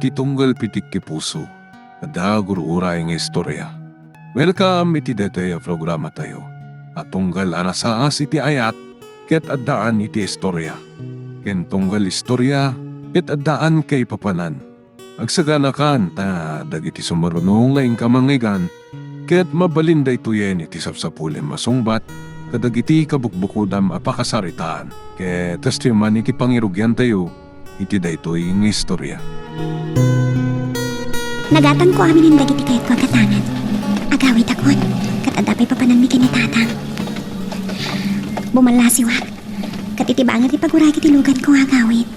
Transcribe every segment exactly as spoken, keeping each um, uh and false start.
ti tunggal pitik ti puso. Adda gur-uray nga istorya. Welcome iti daytoy a programatayo a tunggal a nasaas iti ayat ket addaan iti istorya, ken tunggal istorya ket addaan kaipapanan. Agsaganakan ta dagiti sumurunong nga inka mangngeggan ket mabalin daytoyen iti sapsapulim a sungbat kadagiti kabukbukodam a pakasaritaan. Ket kastoy man iti pangirugiantayo iti daytoy nga istorya. Nagatangko aminen dagiti kayatko a gatangan. Agawidakon, ket adda pay papananmi ken ni Tatang. Bumallasiwak, ket iti bangir ti pagurayko ti luganko nga agawid.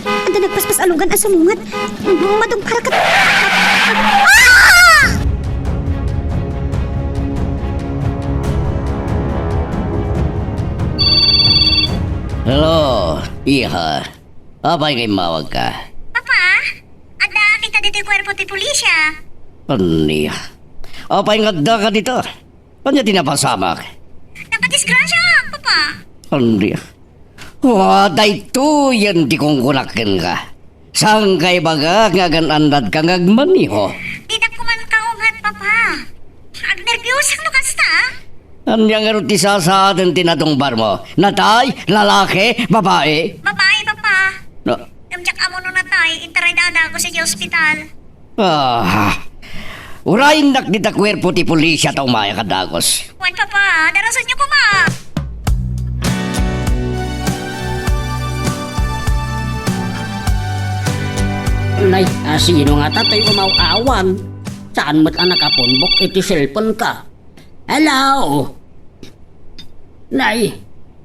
Ah! Adda nagpaspas a lugan a sumungat. Madungparka. Ah! Hello, iha. Apay nga immawagka? Papa, adda kita ditoy kuerpo ti pulisya. Ania? Apay nga addaka dita? Ania ti napasamak? Nakadisgrasya, Papa. Ania? Wa, daytoyen ti kunkunak kenka. Saanka ibaga nga agan-annadka nga agmaneho? Didak koma kaungat, Papa. Agnerbiosek no kasta. Ania ngarud ti sasaaden ti nadungparmo? Natay? Lalaki? Babai, Papa. Na- Ngem diak ammo no natay, intarayda a dagus idiay ospital. Ah, urayennak dita kuerpo ti pulisya ta umayak a dagus. Wen, Papa, darasenyo koma. Nay, a, sino ngata toy umaw-awan? Saan met a nakapunbok iti cellphone-ka? Hello? Nay,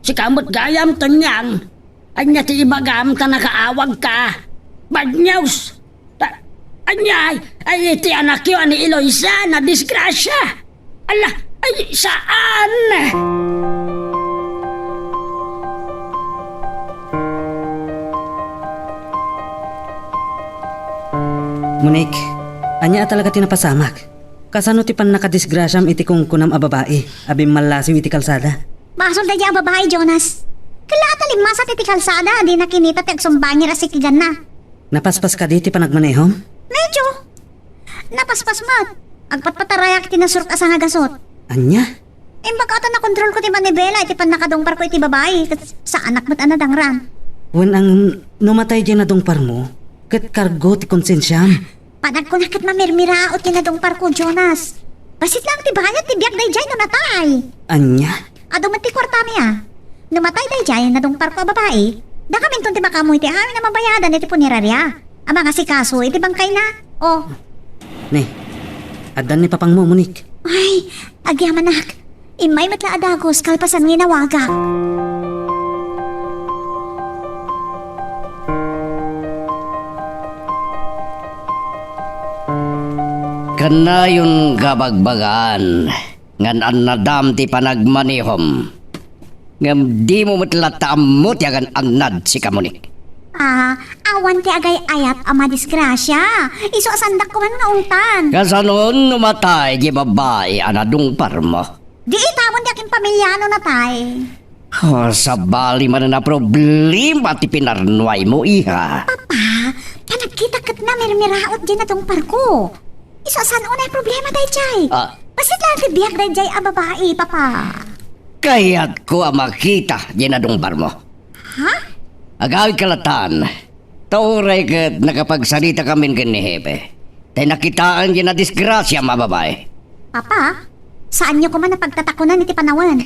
sika met gayam, Tonyang. Ania ti ibagam ta nakaawagka? Bad news! Ta-, ania, ay, ay, iti anakyo a ni Eloisa, nadisgrasya! Ala, ay, saan? Monique, ania a talaga ti napasamak? Kasano ti pannakadisgrasiam iti kunkunam a babai a bimmallasiw iti kalsada? Basol daydiay a babai, Jonas. Kella ta limmasat iti kalsada a dina kinita ti agsumbangir a sikiganna. Napaspas kadi ti panagmanehom? Medyo. Napaspas met. Agpatpatarayak iti nasurok a sangagasut. Ania? Imbag ta nakontrolko ti manibela iti pannakadungparko iti babai, ket saanak met a nadangran. Wen, ang numatay diay nadungparmo, ket kargo ti konsensiam. Panagkuna ket mamirmiraot ti nadungparko, Jonas. Bassit laeng ti bayad ti biag daydiay no natay. Ania? Adu met ti kuartami a. No matay daydiay nadungparko a babai, dakaminton ti makaammo iti amin a mabayadan iti puneraria a mangasikaso iti bangkayna. O. Ne, addan ni papangmo, Monique. Ay, agyamanak. Immay met la a dagus kalpasan nga inawagak. Kannayonka bagbagaan nga an-annadam ti panagmanehom, ngem dimo met latta ammo ti agan-annad, sika, Monique. Ah, awan ti agay-ayat a madisgrasia. Isu a saandak koma nga ungtan. Kasano no matay ti babai a nadungparmo? Di itamon ti akinpamilya no natay. Oh, sabali manen a problema ti pinarnuaymo, iha. Papa, panagkitak ket namirmiraot diay nadungparko. Isu a saan unay problema daydiay. Ah. Bassit laeng ti biag daydiay a babai, Papa. Kayatko a makita diay nadungparmo. Ha? Agawidka lattan. Ta uray ket nakapagsaritakami ken ni Hepe, tay nakitaan diay nadisgrasiam a babai. Papa, saanyo koma a pagtatakonan iti panawen.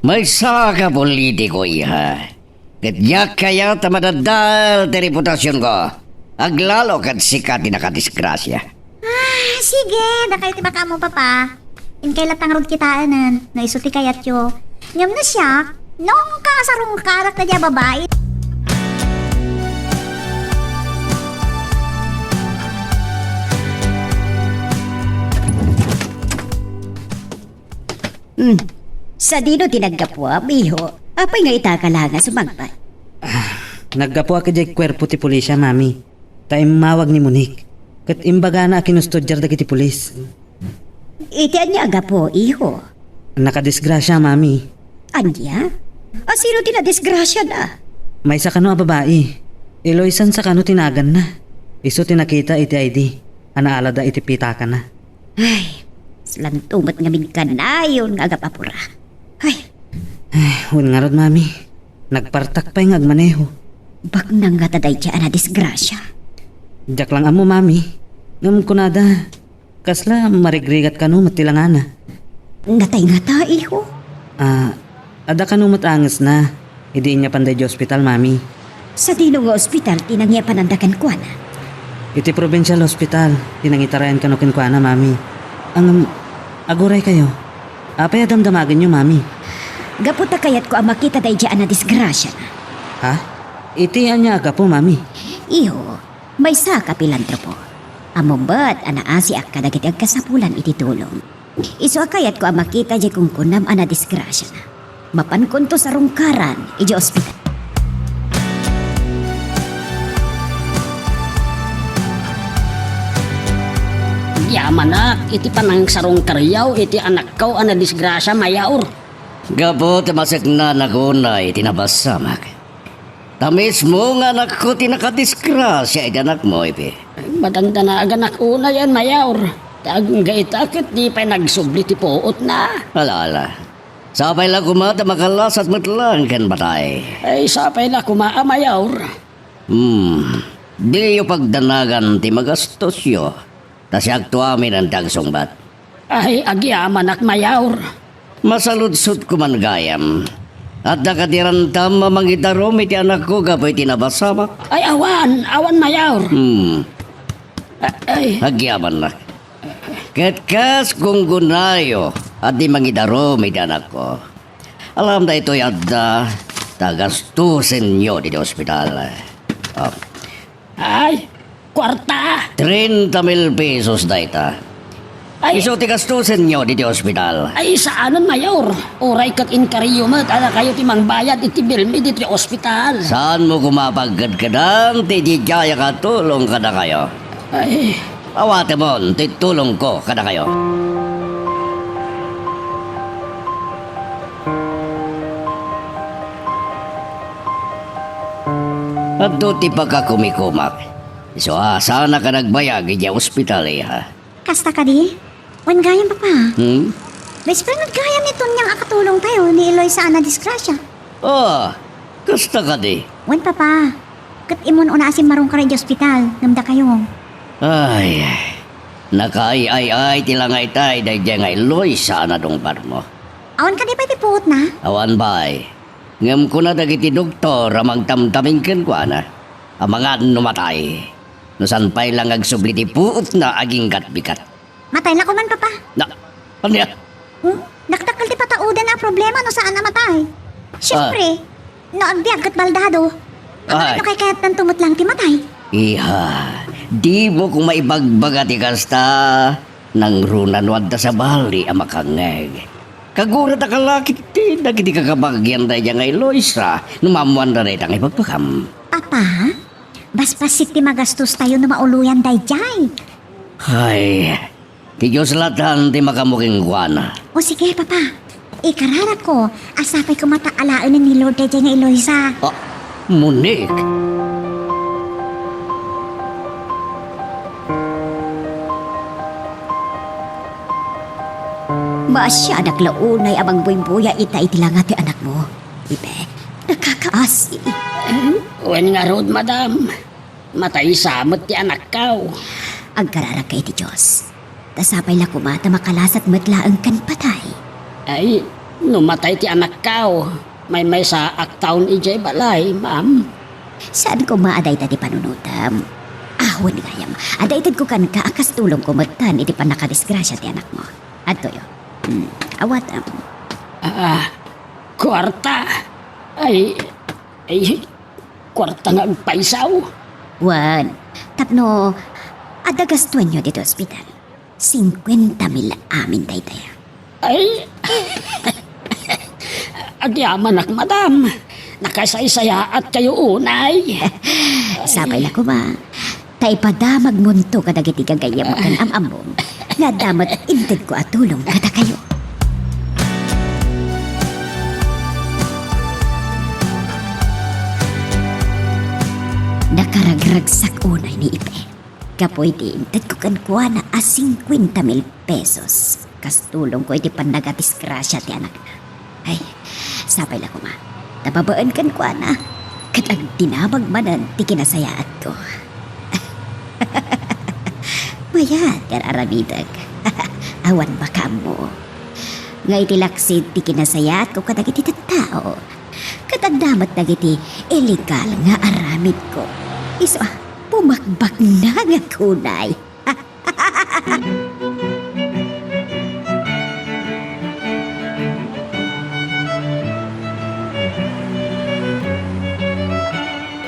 Maysa ka politiko, iha. Ket diak kayat a madadal ti reputasionko. Aglalo ket sika ti nakadisgrasia. Ah, sige, dakayo ti makaammo, Papa. Inkay latta ngarud kitaenen, no isu ti kayatyo. Ngem no siak, nungka a sarungkarak daydiay a babai. Hmm. Sadino ti naggapuam, iho? Apay nga ita ka la nga sumangpet? Ah, naggapuak idiay kuerpo ti pulisya, Mami. Ta immawag ni Monique, ket imbagana a kinustudiar dagiti pulis. Iti ania a gapu, iho? Nakadisgrasia, Mami. Ania? A sino ti nadisgrasiana? Maysa kano a babai. Eloisa sa kano ti naganna. Isu ti nakita iti I D a naalada iti pitakana. Ay, slanto met ngamin kanayon nga agap-apura. Ay. Ay, wen ngarud, Mami. Nagpartak pay nga agmaneho. Baknang ngata daydiay a nadisgrasia. Diak lang ammo, Mami. Ngem kunada, kasla marigrigat kano met ti langana. Natay ngata, iho? Ah, adda kano met angesna idi inyapan daydiay ospital, Mami. Sadino nga ospital ti nangyapananda kenkuana? Iti provincial hospital ti nangitarayan kano kenkuana, Mami. Ngem, aguray kayo. Apay a damdamagenyo, Mami? Gapu ta kayatko a makita daydiay a nadisgrasiana. Ha? Iti ania a gapu, Mami? Iho, maysaka, Pilantropo. Ammom met a naasiak kadagiti agkasapulan iti tulong. Isu a kayatko a makita diay kunkunam a nadisgrasiana. Mapankonto sarungkaran idiay ospital. Agyamanak iti panangsarungkaryo iti anakko a nadisgrasia, Mayor. Gapu ta maseknanak unay ti nabasamak. Ta mismo nga anakko ti nakadisgrasia iti anakmo, Ipe. Madandanaganak unayen, Mayor. Ta agingga ita ket di pay nagsubli ti puotna. Ala, ala. Sapay la koma ta makalasat met laeng ken patay. Ay, sapay la koma a, Mayor. Hmm. Diyo pagdanagan ti magastosyo. Ta siakto amin ti agsungbat. Ay, agyamanak, Mayor. Masaludsodko man gayam. Adda kadi rantam a mangidarum iti anakko gapu iti nabasamak? Ay, awan, awan, Mayor. Hmm. A-, ay. Agyamannak. Ket kas gunggonayo a di mangidarum iti anakko. Alam daytoy adda ta gastusenyo ditoy ospital. Oh. Ay, kuarta! Treinta mil pesos dayta. Ay. Isu ti gastusenyo ditoy ospital. Ay, saanen, Mayor. Uray ket inkariyo met a dakayo ti mangbayad iti bilmi ditoy ospital. Saanmo koma a pagkedkedan ti didiayak a tulong kadakayo? Ay. Awatemon ti tulongko kadakayo. Adda ti pakakumikumak. Isu a, saanak a nagbayag idiay ospital, iha. Kasta kadi? Wen gayam, Papa. Hmm? Best friend met gayam ni Tonyang a katulongtayo ni Eloisa a nadisgrasia. Ah, kasta kadi? Wen, Papa. Ket immun una a simmarungkar idiay ospital, ngem dakayo. Ay, nakaay-ay-ay ti langaytay daydiay nga Eloisa a nadungparmo. Awan kadi pay ti puotna? Awan pay. Ngem kuna dagiti doktor a mangtamtamin kenkuana, amangan no matay. No saan pay la nga agsubli ti puotna agingga't bigat. Matay la koman, Papa. Na, ania? Hmm? Dakdakkel ti pataodan a problema no saan a matay. Siyempre, no agbiag ket baldado. Amangan no kaykayatdanto met laeng ti matay. Iha, dimo koma ibagbaga ti kasta. Nangruna no adda sabali a makangngeg. Kagura ta kalakit ti dagiti kakabagian daydiay nga Eloisa no maammoanda dayta nga ibagbagam. Papa, basbassit ti magastostayo no mauloyan daydiay. Ay, ti Dios latan ti makaammo kenkuana. O sige, Papa. Ikararakko a sapay koma ta alaenen ni Lord daydiay nga Eloisa. Ah, Monique! Maasianak la unay a mangbuybuya ita iti langa ti anakmo. Ipe, nakakaasi. Wen ngarud, madam. Matay sa met ti anakkaw. Agkararagka iti Dios. Ta sapay la koma ta makalasat met laeng ken patay. Ay, no matay ti anakkaw, maymaysaak taon idiay balay, ma'am. Saan koma a dayta ti panunotem. Awan gayam, adda itedko kenka a kas tulongko metten iti pannakadisgrasia ti anakmo. Adtoyo. Hmm, awatem. Ah, kuarta. Ay, ay, Kuarta nga agpaysaw? Wen, tapno adda gastuenyo ditoy ospital. Singkuenta mil amin daytaya. Ay! Agyamanak, madam. Nakasaysayaattayo unay. Sapay la koma. Ta ipadamagmonto kadagiti gagayyem ken am-ammom nga adda met intedko a tulong kadakayo. Nagsak unay ni Ipe. Kapuy ti intedko kenkuana a singkuenta mil pesos. Kas tulongko iti pannagadisgrasia ti anakna. Ay, sapay la koma. Ta babaen kenkuana. Ket agdinamag manen ti kinasayaatko. Mayat ti ar-aramidek. Awan makaammo. Nga iti laksid ti kinasayaatko kadagiti tattao. Ket adda met dagiti illegal nga aramidko. Isu a, pumakbaknangak unay.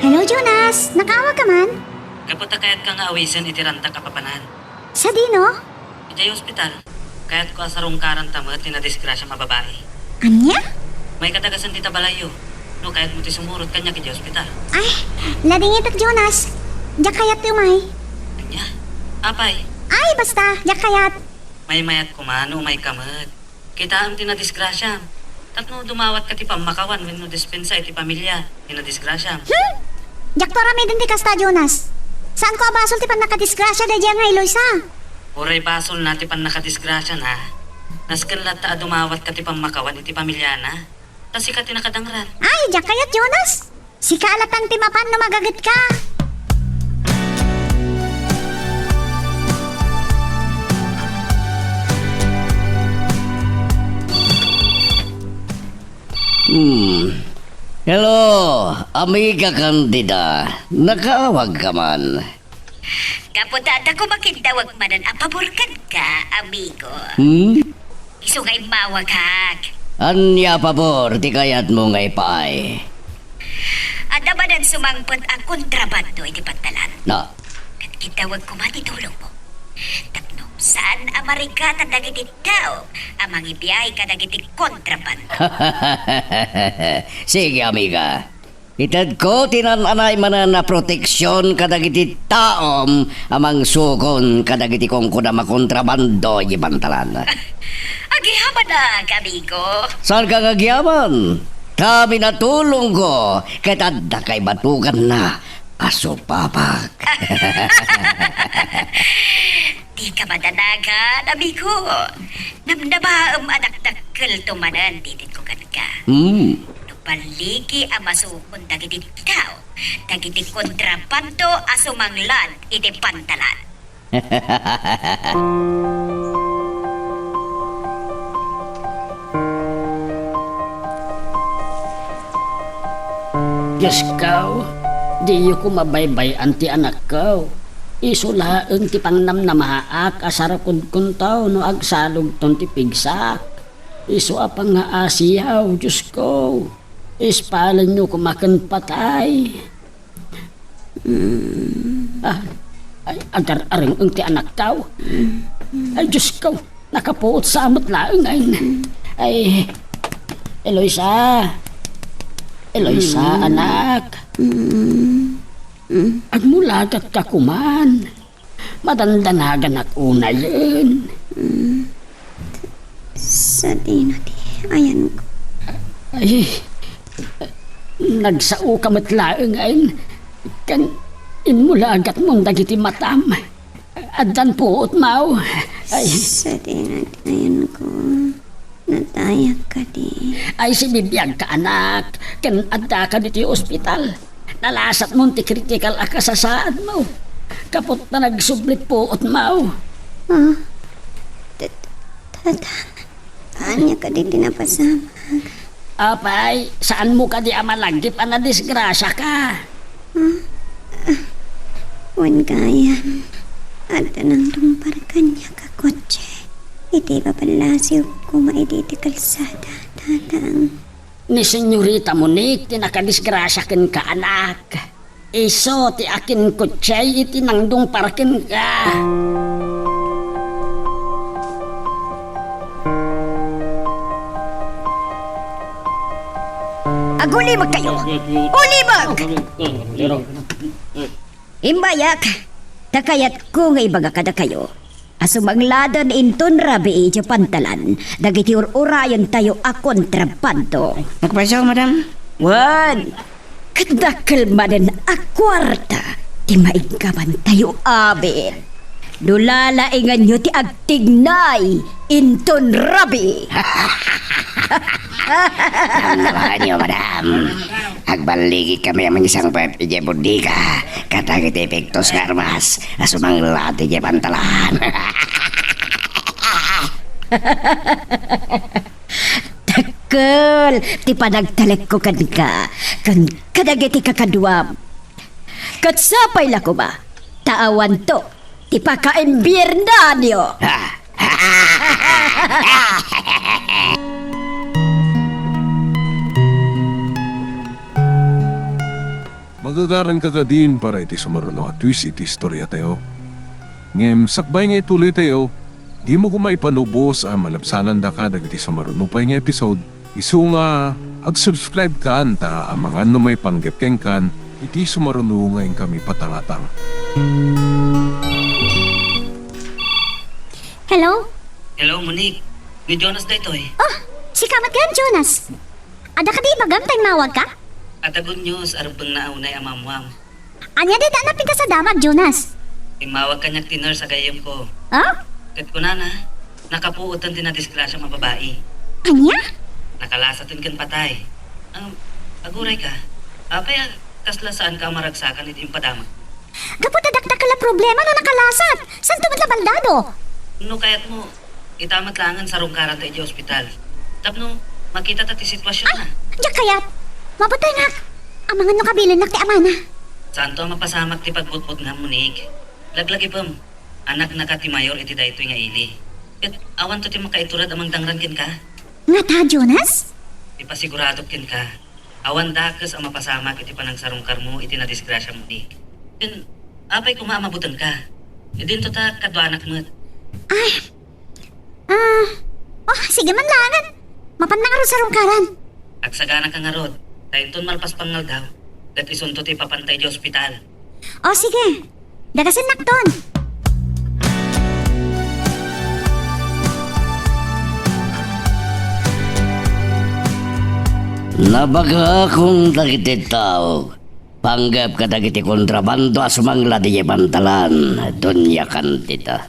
Hello, Jonas! Nakaawag ka man? Gapu ta kayatka nga awisen iti rantak a papanan. Sadino? Idiay ospital, kayatko a sarungkaranta met ti nadisgrasiam a babai. Ania? Maikadagasen dita balayyo. No kayatmo ti sumurot kaniak idiay ospital. Ay, ladingitek, Jonas. Diak kayat ti umay. Ania? Apay? Ay, basta, diak kayat. Maymayat koma no umayka met. Kitaem ti nadisgrasiam. Tapno dumawatka ti pammakawan wenno dispensa iti pamiliam ti nadisgrasiam. Hmm? Diakto aramiden ti kasta, Jonas. Saanko a basol ti pannakadisgrasia daydiay nga Eloisa. Uray basolna ti pannakadisgrasiana. Nasken latta a dumawatka ti pammakawan iti pamiliana. Ta sika ti nakadangran. Ay, diak kayat, Jonas. Sika a latta ti mapan no magagetka. Hmm. Hello, Amiga Candida. Nakaawag ka man. Gapu ta adda koma kintawag manen a pabor kenka, amigo. Hmm? Isu nga immawagak. Ania a pabor ti kayatmo nga ipaay? Adda manen sumangpet a kontrabando iti pantalan. Na. Ket kintawag koma ti tulongmo. Tapno saan a marigatan dagiti tao a mangibiyahe kadagiti kontrabando. Sige, amiga. Itedko ti naan-anay manen a proteksion kadagiti taom a mangsukon kadagiti kunkunam a kontrabando iti pantalan. Agyamanak, amigo. Saanka nga agyaman? Ta minatulongko ket adda kay batuganna a supapak. Dika madanagan, amigo. Namnamaem a dakdakkelto manen ti itedko kenka. Hmm. No balligi a masukon dagiti tao, dagiti kontrabando a sumanglad iti pantalan. Diosko, diyo koma baybay-an ti anakko. Isu laeng ti pangnamnamaak a sarakudkonto no agsalogton ti pigsak. Isu a pangngaasiyo, Diosko. Ispalenyo koma ken patay. Mm. Ah, ay, agar-areng-eng ti anakko. Mm. Ay, Diosko, nakapuot sa met laeng, ay. Mm. Ay, Eloisa. Eloisa, mm, anak. Mm. Mm. Agmulagatka koman. Madandanaganak unayen. Mm. Sadino ti ayanko? Ay, nagsaoka met laeng, ay, ken immulagatmon dagiti matam. Addan puotmo. Ay. Sadino ti ayanko? Natayak kadi. Ay, sibibiagka, anak, ken addaka ditoy ospital. Nalasatmon ti kritikal a kasasaadmo. Gapu ta nagsublit puotmo. Ah? T-, t-, tata, ania kadi ti napasamak? Apay, saanmo kadi a malagip a nadisgrasiaka? Ah? Ah, wen gayam, adda nangdungpar kaniak a kotse iti ibabalasiw koma idi ti kalsada, tatang. Ni Senyorita Monique ti nakadisgrasia kenka, anak. Isu ti akinkotsei iti nangdungpar kenka. Agulibekkayo! Ulibek! Imbayak, ta kayatko nga ibaga kadakayo a sumangladen inton rabii idiay pantalan dagiti ur-urayentayo a kontrabando. Nagpasio, madam? Wen, ket dakkel manen a kuarta ti maiggamantayo amin. No lalainganyo ti agtignay inton rabii. Namnamaanyo, madam. Agballigikami a mangsangpet idiay bodega kadagiti epektos nga armas a sumanglad idiay pantalan. Dakkel ti panagtalekko kenka, ken kadagiti kakaduam. Ket sapay la koma, ta awanto ti pakaimbiernanyo. Magagaranka kadin para iti sumaruno a twist iti istoriatayo. Ngem sakbay nga ituloytayo, dimo koma ipanubos a malabsanandaka dagiti sumaruno pay nga episode. Isu nga, ag-subscribe kan ta amangan no maipanggep kenkan iti sumaruno nga inkami patangatang. Hello? Hello, Monique. Ni Jonas daytoy. Oh, sika met gayam, Jonas. Adda kadi ibagam ta immawagka? Adda good news a rebbengna a unay a maammoam. Ania dayta a napintas a damag, Jonas? Immawag kaniak ti nurse a gayyemko. Ah? Ket kunana, nakapuoten ti nadisgrasiam a babai. Ania? Nakalasaten ken patay. Um, aguray ka. Apay a kasla saanka a maragsakan iti impadamag? Gapu ta dakdakkel a problema no nakalasat. Santo met la baldado. No kayatmo, ita met laengen sarungkaranta idiay ospital. Tapno makitata ti situasionna. Ay, diak kayat. Mabutengak. Amangan no kabilinnak ti amana. Saanto a mapasamak ti pagbutbutengam, Monique. Laglagipem, anaknaka ti mayor iti daytoy nga ili. Ket awanto ti makaiturad a mangdangran kenka. Ngata, Jonas? Ipasiguradok kenka, awan dakes a mapasamak iti panangsarungkarmo iti nadisgrasiam, Monique. Ken, apay koma a mabutengka? Idinto ta kaduanak met. Ay, Ah, oh, sige man laengen. Mapanna ngarud sarungkaran. Agsaganaka ngarud, ta inton malpas pangaldaw, ket isunto ti ipapanta idiay ospital. Oh, sige. Dagasennakton. Nabagakon dagiti tao, panggep kadagiti kontrabando a sumanglad idiay pantalan, Doña Candida.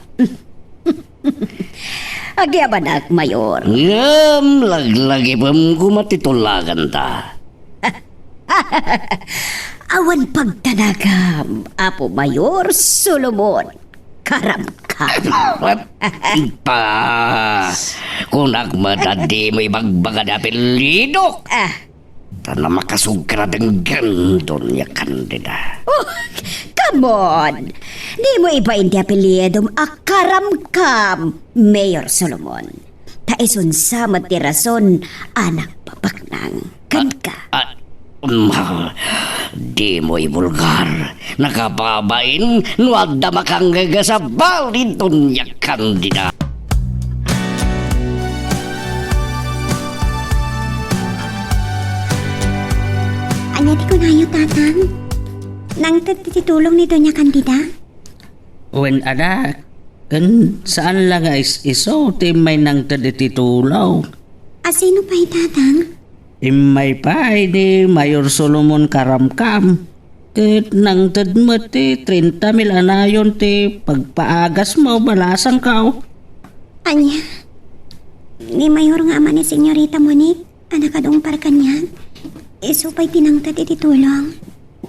Agyamanak, Mayor. Ngem laglagipem koma ti tulaganta. Awan pagtanagam, Apo Mayor Solomon. Karamkam. Pa, kunak met a dimo ibagbaga ti apelyidok. Ah, Ta namakasugkara denggen, Doña Candida. Oh, come on! Dimo ibain ti apelyidom a Karamkam, Mayor Solomon. Ta isunsa met ti rason a nagpapaknang kenka. Ah, ah, um, dimo ibulgar. Nakababain no adda makangngeg a sabali, Doña Candida. Ania ti kunayo, Tatang? Nangted ti tulong ni Doña Candida? Wen, anak, ken saan la nga is-isu ti immay nangted iti tulong. A sino pay, Tatang? Immay pay ni Mayor Solomon Karamkam, ket nangted met ti trenta mil a nayon ti pagpaagasmo, balasangko. Ania? Ni Mayor nga ama ni Senyorita Monique a nakadungpar kaniak? Isu pay ti nangted iti tulong.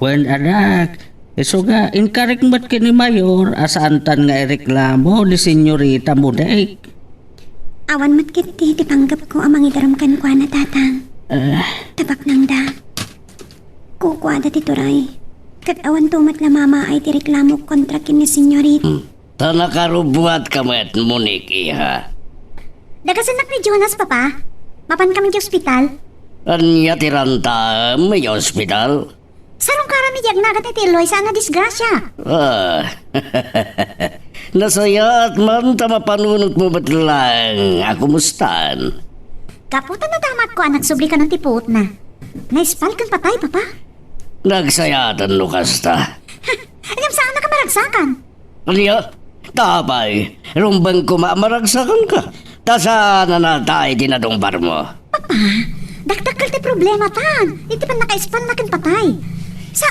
Wen, anak, isu nga, inkarik met ken ni Mayor a saantan nga ireklamo ni Senyorita Monique. Awan met ketdi ti panggepko a mangidarum kenkuana, Tatang. Ah. Ta paknangda, kukuada ti turay. Ket awanto met la mamaay ti reklamo kontra ken ni Senyorita. Hmm. Ta nakarubbuatka met, Monique, iha. Dagasennak ni Jonas, Papa. Mapankami idiay ospital. Ania ti rantaem idiay ospital? Sarungkaram idiay agnagan iti elloy saan a disgrasia. Ah. Nasayaat man ta mapanunotmo met laeng a kumustaan. Gapu ta nadamagko a nagsubli kanon ti puotna. Naispal ken patay, Papa. Nagsayaatan no kasta. Ngem saannak a maragsakan. Ania? Ta apay, rumbeng koma a maragsakanka. Ta saan a natay ti nadungparmo? Papa, dakdakkel ti problematan iti pannakaispanna ken patay. Sa,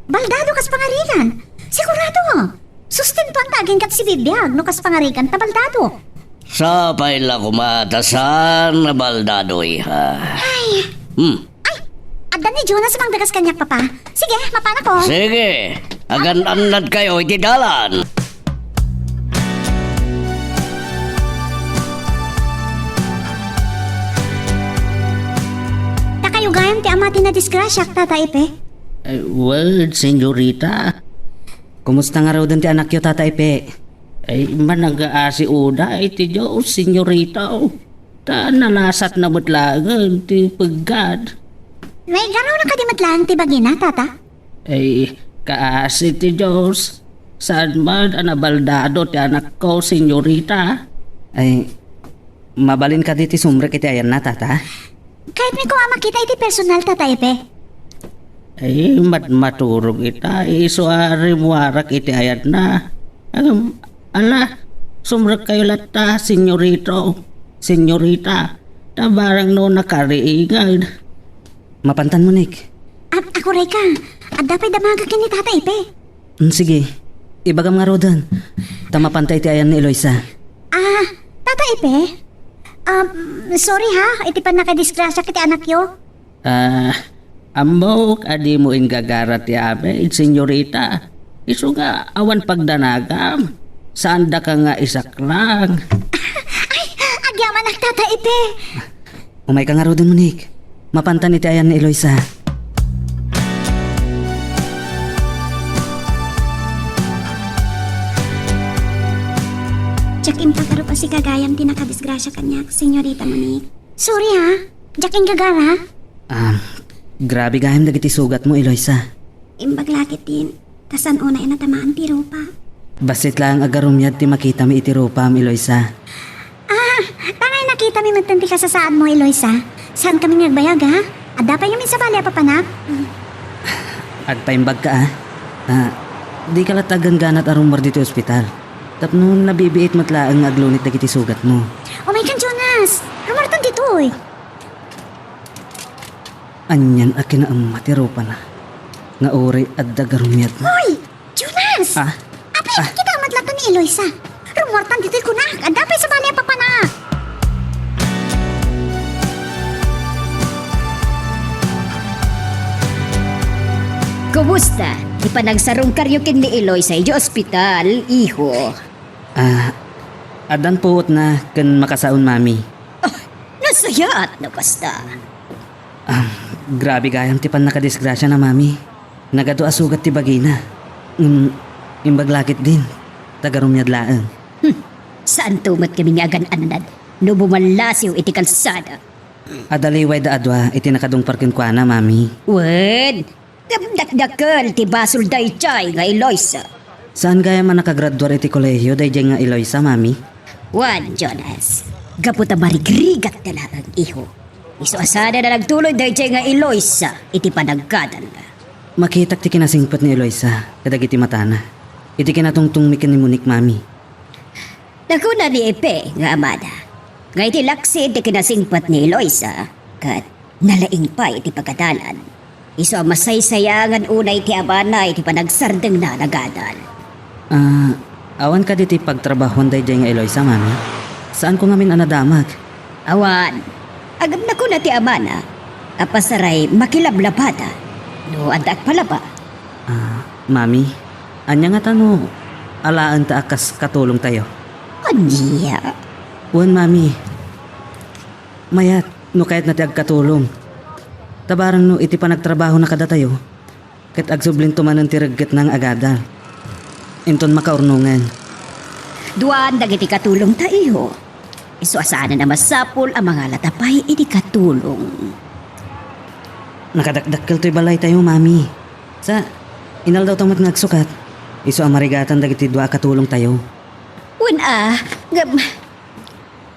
baldado kas pangarigan. Sigurado. Sustintuan ta agingga ti sibibiag no kas pangarigan ta baldado. Sapay la koma ta saan a baldado, iha. Ay. Hmm. Ay, adda ni Jonas mangdagas kaniak, Papa. Sige, mapanakon. Sige, agan-annadkayo iti dalan. Dakayo gayam ti ama ti nadisgrasiak, Tata Epe. Eh, well, senyorita. Kumusta ngaruden ti anakyo, Tata Epe? Ay, manangaasi unay iti Dios, senyorita. Ta nalasatna met laengen ti peggad. Naigaruna kadi met laeng ti bagina, Tata? Ay, kaasi ti Dios. Saan man a nabaldado ti anakko, senyorita. Ay, mabalin kadi ti sumrek iti ayanna, Tata? Kayatmi koma a makita iti personal, Tata Epe. Ay, mat-, maturog ita, isu a rimmuarak iti ayanna. Ngem, ala, sumrekkayo latta, senyorito, senyorita. Ta barang no nakariingad. Mapantan, Monique. Ap-, akurayka, adda pay damaga ken ni Tata Epe. Mm, sige. Ibagam ngaruden. Ta mapanta iti ayan ni Eloisa. Ah, Tata Epe? Um, sorry ha, iti pannakadisgrasiak iti anakyo. Ah, ammok a dimo inggagara ti amin, senyorita. Isu nga awan pagdanagam. Saandaka nga isaklang. Ay, agyamanak, Tata Epe. Umayka ngaruden, Monique. Mapantan iti ayan ni Eloisa. Diak impagarup a sika gayam ti nakadisgrasia kaniak, Senyorita Monique. Sorry, ha? Diak inggagara. Ah, grabe gayam dagiti sugatmo, Eloisa. Imbag la ketdin, ta saan unay a natamaan ti rupa. Bassit laeng a garumiad ti makitami iti rupam, Eloisa. Ah, tangay nakitami metten ti kasasaadmo, Eloisa. Saankami nga agbayag, ha? Adda pay ngamin sabali a papanak? Agpaimbagka, ah. Ah, dika latta agganganat a rummuar ditoy ospital. Tapno nabibiit met laeng nga aglunit dagiti sugatmo. Umaykan, Jonas! Rummuartan ditoy! Anian a kinaemma ti rupana nga uray adda garumiadna? Hoy! Jonas! Ah? Apay, ah, kita met latta ni Eloisa. Rummuartan ditoy kunak, adda pay sabali a papanak. Kumusta ti panagsarungkaryo ken ni Eloisa idiay ospital, iho? Ah, addan puotna ken makasaon, Mami. Ah, nasayaat no kasta. Ah, grabe gayam ti pannakadisgrasiana, Mami. Nagadu a sugat ti bagina. Ngem imbag la ketdin, ta garumiad laeng. Hmm. Saanto met kami nga agan-annad no bumallasiw iti kalsada. Adda liwayda a dua iti nakadungpar kenkuana, Mami. Wen, ngem dakdakkel ti basol daydiay nga Eloisa. Saan gayam a nakagraduar iti kolehio daydiay nga Eloisa, Mami? Wen, Jonas, gapu ta marigrigatta laeng, iho. Isu a saanen a nagtuloy daydiay nga Eloisa iti panaggadalna. Makitak ti kinasingpet ni Eloisa kadagiti matana iti kinatungtongmi ken ni Monique, Mami. Nakuna ni Epe nga amana nga iti laksid ti kinasingpet ni Eloisa, ket nalaing pay iti pagadalan. Isu a masaysayangan unay ti amana iti panagsardengna a nagadal. Ah, awan kadi ti pagtrabahoan daydiay nga Eloisa, Mami? Saanko ngamin a nadamag. Awan. Ngem nakuna ti amana a pasaray makilablabada no adda agpalaba. Ah, Mami, ania ngata no alaenta a kas katulongtayo? Ania? Wen, Mami. Mayat no kayatna ti agkatulong. Ta barang no iti panagtrabahona kadatayo, ket agsublinto manen ti reggetna nga agadal. Inton makaurnongen. Duaan dagiti katulongta, iho. Isu a saanen a masapul a mangalata pay iti katulong. Nakadakdakkel toy balaytayo, Mami. Sa, inaldawta met nga agsukat. Isu a marigatan dagiti dua a katulongtayo. Wen a, ngem,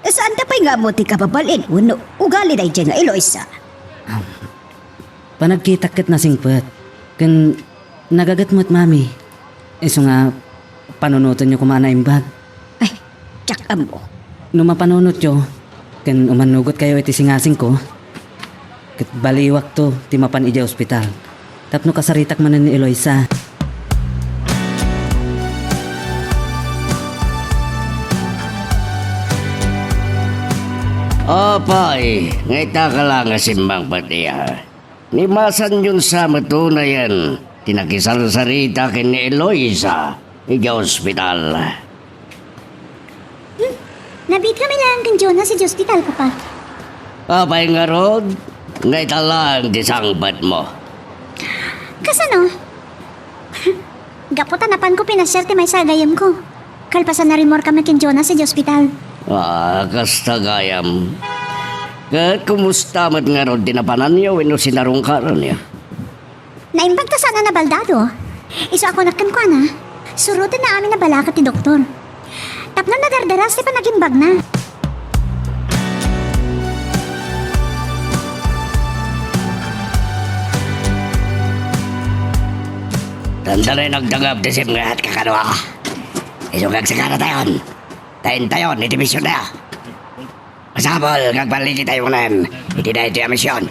saanta pay nga ammo ti kababalin wenno ugali daydiay nga Eloisa? Panagkitak ket nasingpet, ken nagaget met, Mami. Isu nga panunotenyo koma a naimbag. Ay, diak ammo. No mapanunotyo, ken umannugotkayo iti singasingko, ket baliwakto ti mapan idiay ospital tapno kasaritak manen ni Eloisa. Apay, nga itaka la nga simmangpet iya. Ni Masanyon sa met unayen ti nakisarsarita ken ni Eloisa idiay ospital. Hmm, nabiit kami laeng ken Jonas idiay ospital, Papa. Apay ngarud, nga ita laeng ti sangpetmo? Kasano? Gapu ta napanko pinasiar ti maysa a gayyemko. Kalpasan, narimmuar kami ken Jonas idiay ospital. Ah, kasta gayam. Ket kumusta met ngarud ti napananyo wenno sinarungkaranyo? Naimbag ta saan a nabaldado. Isu a kunak kenkuana, surotenna amin a balakat ti doktor. Tapno nadardaras ti panagimbagna. Dandalay nagdangab ti simngat, kakadua. Isu nga agsagaratayon. Ta intayon iti misiontayo. Masapul nga agballigitayo manen iti daytoy a mision.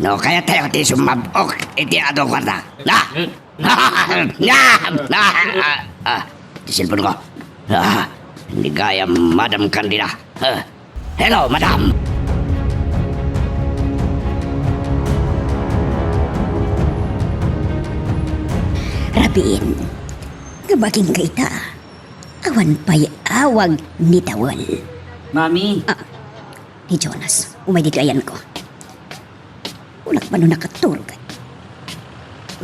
No kayattayo ti summab-ok iti adu kuarta. Na! Na! Na! Ah, ah, ti cellphone ko. Ah, ni gayam, Madam Candida. Ah, hello, Madam! Rabiin, nga baging ka ita. Awan pay awag ni Dawel. Mami! Ah, ni Jonas, umay ditoy ayanko. Ulak pano nakaturog.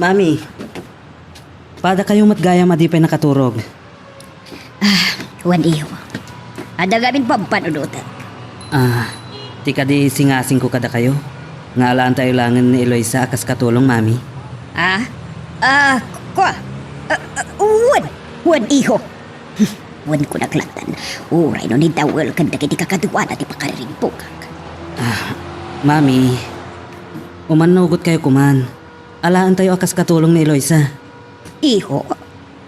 Mami, pada kayo met gayam a di pay nakaturog. Ah, wen, iho. Adda ngamin pampanunotek. Ah, ti kadi singasingko kadakayo, nga alaantayo laengen ni Eloisa a kas katulong, Mami. Ah? Ah, kua? Ah, ah, wen, wen, iho. Wen, kunak lattan, uray no ni Dawel ken dagiti kakaduana ti pakaririmbukak. Ah, Mami, umannugot kayo koman. Alaentayo a kas katulong ni Eloisa. Iho?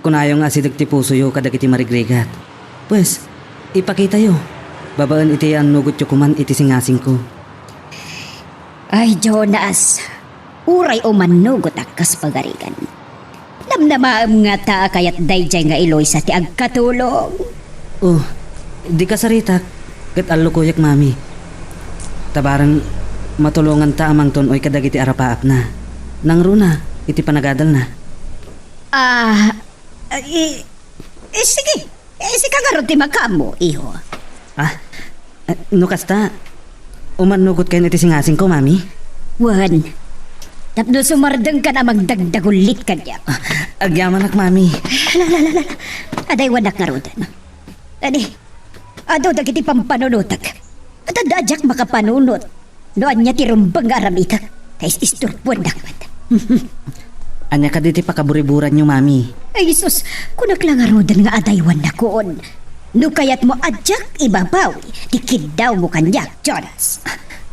Kunayo nga asideg ti pusoyo kadagiti marigrigat. Pues, ipakitayo, babaen iti annugotyo koman iti singasingko. Ay, Jonas, uray umannugotak kas pagarigan, namnamaem ngata a kayat daydiay nga Eloisa ti agkatulong? Oh, di kasaritak, ket allukoyek, Mami. Ta bareng matulonganta a mangtun-oy kadagiti arapaapna. Nangruna iti panagadalna. Ah, i-, eh, sige. Eh, sika ngarud ti makaammo, iho. Ah, eh, no kasta, umannugot kayon iti singasingko, Mami? Wen, tapno sumardengkan a mangdagdagullit kaniak. Ah, agyamanak, Mami. La, la, la, la, la. Adaywanak ngaruden. Adi, adu dagiti pampanunotek. At adda a diak makapanunot. No ania ti rumbeng nga aramidak, ta is-isturbuannak met. Ania kadi ti pakaburiburanyo, Mami? Ay, sus, kunak la ngaruden nga adaywannakon. No kayatmo a diak ibabawi ti kiddawmo kaniak, Jonas.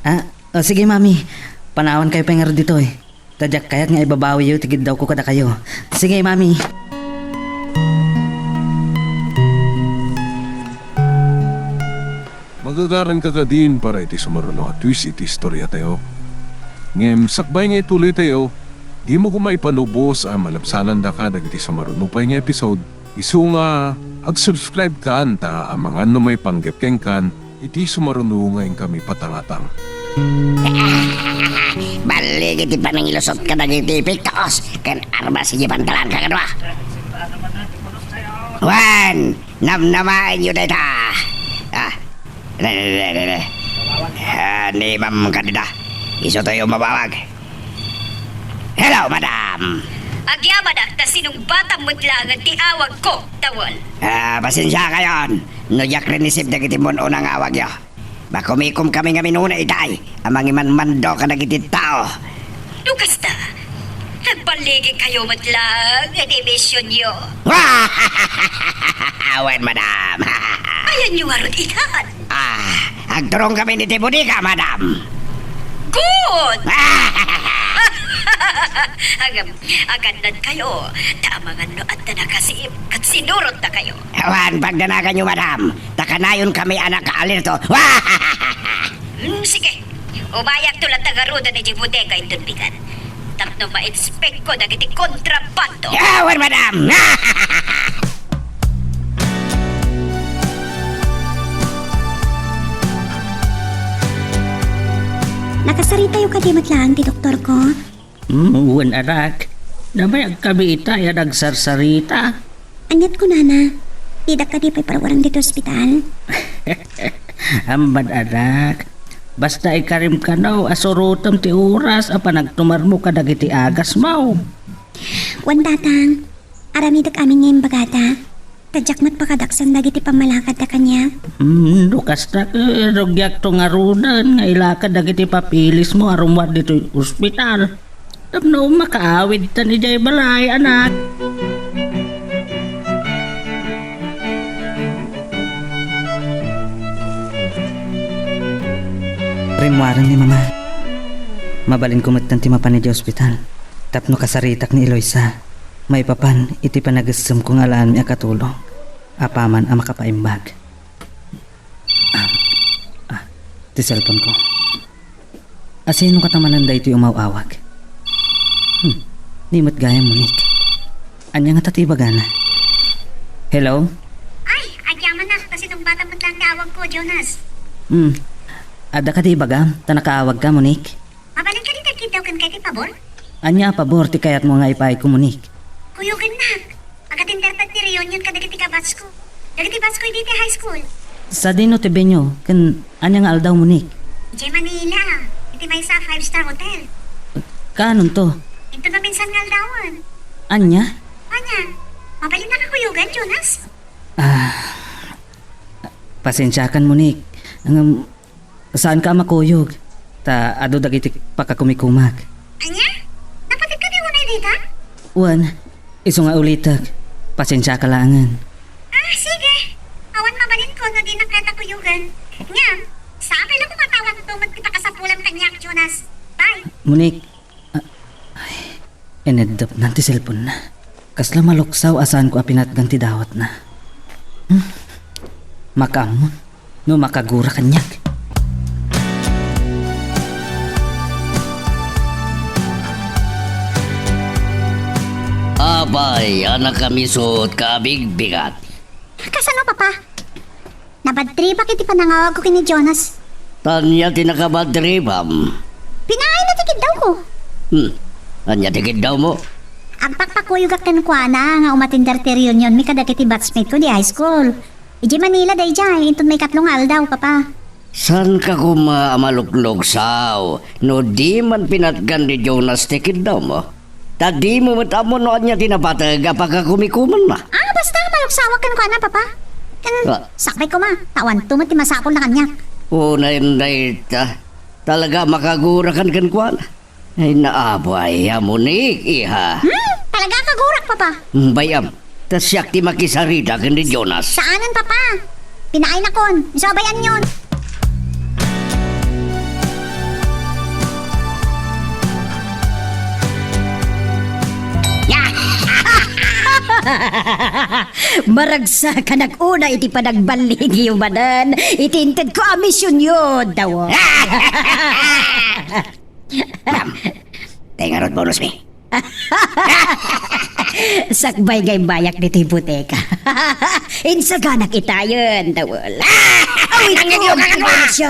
Ah, ah, sige, Mami. Panawankayo pay ngarud ditoy. Ta diak kayat nga ibabawiyo ti kiddawko kadakayo. Sige, Mami. Magagaran ka kadin para iti sumaruno a twist iti istoriatayo. Ngem sakbay nga ituloytayo, dimo koma ipanubos a malabsanandaka dagiti sumaruno pay nga episode. Isu nga, ag-subscribe kan ta amangan no maipanggep kenkan iti sumaruno nga inkami patangatang. Ballig iti panangilusot kadagiti piktos ken armas iti pantalan, kakadua. Wen, namnamaenyo dayta. Ah, re, re, re, re, re. Ah, ni Ma'am Candida. Isu tayo mabawag. Hello, madam! Agyamanak ta sinungbatam met laengen ti awagko, Dawel. Ah, pasensiakayon no diak rinisib dagiti mun-una nga awagyo. Makumikom kami ngamin unay itay a mangimanmando kadagiti tao. No kasta, nagballigikayo met laeng iti misionyo. Wen, madam. Ayanyo ngarud itan? Ah, agturong kami iti bodega, madam. Good! Agam, agannadkayo, ta amangan no adda nakasiim ket sinurottakayo. Awan pagdanaganyo, madam, ta kanayon kami a nakaalerto. Hmm, sige. Umayakto latta ngaruden iti bodega inton bigat. Tapno ma-inspekko dagiti kontrabando. Awan, madam! Nakasaritayo kadi met laeng ti doktorko? Hmm, wen, anak. Nabayagkami ita a nagsarsarita. Aniat kunana? Didak kadi pay parwarang ditoy ospital? Amman, anak. Basta ikarim kano a surotem ti oras a panagtumarmo kadagiti agasmo. Wen, Tatang, aramidek amin nga imbagada. Ta diak met pakadaksan dagiti pammalakadda kaniak. Hmm, no kasta, ket rugiakto ngaruden nga ilakad dagiti papeles mo a rummuar ditoy ospital. Tapno makaawidtan idiay balay, anak. Rimmuaren ni Mama. Mabalinko metten ti mapan idiay ospital tapno kasaritak ni Eloisa. Maipapan iti panagsemsemko nga alaenmi a katulong apaman a makapaimbag. Ah, ah, ti cellphone ko. Asino kata manen daytoy umaw-awag? Hmm, ni met gayam, Monique. Ania ngata ti ibagana? Hello? Ay, agyamanak, ta sinungbatam met laeng nga awagko, Jonas. Hmm, adda kadi ibagam, ta nakaawagka, Monique? Mabalin kadi ti agkiddaw kenka iti pabor? Ania a pabor ti kayatmo nga ipaayko, Monique? Kuyogennak. Agatindertak ti reunion kadagiti kabatchko. Dagiti batchko idi ti high school. Sadino ti venue ken ania nga aldaw, Monique? Idiay Manila, iti maysa a five-star hotel. Kaanonto? Inton maminsan nga aldawen. Ania? Ania? Mabalinnaka kuyogan, Jonas? Ah, pasensiakan, Monique. Ngem, saanka a makuyog, ta adu dagiti pakakumikumak. Ania? Napateg kadi unay dita? Wen, isu nga ulitek, pasensiaka laengen. Ah, sige. Awan mabalinko no dinak kayat a kuyogen. Ngem, sapay la koma ta awanto met ti pakasapulam kaniak, Jonas. Bye. Monique, ah, ay, ineddepnan ti cellphone-na. Kasla maluksaw a saanko a pinatgan ti dawatna. Hmm? Makaammon no makagura kaniak. Apay, a nakamisut, kabigbigat. Kasano, Papa? Nabadtripek iti panangawagko ken ni Jonas. Ania ti nakabadtripam? Pinaayna ti kiddawko. Hmm. Ania ti kiddawmo? Agpakpakuyogak kenkuana nga umatender ti reunionmi kadagiti batchmate-ko di high school. Idiay Manila daydiay, inton maikatlo nga aldaw, Papa. Saanka koma a malukluksaw no di man pinatgan ni Jonas ti kiddawmo? Ta dimo met ammo no ania ti napateg a pakakumikumanna. Ah, basta, maluksawak kenkuana, Papa. Ken, ah, sakbay koma, ta awanto met ti masapulna kaniak. Unay dayta, talaga a makagurakan kenkuana. Ay, naapay, Monique, iha. Hmm, talaga a kagurak, Papa. Bay-am, ta siak ti makisarita ken ni Jonas. Saanen, Papa. Pinaay nakon, isu a bay-anyon. Maragsakanak unay iti panagballigiyo manen iti intedko a misionyo, dawa. Ma'am, tay ngarud bonus mi. Sakbay nga immayak ditoy boteka. Insaganak itayen, dawel. Awi ko, ang inyo, ang inyo.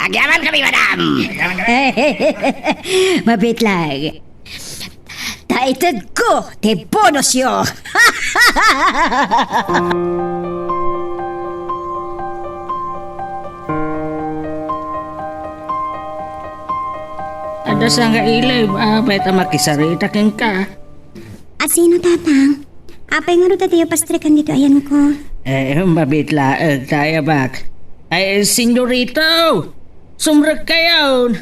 Agyaman kami, madam. Mabit lang. Ta itedko ti bonusyo. Adda sa nga ilim, apay ta makisarita kenka. Asino, Tatang? Apay ngarud a diyo pastrikan ditoy ayanko? Eh, mabit laeng, ta ay, abak. Ay, senyorito! Sumrekkayon!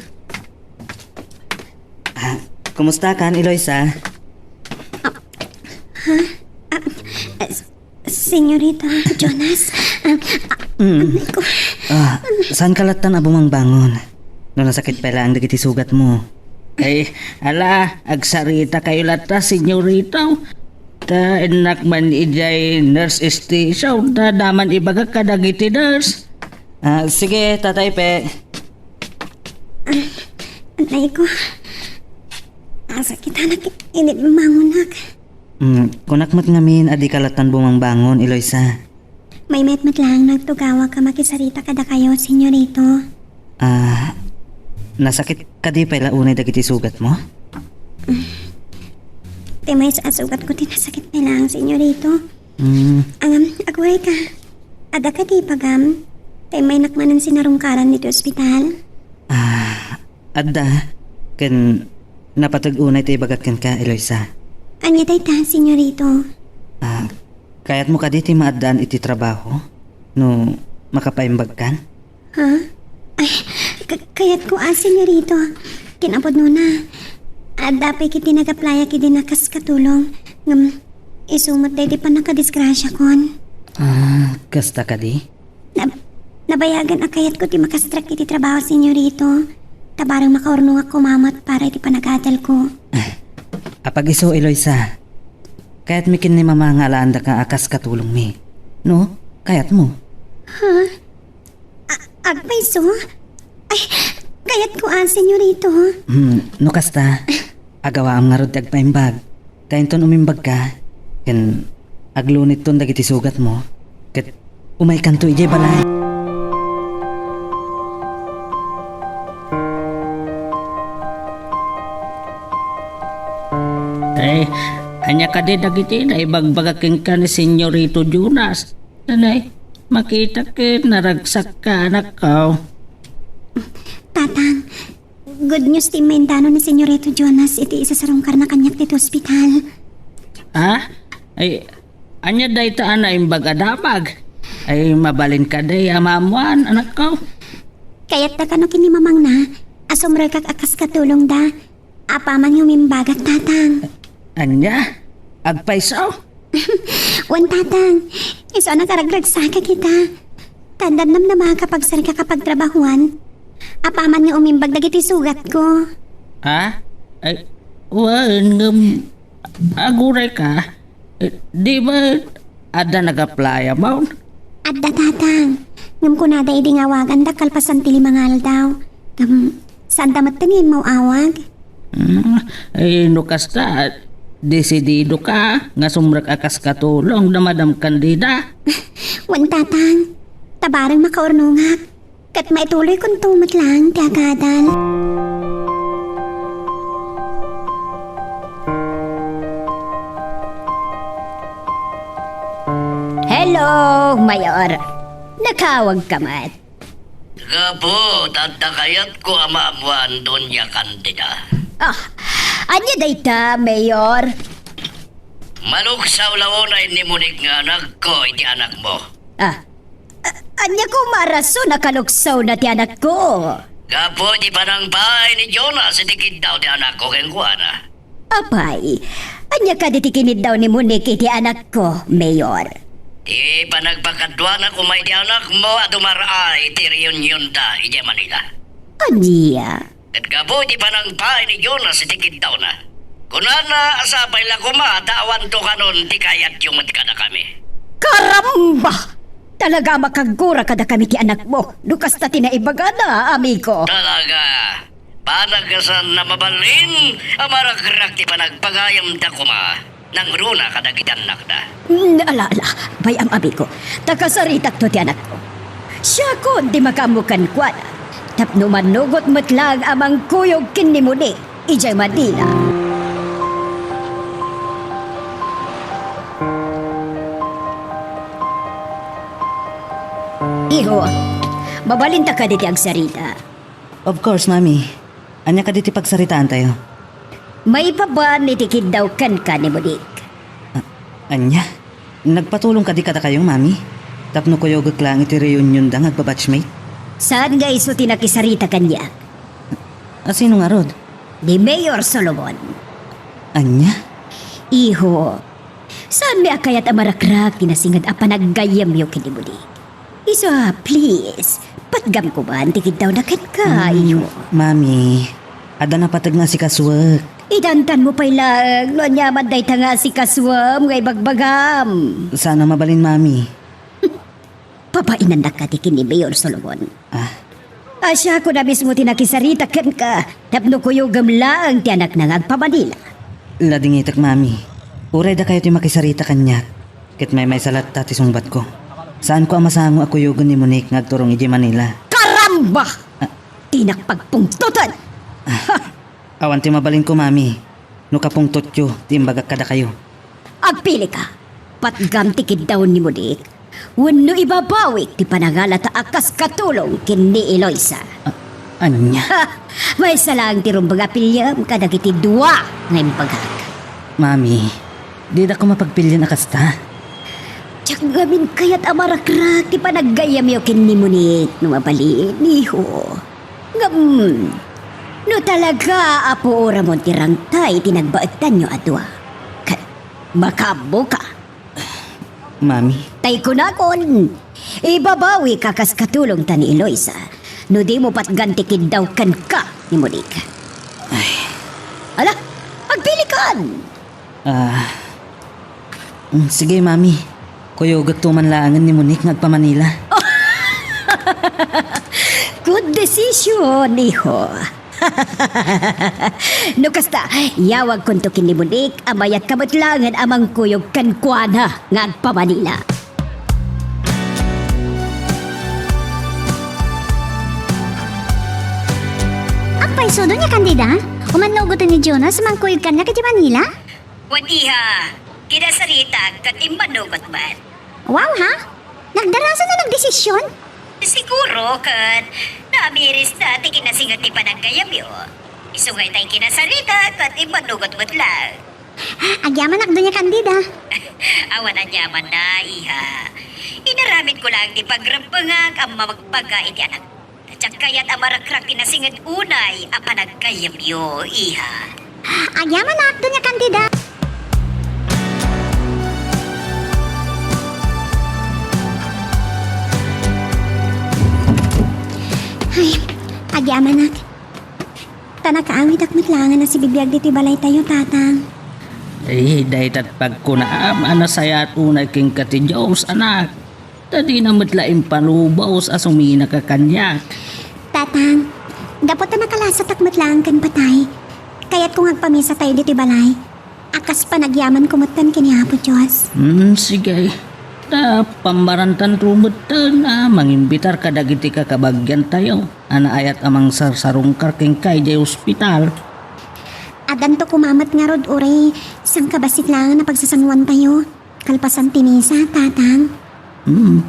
Ah, kumusta kan, Eloisa? Ah, ah, ah, s-, Senyorita Jonas, ah, ah, Mm. Anak ko. Ah, saanka lattan a bumangbangon? No nasakit pay laeng dagiti sugatmo. Ay, ala, agsarita kayo latta, senyorito. Ta innak man idiay nurse station, ta daman ibagak kadagiti nurse. Ah, sige, tatay pe. Ay, anay ko. Asakitanak, inibmangonak. Mm, kunak met ngamin a dika lattan bumangbangon, Eloisa. Maymayat met laeng no agtugawak a makisarita kadakayo, senyorito. Ah, nasakit kadi pay la unay dagiti sugatmo? Ti maysa a sugatko ti nasakit pay laeng, Senyorito. Hmm. Ngem, agurayka, adda kadi ibagam ta immaynak manen sinarungkaran ditoy ospital? Ah, adda. Ken napateg unay ti ibagak kenka, Eloisa. Ania dayta, Senyorito? Ah, kayatmo kadi ti maaddaan iti trabaho no makapaimbagkan? Ha? Ay, ka-, kayatko a, Senyorito. Kinapudnona, adda pay ket ti nag-applyak idi a kas katulong. Ngem, isu met daydi pannakadisgrasiakon. Ah, kasta kadi? Na-, nabayagen a kayatko ti makastrak iti trabaho, Senyorito. Ta bareng makaurnongak koma met para iti panagadalko. Apag-isu, Eloisa. Kayatmi ken ni Mama nga alaandaka a kas katulongmi. No? Kayatmo? Ha? A-, agpayso? Ay, kayatko a, Senyorito. Hmm, no kasta, agawaam ngarud ti agpaimbag. Ta inton umimbagka, ken aglunitton dagiti sugatmo, ket umaykanto idiay balay. Eh, ania kadi dagiti naibagbaga kenka ni Senyorito Jonas? Nanay, makita ket naragsakka, anakko. Tatang, good news ti immaindano ni Senyorito Jonas iti isasarungkarna kaniak ditoy ospital. Ha? Ay, ania dayta a naimbag a damag? Ay, mabalin kadi a maammoan, anakko? Kayatda kano ken ni Mamangna a sumrekak a kas katulongda. Apaman nga umimbagak, Tatang. Ania? Agpayso? Wen, Tatang. Isu a nakaragragsakak ita. Ta namnama a pagsarikak a pagtrabahuan, apaman nga umimbag dagiti sugatko. Ha? Ay, wen, ngem, agurayka. Eh, di ba adda nag-apply-am? Adda, Tatang. Ngem kunada idi nga awagandak kalpasan ti lima nga aldaw. Ngem, saanda met ti nga immaw-awag. Hmm, eh, no kasta, desididoka nga sumrek a kas katulong da Madam Candida? Wen, Tatang. Ta bareng makaurnongak. Ket maituloykonto met laeng ti agadal. Hello, Mayor. Nakaawagka met? Gapu, ta adda kayatko a maammoan, Doña Candida. Ah, ania dayta, Mayor? Maluksaw la unay ni Monique nga anakko iti anakmo. Ah, A-, ania koma a rason a kaluksawna ti anakko? Gapu iti panangpaay ni Jonas iti kiddaw ti anakko kenkuana. Apay, ania kadi ti kiniddaw ni Monique iti anakko, Mayor? Ti panagpakaduana koma iti anakmo a dumar-ay iti reunionda idiay Manila. Ania? Ket gapu iti panangpaay ni Jonas iti kiddawna, kunana a sapay la koma ta awanto kanon ti kayatyo met kadakami. Karamba! Talaga a makaggura kadakami ti anakmo no kasta ti naibagana, amigo. Talaga, panagkasan a mabalin a maragrak ti panagpagayamda koma. Nangruna kadagiti annakda. Mm, ala, ala, bay-am, amigo, ta kasaritakto ti anakko. Siakon ti makaammo kenkuana, tapno manugot met laeng a mangkuyog ken ni Monique idiay Manila. Iho, mabalinta kadi ti agsarita? Of course, Mami. Ania kadi ti pagsaritaantayo? Maipapan iti kiddaw kenka ni Monique. A-, ania? Nagpatulong kadi kadakayo, Mami? Tapno kuyogek laeng iti reunionda nga agbabatchmate? Saan nga isu ti nakisarita kaniak? A, sino ngarud? Ni Mayor Solomon. Ania? Iho, saanmi a kayat a marakrak ti nasinged a panaggayyemyo ken ni Monique. Isu a, please, patgam koma ti kiddawna kenka, mm, iho. Mami, adda napateg nga asikasuek. Idantanmo pay laeng no ania man dayta nga asikasuem nga ibagbagam. Saan a mabalin, Mami. Pabainannak kadi ken ni Mayor Solomon. Ah? A, siakon a mismo ti nakisarita kenka tapno kuyogem laeng ti anakna nga agpa-Manila. Ladingitek, Mami. Uray dakayo ti makisarita kaniak, ket maymaysa latta ti sungbatko. Saanko a masango a kuyogen ni Monique nga agturong idiay Manila. Karamba! Ah, dinak pagpungtoten. Ha! Awan ti mabalinko, Mami, no kapungtotyo ti imbagak kadakayo. Agpilika, patgam ti kiddaw ni Monique, wenno ibabawik ti panangalata a kas katulong ken ni Eloisa. A-, ania? Ha! Maysa laeng ti rumbeng a piliem kadagiti dua nga imbagak. Mami, didakon mapagpilien a kasta. Diak ngamin kayat a marakrak ti panaggayyemyo ken ni Monique no mabalin, iho. Ngem, no talaga a puoramon ti rangtay ti nagbaettanyo a dua, ket makaammoka. Mami. Tay kunakon, ibabawika kas katulongta ni Eloisa no dimo patgan ti kiddaw kenka ni Monique. Ay. Ala, agpilikan! Ah, mm, sige, Mami. Kuyogetto man laengen ni Monique nga agpa-Manila. Good decision, iho. No kasta, yawagkonto ken ni Monique a mayatka met laengen a mangkuyog kenkuana nga agpa-Manila. Agpayso, Doña Candida? Umannugoten ni Jonas a mangkuyog kaniak iti Manila? Wen, iha, kinasaritak ket immanugot met. Wow, ha? Nagdarasa na nagdesisyon? Siguro ket namirisna ti kinasinget ti panaggayyemyo. Isu nga itay kinasaritak ket immanugot met laeng. Agyamanak, Doña Candida. Awan aniamanna, iha. Inaramidko laeng ti pagrebbengak a mabagbaga iti anak. Diak kayat a marakrak ti nasinget unay a panaggayyemyo, iha. Agyamanak, Doña Candida. Ay, agyamanak. Ta nakaawidak met laengen a sibibiag ditoy balaytayo, Tatang. Ay, dayta ti pagkunaam a nasayaat unay kenka ti Dios, anak. Ta dina met la impalubos a suminaka kaniak. Tatang, gapu ta nakalasatak met laeng ken patay, kayatko nga agpamisatayo ditoy balay. A kas panagyamanko metten ken ni Apo Dios. Hmm, sige. Ta pammarantanto metten a mangimbitar kadagiti kakabagyantayo a naayat a mangsarsarungkar kenka idiay ospital. Addanto koma met ngarud uray sangkabassit laeng a pagsasangoantayo kalpasan ti misa, Tatang. Hmm.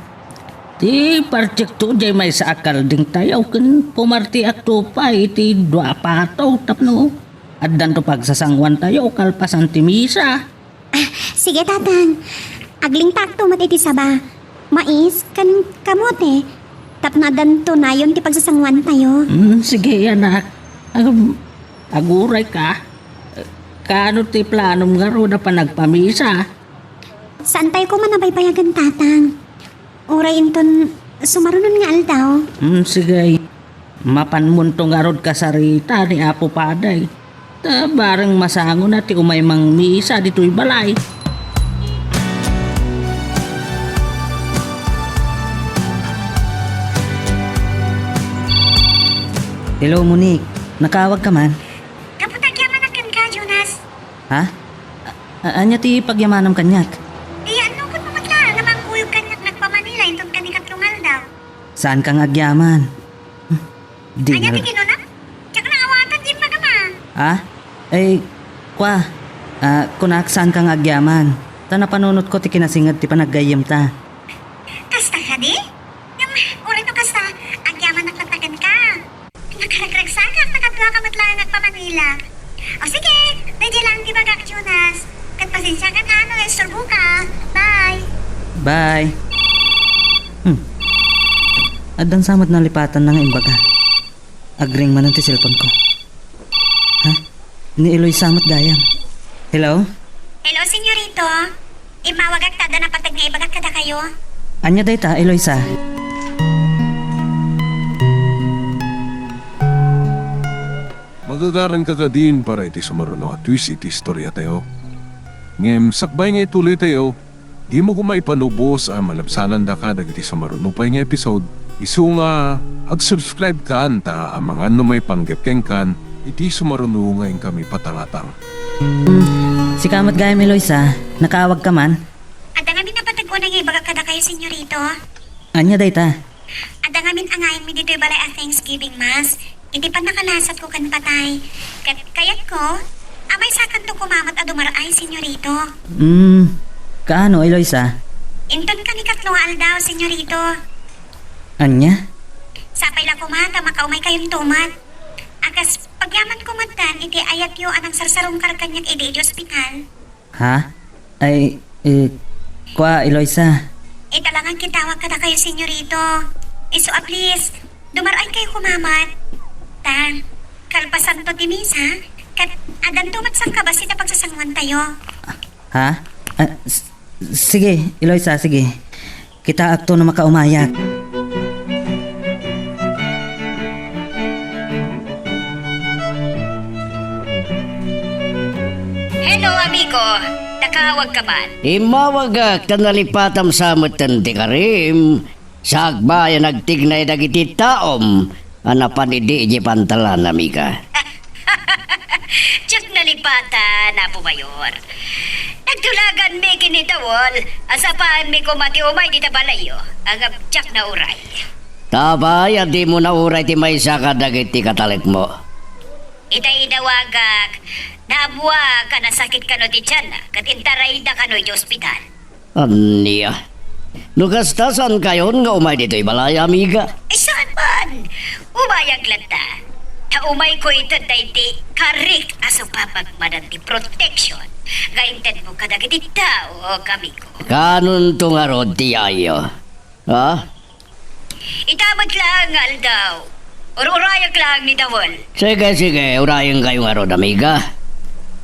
Ti partiekto diay maysa a kaldingtayo ken pumartiakto pay iti dua a pato tapno addanto pagsasangoantayo kalpasan ti misa. Ah, sige, Tatang. Aglingtakto met iti saba, mais, ken kamote, tapno addanto nayon ti pagsasangoantayo. Hmm, sige, anak. Ag-, agurayka. Kaano ti planom ngarud a panagpamisa? Saantayo koma a baybayagen, Tatang. Uray inton sumarunon nga aldaw. Hmm, sige. Mapanmonto ngarud kasarita ni Apo Paday. Ta bareng masangona ti umay mangmisa ditoy balay. Hello, Monique. Nakaawagka man? Gapu ta agyamanak kenka, Jonas. Ha? A-, ania ti pagyamanam kaniak? Iyaannukotmo met laeng a mangkuyog kaniak nga agpa-Manila inton kani katlo nga aldaw. Saanka nga agyaman? Di ngarud. Ania ti kinunam? Diak naawatan ti imbagam a. Ha? Ay, kua, ah, kunak saanka nga agyaman. Ta napanunotko ti kinasinget ti panaggayyemta. Kasta kadi? Ngem, uray no kasta, agyamanak latta kenka. Nakaragragsakak, nakaduaka met laeng agpa-Manila. O sige, daydiay laeng ti bagak, Jonas. Ket pasensiakan a no naisturboka. Bye. Bye. Hmm. Addan sa met nalipatanna nga imbaga. Agring manen ti cellphone ko. Ha? Ni Eloisa met gayam. Hello? Hello, Senyorito. Immawagak ta adda napateg nga ibagak kadakayo. Ania dayta, Eloisa? Magagaranka kadin para iti sumaruno a twist iti istoriatayo. Ngem sakbay nga ituloytayo, dimo koma ipalubos a malabsanandaka dagiti sumaruno pay nga episode. Isu nga ag-subscribe kan ta amangan no maipanggep kenkan iti sumaruno nga inkami patangatang. Sika met gayam, Eloisa, nakaawagka man? Adda ngamin napateg unay nga ibagak kadakayo, Senyorito. Ania dayta? Adda ngamin angaymi ditoy balay a Thanksgiving Mass. iti pannakalasatko ken patay. Ket kayatko a maysakanto koma met a dumar-ay, Senyorito. Hmm, kaano, Eloisa? Inton kanikatlo nga aldaw, Senyorito. Ania? Sapay la koma ta makaumaykayonto met. A kas pagyamanko metten iti ayatyo a nangsarsarungkar kaniak idi iti ospital. Ha? Ay, eh, kua, Eloisa. Ita la nga agkitawag kadakayo, Senyorito. Isu a please, dumar-aykayo koma met. Ta, kalpasanto ti misa, ket addanto met sangkabas iti pagsasangoantayo. Ha? Ah, s-, sige, Eloisa, sige. Kitaakto no makaumayak. Hello, amigo. Nakawag ka man? Immawagak ta nalipatam sa metten ti karim. Sakbay a nagtignay dagiti taom a napan idi idiay pantalan, amiga. Diak nalipatan, Apo Mayor. Nagtulaganmi ken ni Dawol a sapaanmi koma ti umay dita balayyo, ngem diak nauray. Apay a dimo nauray ti maysa kadagiti katalekmo? Ita idawagak, naammoak a nasakit kano ti tianna ket intarayda kano iti ospital. Ania? No kasta, saankayon nga umay ditoy balay, amiga? Ay, saan man? Umayak latta. Ta umayko ited daydi karik a supapagmanan ti protection nga intedmo kadagiti tao, amigo. Kanonto ngarud ti yayo? Ha? Ita met laeng nga aldaw, ur-urayak laeng ni Dawol. Sige, sige, urayenkayo ngarud, amiga.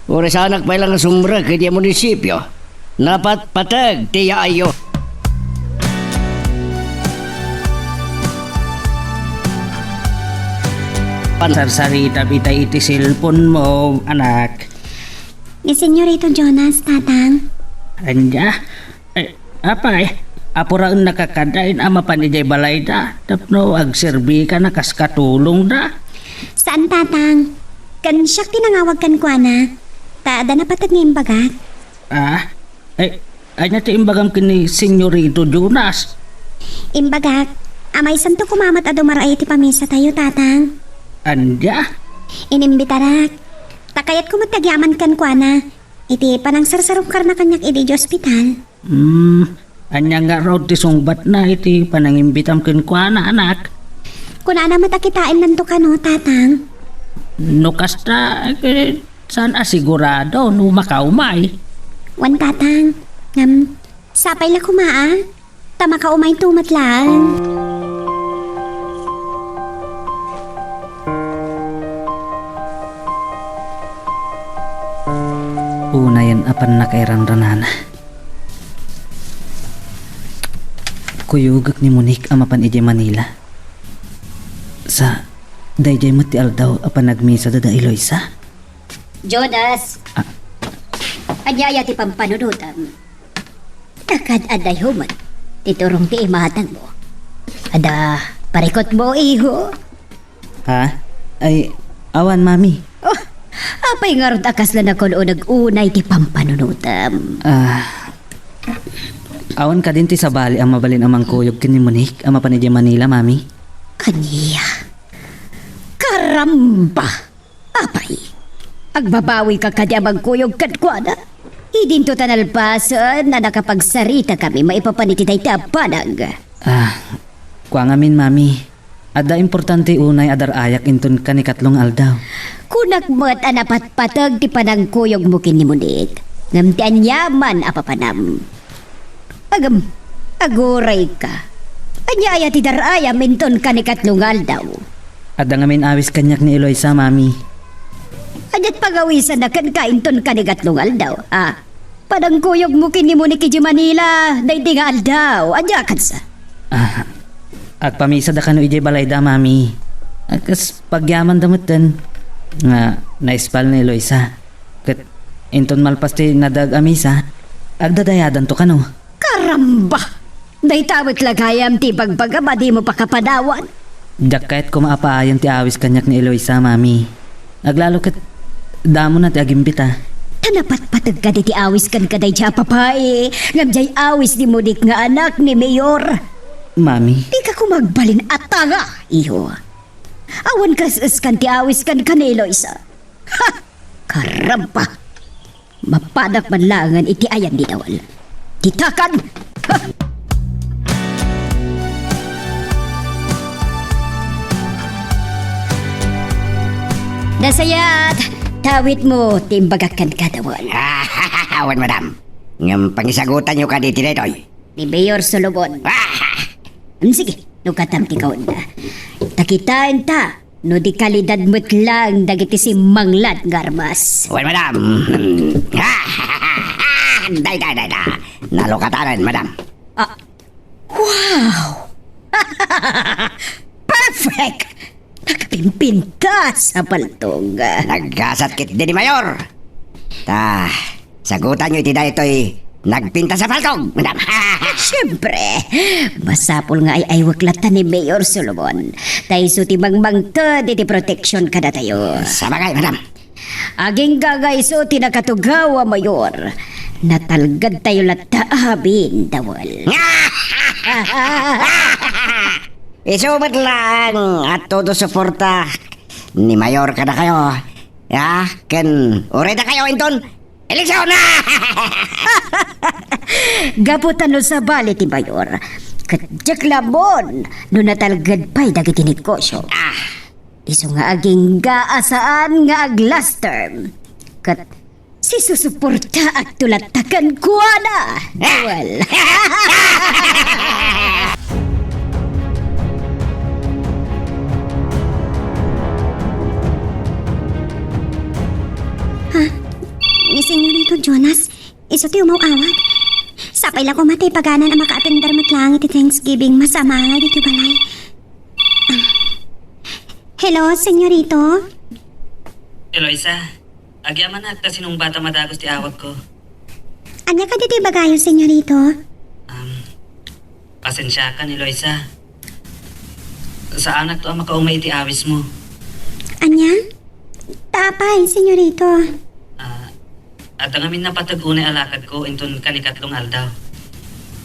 Uray saanak pay la nga sumrek idiay munisipio. Napatpateg ti yaayyo. Sarsaritam itay iti cellphone mo, anak. Ni Senyorito Jonas, Tatang. Ania? Eh, apay, apuraennaka kadi a mapan idiay balayda tapno agserbikana kas katulongda? Saan, Tatang. Ken siak ti nangawag kenkuana. Ta adda napateg nga imbagak. Ah? Eh, ania ti imbagam ken ni Senyorito Jonas? Imbagak, a maysanto koma met a dumar-ay iti pamisatayo, Tatang. Ania? Inimbitarak. Ta kayatko met ti agyaman kenkuana. Iti panangsarsarungkarna kaniak idi idiay ospital. Hmm, ania ngarud ti sungbatna iti panangimbitam kenkuana, anak? Kunana met a kitaennanto kano, Tatang. No kasta, eh, saan a sigurado no makaumay? Wen, Tatang. Ngem, sapay la koma, a. Ta makaumayto met laeng. Unayen a pannakairanranana. Kuyogek ni Monique a mapan idiay Manila. Sa, daydiay met ti aldaw a panagmisada da Eloisa? Jonas! Ah. Ania aya ti pampanunotam? Nakaad-adaymo met ti turong ti imatangmo. Adda parikutmo, iho? Ha? Ay, awan, Mami. Oh, apay ngarud a kasla nakun-uneg unay ti pampanunotam? Ah, awan kadin ti sabali a mabalin a mangkuyog ken ni Monique a mapan idiay Manila, Mami? Ania? Karamba! Apay, agbabawika kadi a mangkuyog kenkuana? Idinto ta nalpasen a nakapagsaritakami maipapan iti dayta a banag. Ah, kua ngamin, Mami. Adda importante unay a dar-ayak inton kanikatlo nga aldaw. Kunak met a napatpateg ti panangkuyogmo ken ni Monique, ngem ti aniaman a papanam. Agam, agurayka. Ania aya ti dar-ayam inton kanikatlo nga aldaw? Adda ngamin awis kaniak ni Eloisa, Mami. Aniat pangawisanna kenka inton kanikatlo nga aldaw, a? Panangkuyogmo ken ni Monique idiay Manila, daydi nga aldaw. Ania kadi? Ah, agpamisada kano idiay balayda, Mami. A kas pagyamanda metten nga naispal ni Eloisa. Ket inton malpas ti nadaag a misa, agdadayadanto kano. Karamba! Dayta met la gayam ti ibagbagam a dimo pakapadawan. Diak kayat koma a paayem ti awis kaniak ni Eloisa, Mami. Aglalo ket damona ti agimbita. Ta napatpateg kadi ti awis kenka daydiay a babai, ngem diay awis ni Monique nga anak ni Mayor. Mami. Dika koma agbalin a tanga, iho. Awan kas-eskan ti awiskan ken ni Eloisa. Ha! Karamba! Mapanak man laengen iti ayan ni Dawal. Ditakan! Ha! Nasayaat! Tawid mo ti imbagak kenka, Dawal. Awan, madam. Ngem pangisagutanyo kadi ti daytoy. Ni Mayor Solomon. Ah! Mm, sige, lukatam ti kaunda. Ta kitaenta no di kalidad met laeng dagiti simmanglat nga armas. Well, madam. Dayta, dayta. Nalukatanan, madam. Ah, wow! Perfect! Nagpimpintas a paltog. Naggasat ketdi ni Mayor. Ta, sagutanyo iti daytoy nagpintas a paltog, madam. Siyempre, masapul nga ay-aywek latta ni Mayor Solomon. Ta isu ti mangmangted iti protection kadatayo. Sabagay, madam. Agingga nga isu ti nakatugaw a mayor. Natalgedtayo latta amin, Dawal. Isu met laeng a todo suporta ni Mayor kadakayo. Ya, ken uray dakayo inton eleksyon. Gapu ta no sabali ti Mayor, ket diak la ammo no natalged pay dagiti negosyo. Ah. Isu nga agingga a saan nga ag-last term. Ket sisusuportaak to latta kenkuana. Well. Ha? Ni Senyorito Jonas? Isu ti umaw-awat. Sapay la koma ta ipaganan a makaatender met laeng iti Thanksgiving masama nga ditoy balay. Ah. Hello, Senyorito? Eloisa, agyamanak ta sinungbat a madagus ti awatko. Ania kadi ti ibagayo, Senyorito? Um, Pasensiakan, Eloisa. Saanakto a makaumay iti awismo. Ania? Ta apay, Senyorito? Ah, adda ngamin napateg unay a lakadko inton kanikatlo nga aldaw.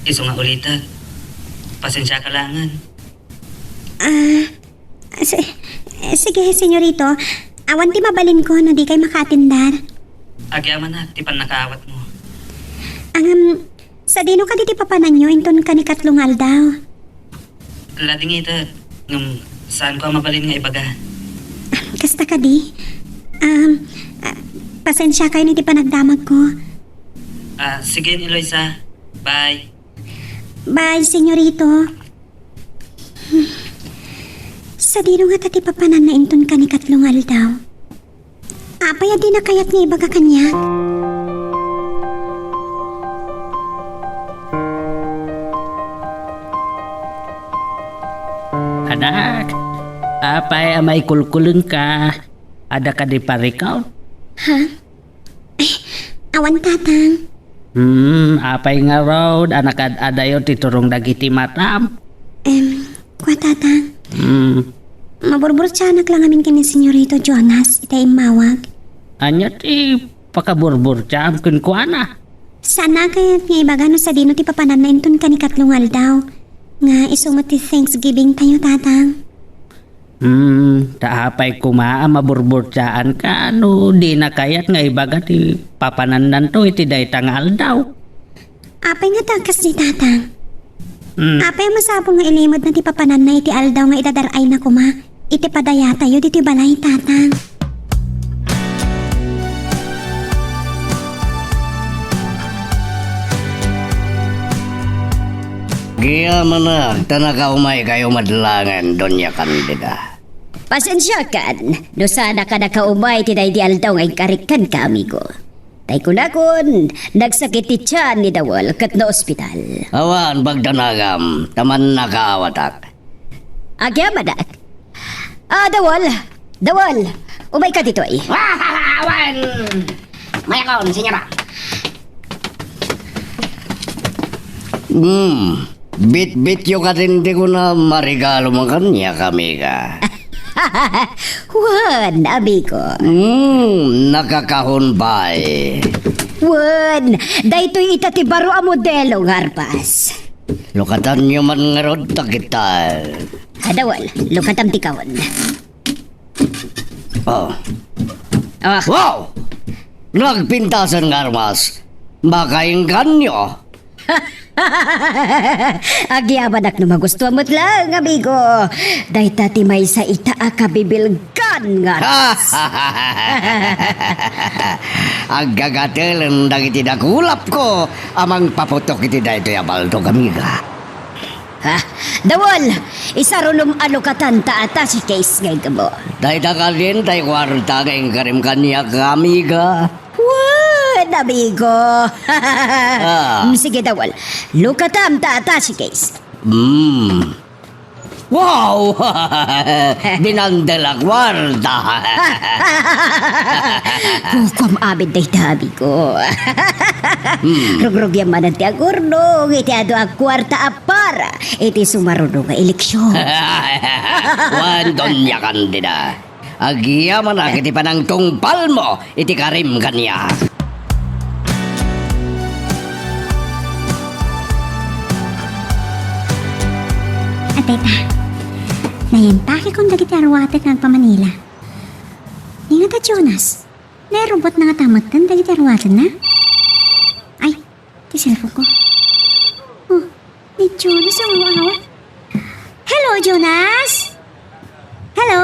Isu nga ulitek. Pasensiaka laengen. Ah, si-, sige, Senyorito. Awan ti mabalinko no dikay makaatender. Agyamanak ti pannakaawatmo. Ngem, sadino kadi ti papananyo inton kanikatlo nga aldaw? Ladingitek, ngem saanko a mabalin nga ibaga. Kasta kadi? Um, ah, pasensiakayon iti panagdamagko. Ah, sige, Eloisa. Bye. Bye, Senyorito. Sadino ngata ti papananna inton kanikatlo nga aldaw? Apay a dina kayat nga ibaga kaniak? Anak, apay a maikulkulengka? Adda kadi parikaw? Ha? Ay, awan, Tatang. Hmm, apay ngarud a nakaad-adayo ti turong dagiti matam? Em, kua, Tatang. Hmm. Maburburtianak la ngamin ken ni Senyorito Jonas iti immawag. Ania ti pakaburburtiam kenkuana? Saan a kayat nga ibaga no sadino ti papananna inton kanikatlo nga aldaw. Nga isu met ti Thanksgiving tayo, Tatang. Hmm, ta apay koma a maburburtiaanka no dina kayat nga ibaga ti papanannanto iti dayta nga aldaw? Apay ngata a kasdi, Tatang? Hmm. Apay a masapul nga ilimedna ti papananna iti aldaw nga idadar-ayna koma iti padayatayo ditoy balay, Tatang? Agyamanak ta nakaumaykayo met laengen, Doña Candida. Pasensiakan no saanak a nakaumay ti daydi aldaw nga inkarik kenka, amigo. Tay kunakon, nagsakit ti tian ni Dawal ket naospital. Awan pagdanagam, ta mannakaawatak. Agyamanak. Ah, Dawal! Dawal! Umayka ditoy. Ah, awan! Mayakon, senyora. Hmm. Bitbityo kadin ti kuna, marigalo man kaniak, amiga. Wen, amigo. Hmm, nakakahon pay. Wen, daytoy ita ti baro a modelo nga arpas. Lukatanyo man ngarud dagita. Ah, Dawal, lukatam ti kaon. Oh. Ah. Wow! Nagpintasan nga armas. Makaingganyo. Agyamanak no magustuam met laeng, amigo. Dayta ti maysa ita a kabibilgan nga armas. Aggagatelen dagiti dakulapko a mangpaputok iti daytoy a baldog, amiga. Ha? Dawol! Isarunom a lukatan ta ata si Case nga igamo. Dayta kadin tay kuarta nga inkarim kaniak, amiga. Wen, amigo. Ah. Mm, sige, Dawol. Lukatam ta ata si Case. Mm. Wow! Dinandel a kuarta. Kukuam amin dayta, amigo. Hmm. Rugrugiam manen ti agurnong iti adu a kuarta a para iti sumaruno nga eleksion. Wen, Doña Candida, agyamanak iti panangtungpalmo iti karim kaniak. Atay ta, nayentakekon dagiti aruaten nga agpamanila. Ni nga ta Jonas, nairubot na nga tametten dagiti aruatenna? Ay, ti cellphone ko. Oh, ni Jonas ang awawat. Hello, Jonas? Hello?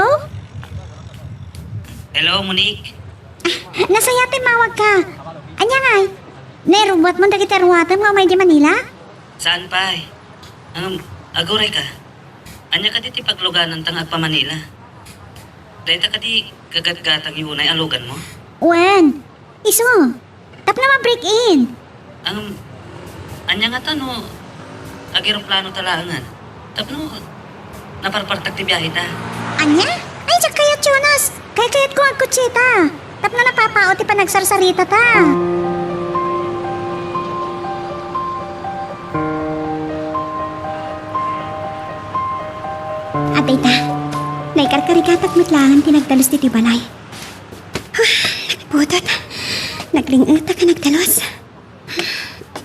Hello, Monique. Ah, nasayaat ti mawag ka. Ania ngay? Nairubot mo dagiti aruatem nga umay di Manila? Saan pay? Ngem, aguray ka. Ania kadi ti paglugananta nga agpa-Manila? Dayta kadi gagatgatangyo unay a luganmo? Wen, isu. Tapno ma-break in. Ngem, ania ngata no ageroplano ta laengen? Tapno naparpartak ti biaheta. Ania? Ay, diak kayat, Jonas. Kaykayatko nga agkotseta. Tapno napapao ti panagsarsaritata. Atay ta, naikarkarigatak met laeng ti nagdalus ditoy balay. Huh, nagpudot. Nagring-etak a nagdalus.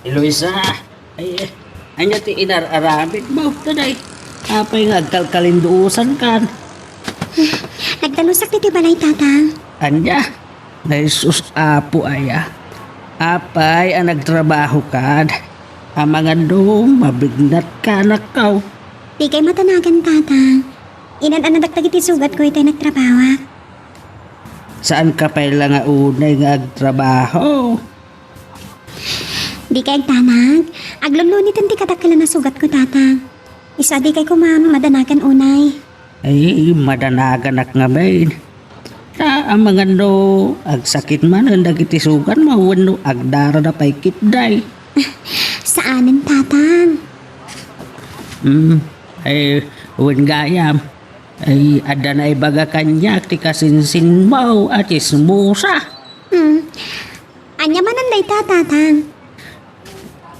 Eloisa, ay, ania ti inar-aramidmo, daday? Apay nga agkalkalinduosankan? Nagdalusak ditoy balay, Tatang. Ania? Ay, sus, Apo aya. Apay a nagtrabahokan? Amangan no mabignatkanak. Dikay madanagan, Tatang. Inan-anadak dagiti sugatko itay nagtrabahok. Saanka pay la nga unay nga agtrabaho? Dikay agdanag. Agluluniten ti kadakkel a sugatko, Tatang. Isu a dikay koma madanagan unay. Ay, madanaganak ngamin. Ta, amangan no agsakit manen dagiti sugatmo wenno agdarada pay ketdi. Saanen, Tatang. Hmm, ay, wen gayam. Ay, adda naibaga kaniak ti kasinsinmo a tsismosa. Hmm. Ania manen dayta, Tatang?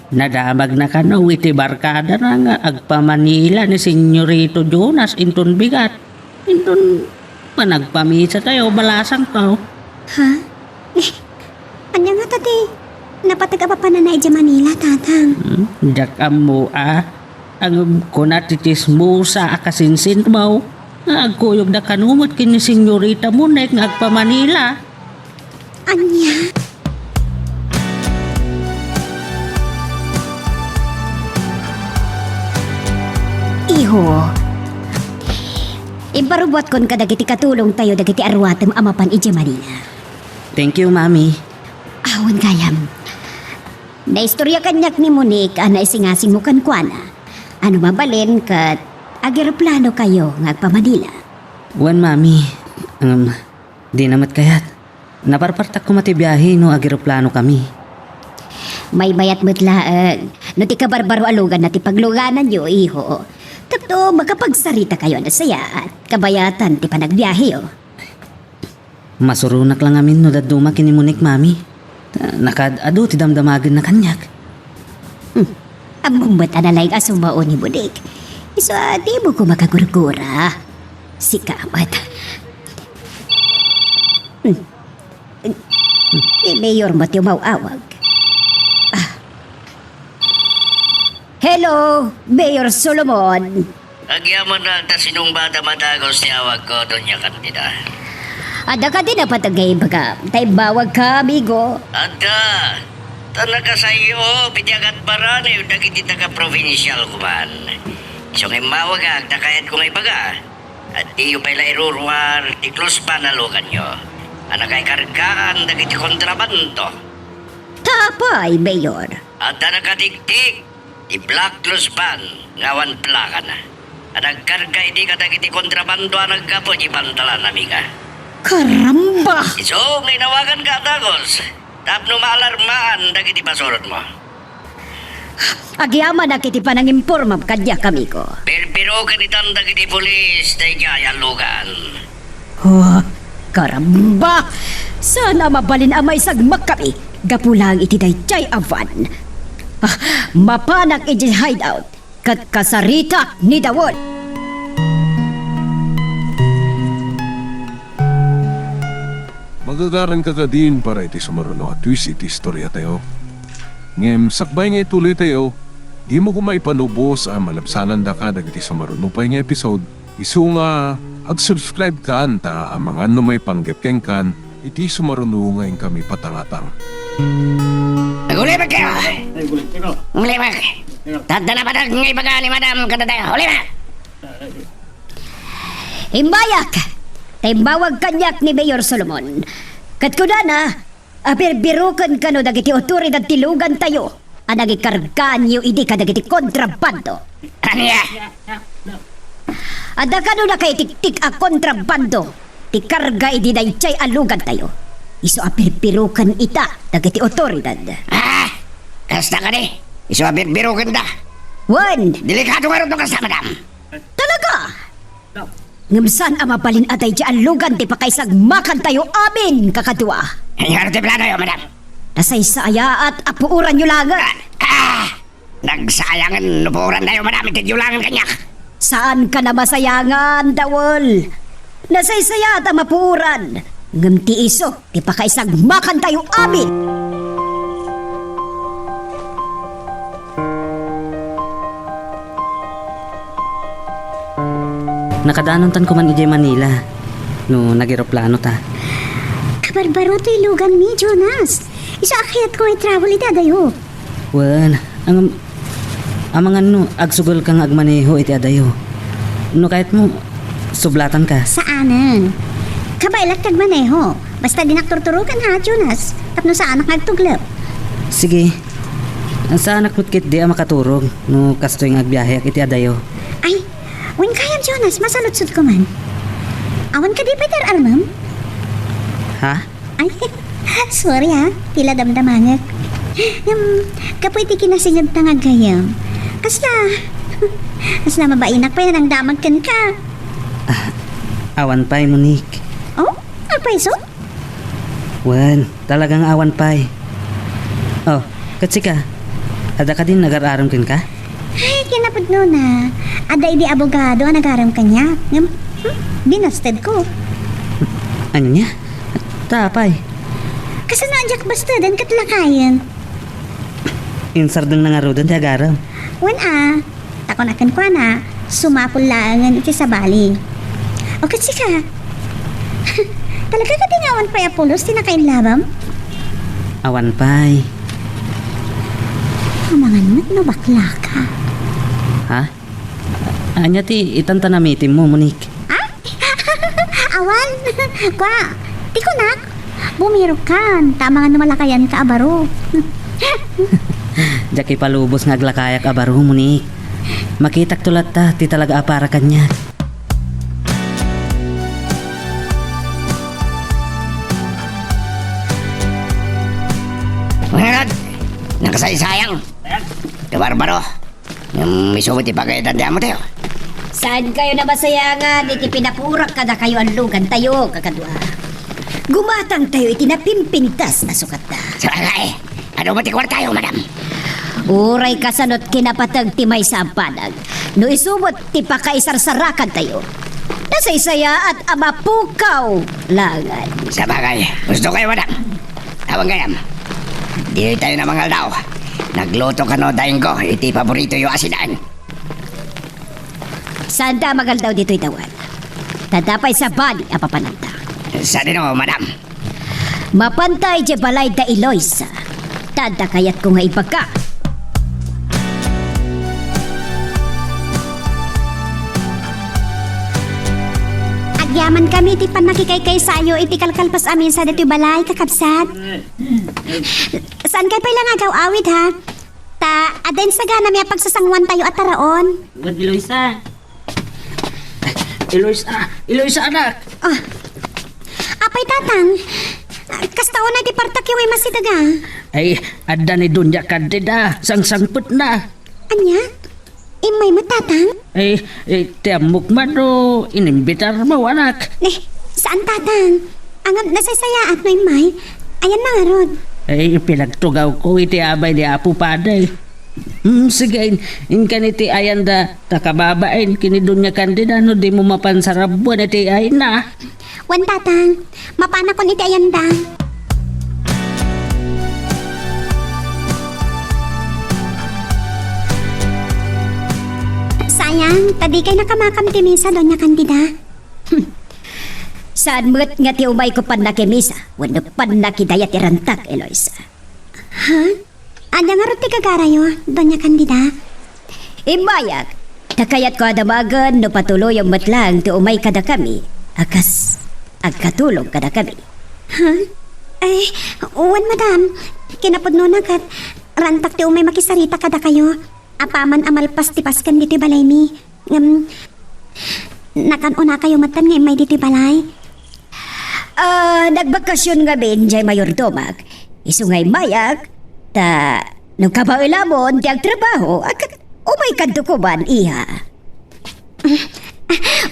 Nadamagna kano iti barkadana nga agpa-Manila ni Senyorito Jonas inton bigat. Inton panagpamisatayo, balasangko. Ha? Eh, ania ngata ti napateg a papananna idiay Manila, Tatang? Hmm, diak ammo a. Ngem kuna ti tsismosa a kasinsinmo nga agkuyogda kano met ken ni Senyorita Monique nga agpa-Manila. Ania? Iho, imparubuatkon kadagiti katulongtayo dagiti aruatem a mapan idiay Manila. Thank you, Mami. Awan gayam. Naistorya kaniak ni Monique a naisingasingmo kenkuana. Ano mabalin ket ageroplanokayo nga agpa-Manila? Wen, Mami. Ngem, dina met kayat. Naparpartak koma ti biahe no ageroplanokami. Maymayat met laeng no ti kabarbaro a luganna ti paglugananyo, iho. Tapno makapagsaritakayo a nasayaat, kabayatan ti panagbiaheyo. Masuronak la ngamin no dadduma ken ni Monique, Mami. Ta nakaad-adu ti damdamagenna kaniak. Hmm. Ammom met a nalaing a sumao ni Monique. Isu a dimo koma kagurgura. Sika met. Hmm. Ni Mayor Mateo maw-awag. Ah. Hello, Mayor Solomon. Agyamanak ta sinungbatam a dagus ti awagko, Doña Candida. Adda kadi napateg nga ibagam ta imbawagka, amigo? Adda. Ta nakasay-o iti agatbaraniw dagiti taga-probinsial koman. Isu nga immawagak ta kayatko nga ibaga, addiyo pay la iruruar ti close van a luganyo a nakaikargaan dagiti kontrabando. Ta apay, Mayor? Adda nakatiktik ti black close van nga awan plakana a nagkarga idi kadagiti kontrabando a naggapu iti pantalan, amiga. Karamba! Isu nga inawaganka a dagus tapno maalarmaan dagiti basolotmo. Agyamanak iti panangimpormam kaniak, amigo. Birbiroken itan dagiti pulis daydiay a lugan. Oh, karamba! Saan a mabalin a maisagmakkami gapu laeng iti daydiay a van. Ah, mapanak idiay hideout ket kasaritak ni Dawol. Magagaranka kadin para iti sumaruno a twist iti istoriatayo. Ngem sakbay nga ituloytayo, dimo koma ipanubos a malabsanandaka dagiti sumaruno pay nga episode. Isu nga ag-subscribe kan ta amangan no maipanggep kenkan iti sumaruno nga inkami patangatang. Agulibek kayo! Agulibek! Tadda napateg nga ibaga ni Madam kadatayo. Ulibek! Imbayak! Ta imbawag kaniak ni Mayor Solomon. Ket kunana, a birbiroken kano dagiti otoridad ti lugantayo a nangikargaanyo idi kadagiti kontrabando. Ania? Adda kano nakaitiktik a kontrabando ti karga idi daydiay a lugantayo. Isu a birbiroken ita dagiti otoridad. Ah! Kasta kadi? Isu a birbirokenta? Wen! Delikado ngarud no kasta, madam. Talaga? Ngem saan a mabalin a daydiay a lugan ti pakaisagmakantayo amin, kakadua. Ania ti planoyo, madam? Nasaysayaat a puoranyo laengen. Ah! Ah! Nagsayangen no puorantayo, madam, iti diyo laengen kaniak. Saankan a masayangan, Dawol. Nasaysayaat a mapuoran. Ngem ti isu, ti pakaisagmakantayo amin. Nakadanontan koman idiay Manila no nagiroplanota. Kabarbaro toy luganmi, Jonas. Isu a kayatko nga i-travel iti adayo. Wen, ang, amangan no agsugelka nga agmaneho iti adayo. No kayatmo, sublatanka. Saanen. Kabaelak ti agmaneho. Basta dinak turturoken, ha, Jonas. Tapno saanak nga agtuglep. Sige. Saanak met ketdi a makaturog no kastoy nga agbiaheak iti adayo. Ay, wen gayam, Jonas, masaludsodko man. Awan kadi pay ti ar-armem? Ha? Ay, sorry, ha, ti la damdamangek. Ngem, gapu iti kinasingedta nga aggayem. Kasla, kasla mabainak pay a nangdamag kenka. Ah, awan pay, Monique. Oh? Apay isu? Wen, talaga nga awan pay. Oh, ket sika, adda kadin agar-arem kenka? Ay, kinapudnona, adda idi abogado a nagarem kaniak. Ngem, hmm, binastedko. Ania? Ta apay? Kasano a diak basteden ket lakayen? Insardengna ngaruden ti agarem. Wen a, ta kuna kenkuana, sumapul laengen iti sabali. O ket sika? Talaga kadi nga awan pay a pulos ti nakainlabam? Awan pay. Amangan met no baklaka. Ha? Ania ti itan ta namitimmo, Monique? Ah? Awan. Kua, ti kunak, bumirokkan, ta amangan no malakayanka a baro. Diak ipalubos nga aglakayak a baro, Monique. Makitakto latta ti talaga a para kaniak. Ngarud, nakasaysayang. Kabarbaro. Ngem isu met ti pagayatan ti amotayo. Saankayo a masayangan iti pinapurak kadakayo a lugantayo, kakadua. Gumatangtayo iti napimpintas a sukatda. Sabagay, adu met ti kuartayo, madam? Uray kasano't kinapateg ti maysa a banag, no isu met ti pakaisarsarakantayo, nasaysayaat a mapukaw laengen. Sabagay, husto kayo, madam. Awan gayam. Ditayo na mangaldaw. Nagluto kano daingko iti paboritoyo a sinaen. Saanda a mangaldaw ditoy, Dawal. Ta adda pay sabali a papananta. Sadino, madam? Mapanta idiay balay da Eloisa. Ta adda kayatko nga ibagak. Agyamankami iti pannakikaykaysayo iti kalkalpas a misa ditoy balay, kakabsat. Saankay pay la nga agaw-awid, ha? Ta adda insaganami a pagsasanguantayo a taraon. Gud Eloisa. Eloisa, Eloisa, anak. Ah. Apay, tatang? Kasta unay ti partakyo nga immasideg, a? Ay, adda ni Doña Candida, sangsangpetna. Ania? Immay met, tatang? Eh, eh, ti ammok man no inimbitarmo, anak. Eh, saan, tatang? Ngem nasaysayaat no immay. Ayanna ngarud? Eh, pinagtugawko iti abay ni Apo Padi. Hmm, sige, in-, inkan iti ayanda ta kababain ken ni Doña Candida no dimo mapan sarabuen iti ayna. Wen, tatang, mapanakon iti ayanda. Sayang, ta dikay nakamakam ti misa, Doña Candida. Saan met nga ti umayko pannakimisa wenno pannakidayat ti rantak, Eloisa. Ha? Ania ngarud ti gagarayo, Doña Candida? Immayak, ta kayatko a damagen no patuloyem met laeng ti umay kadakami a kas agkatulong kadakami. Ha? Ay, wen, madam. Kinapudnona ket rantak ti umay makisarita kadakayo apaman a malpas ti Pasken ditoy balaymi. Ngem, nakan-unakayo metten nga immay ditoy balay? Ah, nagbakasyon ngamin diay mayordomak. Isu nga immayak, ta no kabaelamon ti agtrabaho, ag-, umaykanto koman, iha.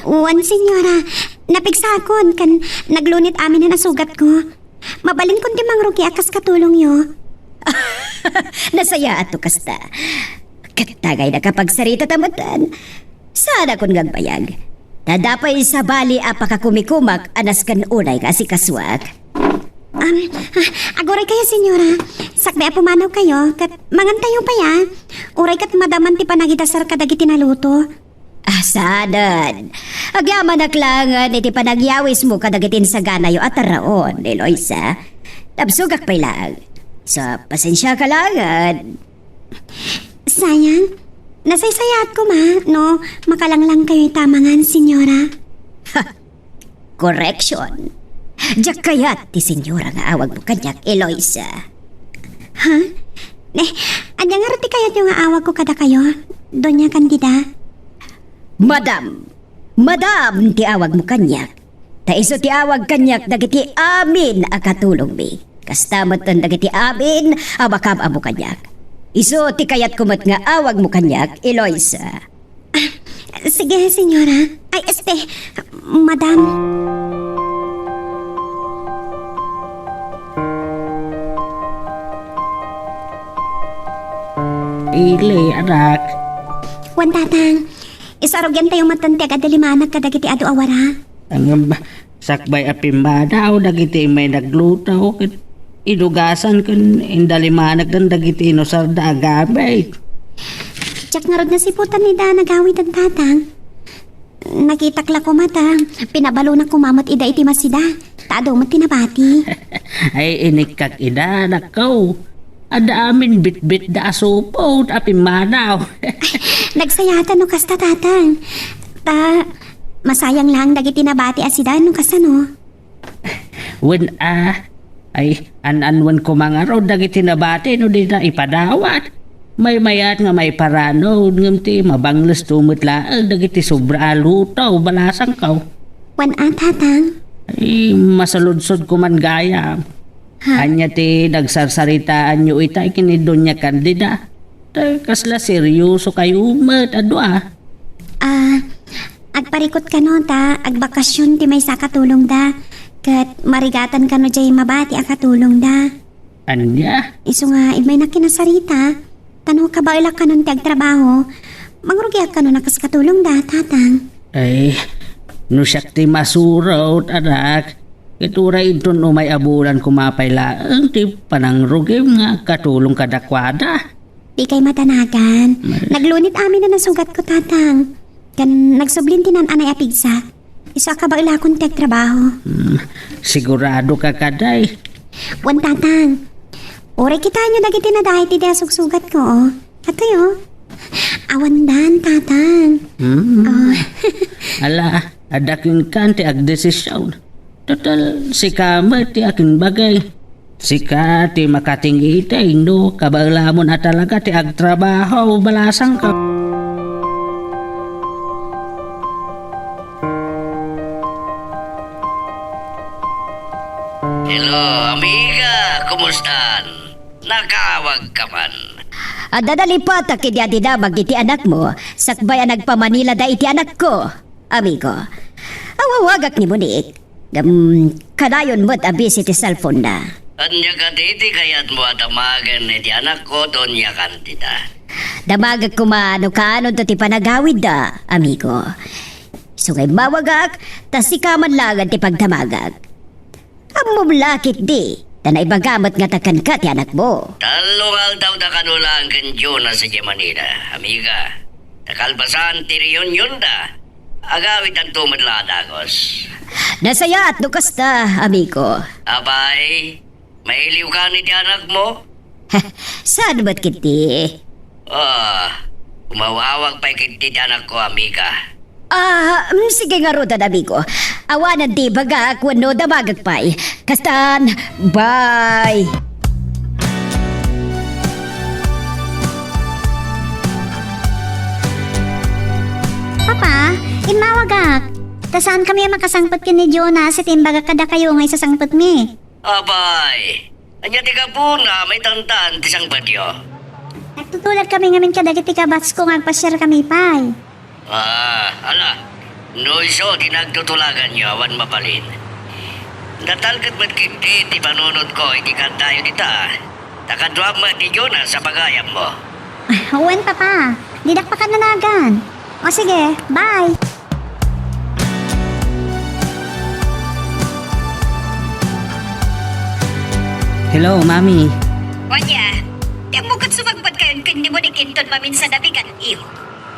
Wen, senyora, napigsakon ken naglunit aminen a sugatko. Mabalinkon ti mangrugi a kas katulongyo. Nasayaat no kasta. Ket dagiti nakapagsarita ta metten, saanakon nga agbayag. Ta adda pay sabali a pakakumikumak a nasken unay nga asikasuak. Am, ah, aguray kayo, senyora. Sakbay a pumanaw kayo, ket mangantayo pay, a. Uray ket madaman ti panagidasar kadagiti naluto. Ah, saanen. Agyamanak laengen iti panagyawismo kadagiti insaganayo a taraon, Eloisa. Nabsogak pay laeng. So, pasensiaka laengen. Sayang, nasaysayaat koma no makalanglang kayo ita mangan, senyora. Ha! Correction. Diak kayat ti senyora nga awagmo kaniak, Eloisa. Ha? Eh, ania ngarud ti kayatyo nga awagko kadakayo, Doña Candida? Madam. Madam ti awagmo kaniak. Ta isu ti awag kaniak dagiti amin a katulongmi. Kasta metten dagiti amin a makaam-ammo kaniak. Isu ti kayatko met nga awagmo kaniak, Eloisa. Ah, sige, senyora. Ay, este, madam. Ili, anak. Wen, tatang. Isarugiantayo metten ti agadalimanaw kadagiti adu a wara. Ngem, sakbay a pimmanaw dagiti immay nagluto ket idugasan ken indalimanakdan dagiti inusarda a gamit. Diak ngarud nasiputan ida nagawiden, tatang. Nakitak la koma ta pinabalonak koma met ida iti masida, ta adu met ti nabati. Ay, inikkak ida, anakko. Adda amin bitbitda a supot a pimmanaw. Nagsayaatan no kasta, tatang. Ta, masayang laeng dagiti nabati a sida no kasano. Wen a, ay, an-anwen koma ngarud dagiti nabati no dida ipadawat. Maymayat nga maiparanud ngem ti mabanglesto met laeng dagiti sobra a luto, balasangko. Wen a, tatang? Ay, masaludsod koman gayam. Ha? Ania ti nagsarsaritaanyo ita ken ni Doña Candida? Ta kasla seryoso kayo met a dua. Ah, agparikut kano ta agbakasyon ti maysa a katulongda, ket marigatan kano diay mabati a katulongda. Ania? Isu nga, immaynak kinasarita, ta no kabaelak kanon ti agtrabaho, mangrugiak kanon a kas katulongda, tatang. Ay, no siak ti masurot, anak, ket uray inton umay a bulan koma pay laeng ti panangrugim nga agkatulong kadakuada. Dikay madanagan. Mar- Naglunit amin a nasugatko, tatang. Ken nagsublin ti naan-anay a pigsak. Isu a kabaelakon ti agtrabaho. Hmm, sigurado ka kadi? Wen, Tatang. Uray kitaenyo dagiti nadait idi a sugsugatko, o. Atoy, o. Awandan, Tatang. Hmm. O. Ala, adda kenka ti agdesision. Total, sika met ti akinbagay. Sika ti makatingitay no kabaelamon a talaga ti agtrabaho, balasangko. Hello, amiga. Kumustan? Nakaawagka man. Adda nalipatak idi adda damag iti anakmo, sakbay a nagpamanilada iti anakko. Amigo, awawagak ni Monique. Ngem, kanayon met a busy ti cellphone-na. Ania kadi ti kayatmo a damagen iti anakko, Doña Candida? Damagek koma no kaanonto ti panagawidda, amigo. Isu nga immawagak, ta sika man laengen ti pagdamagak. Ammom la ketdi, ta naibaga met ngata kenka ti anakmo. Tallo nga aldawda kano laeng ken Jonas idiay Manila, amiga. Ta kalpasan ti reunionda, agawidanto met la a dagus. Nasayaat no kasta, amigo. Apay, mailiwkan iti anakmo? Saan met ketdi? Ah, umaw-awag pay ketdi ti anakko, amiga. Ah, mm, sige ngaruden, amigo. Awanen ti ibagak wenno damagek pay. Kastan, bye! Papa, immawagak. Ta saankami a makasangpet ken ni Jonas iti imbagak kadakayo nga isasangpetmi. Apay, ania ti gapuna a maitantan ti sangpetyo? Nagtutulagkami ngamin kadagiti kabatchko nga agpasiarkami pay. Ah, ala, no isu ti nagtutulaganyo, awan mabalin. Natalged met ketdi ti panunotko iti kaaddayo dita. Ta kaduak met ni Jonas a pagayammo. Ah, wen, Papa. Didak pakannanagan. O sige, bye. Hello, Mami. Ania, ti ammok ket sumangpetkayon ken ni Monique inton maminsan a bigat, iho?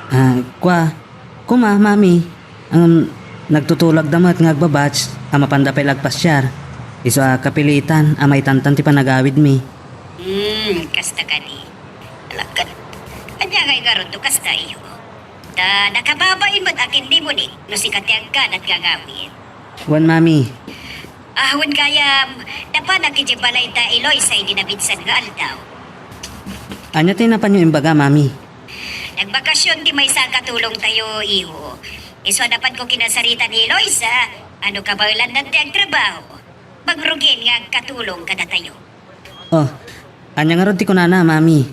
Ah, kua, kuma, Mami. Ngem, nagtutulagda met nga agbabatch a mapanda pay la agpasiar. Isu a kapilitan a maitantan ti panagawidmi. Hmm, kasta kadi. Ala ket, ania ngay ngarud no kasta, iho? Ta nakababain met a ken ni Monique no sika ti agkanat nga agawid. Wen, Mami. Ah, wen gayam, napanak idiay balay da Eloisa idi naminsan nga aldaw. Ania ti napanyo imbaga, Mami? Nagbakasyon ti maysa a katulongtayo, iho. Isu a napanko kinasarita ni Eloisa, a no kabaelanna ti agtrabaho, mangrugin nga agkatulong kadatayo. Oh, ania ngarud ti kunana, Mami?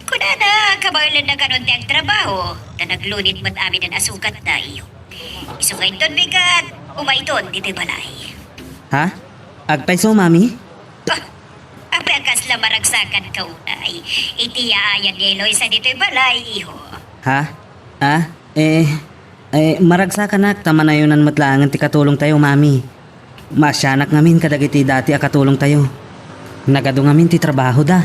Kunana, kabaelanna kanon ti agtrabaho, ta naglunit met aminen a sugatna, iho. Isu nga inton bigat, umayton ditoy balay. Ha? Agpayso, Mami? Ah, apay a kasla maragsakanka unay iti yaayab ni Eloisa ditoy balay, iho? Ha? Ah? Eh, eh, maragsakanak ta manayonan met laengen ti katulongtayo, Mami. Maasianak ngamin kadagiti dati a katulongtayo. Nagadu ngamin ti trabahoda.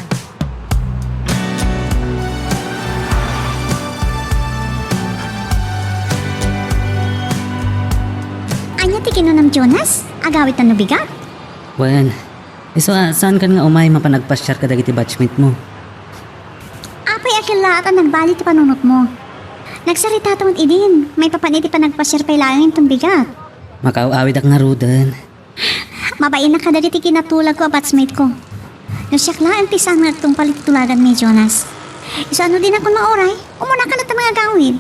Ania ti kinunam, Jonas? Agawidtan no bigat? Wen, isu a saankan nga umay mapan agpasiar kadagiti batchmate-mo. Apay a kellaat a nagbali ti panunotmo. Nagsaritato met idin, maipapan iti panagpasiar pay laeng inton bigat. Makaaw-awidak ngaruden. Mabain a kadagiti kinatulagko a batchmate-ko. No siak laeng ti saan nga agtungpal iti tulagan ni Jonas. Isu a no dinakon mauray, umunaka latta nga agawid.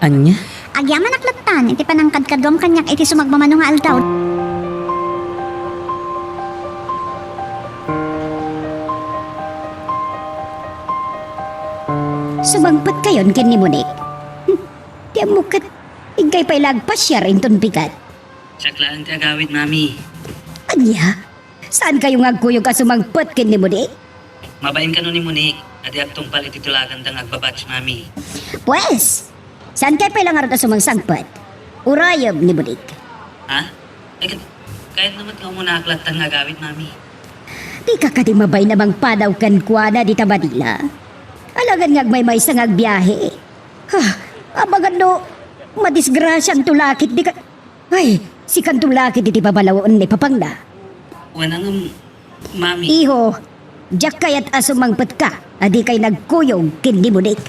Ania? Agyamanak lattan iti panangkadkaduam kaniak iti sumagmamano nga aldaw. Sumangpetkayon ken ni Monique. Hmm, ti ammok ket, inkay pay la agpasiar inton bigat. Siak laeng ti agawid, Mami. Ania? Saankayo nga agkuyog a sumangpet ken ni Monique? Mabain kano ni Monique a di agtungpal iti tulaganda nga agbabatch, Mami. Pues, saankayo pay la ngarud a sumangsangpet? Urayem ni Monique. Ha? Ay, ket, kayatna met nga umunaak lattan nga agawid, Mami. Dika kadi mabain a mangpanaw kenkuana dita Manila? Alangan nga agmaymaysa nga agbiahe. Ha, amangan no madisgrasianto la ketdi ka-, Ay, sikanto la ketdi ti babalawen ni papangna. Wen a ngem, Mami. Iho, diak kayat a sumangpetka a dikay nagkuyog ken ni Monique.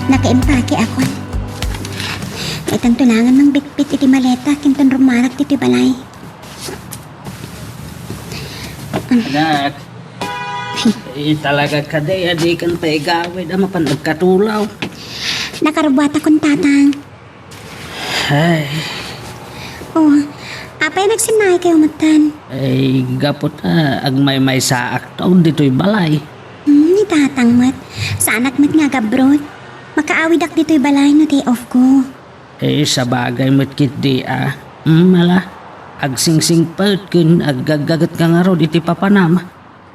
Nakaimpake ako. Kaitanto laengen mangbitbit iti maleta ken tan rumarak ditoy balay. Anak, eh, talaga kadi a dikan pay igawid a mapan agkatulaw? Nakarubuatakon, Tatang. Ay. Oh, apay a nagsinnaikayo metten? Ay, gapu ta agmaymaysaakto ditoy balay. Hmm, ni Tatang met. Saanak met nga agabrot. Makaawidak ditoy balay no day off ko. Eh, sabagay met ketdi a. Hmm, ala, agsingsingpet ken aggaggagetka ngarud iti papanam.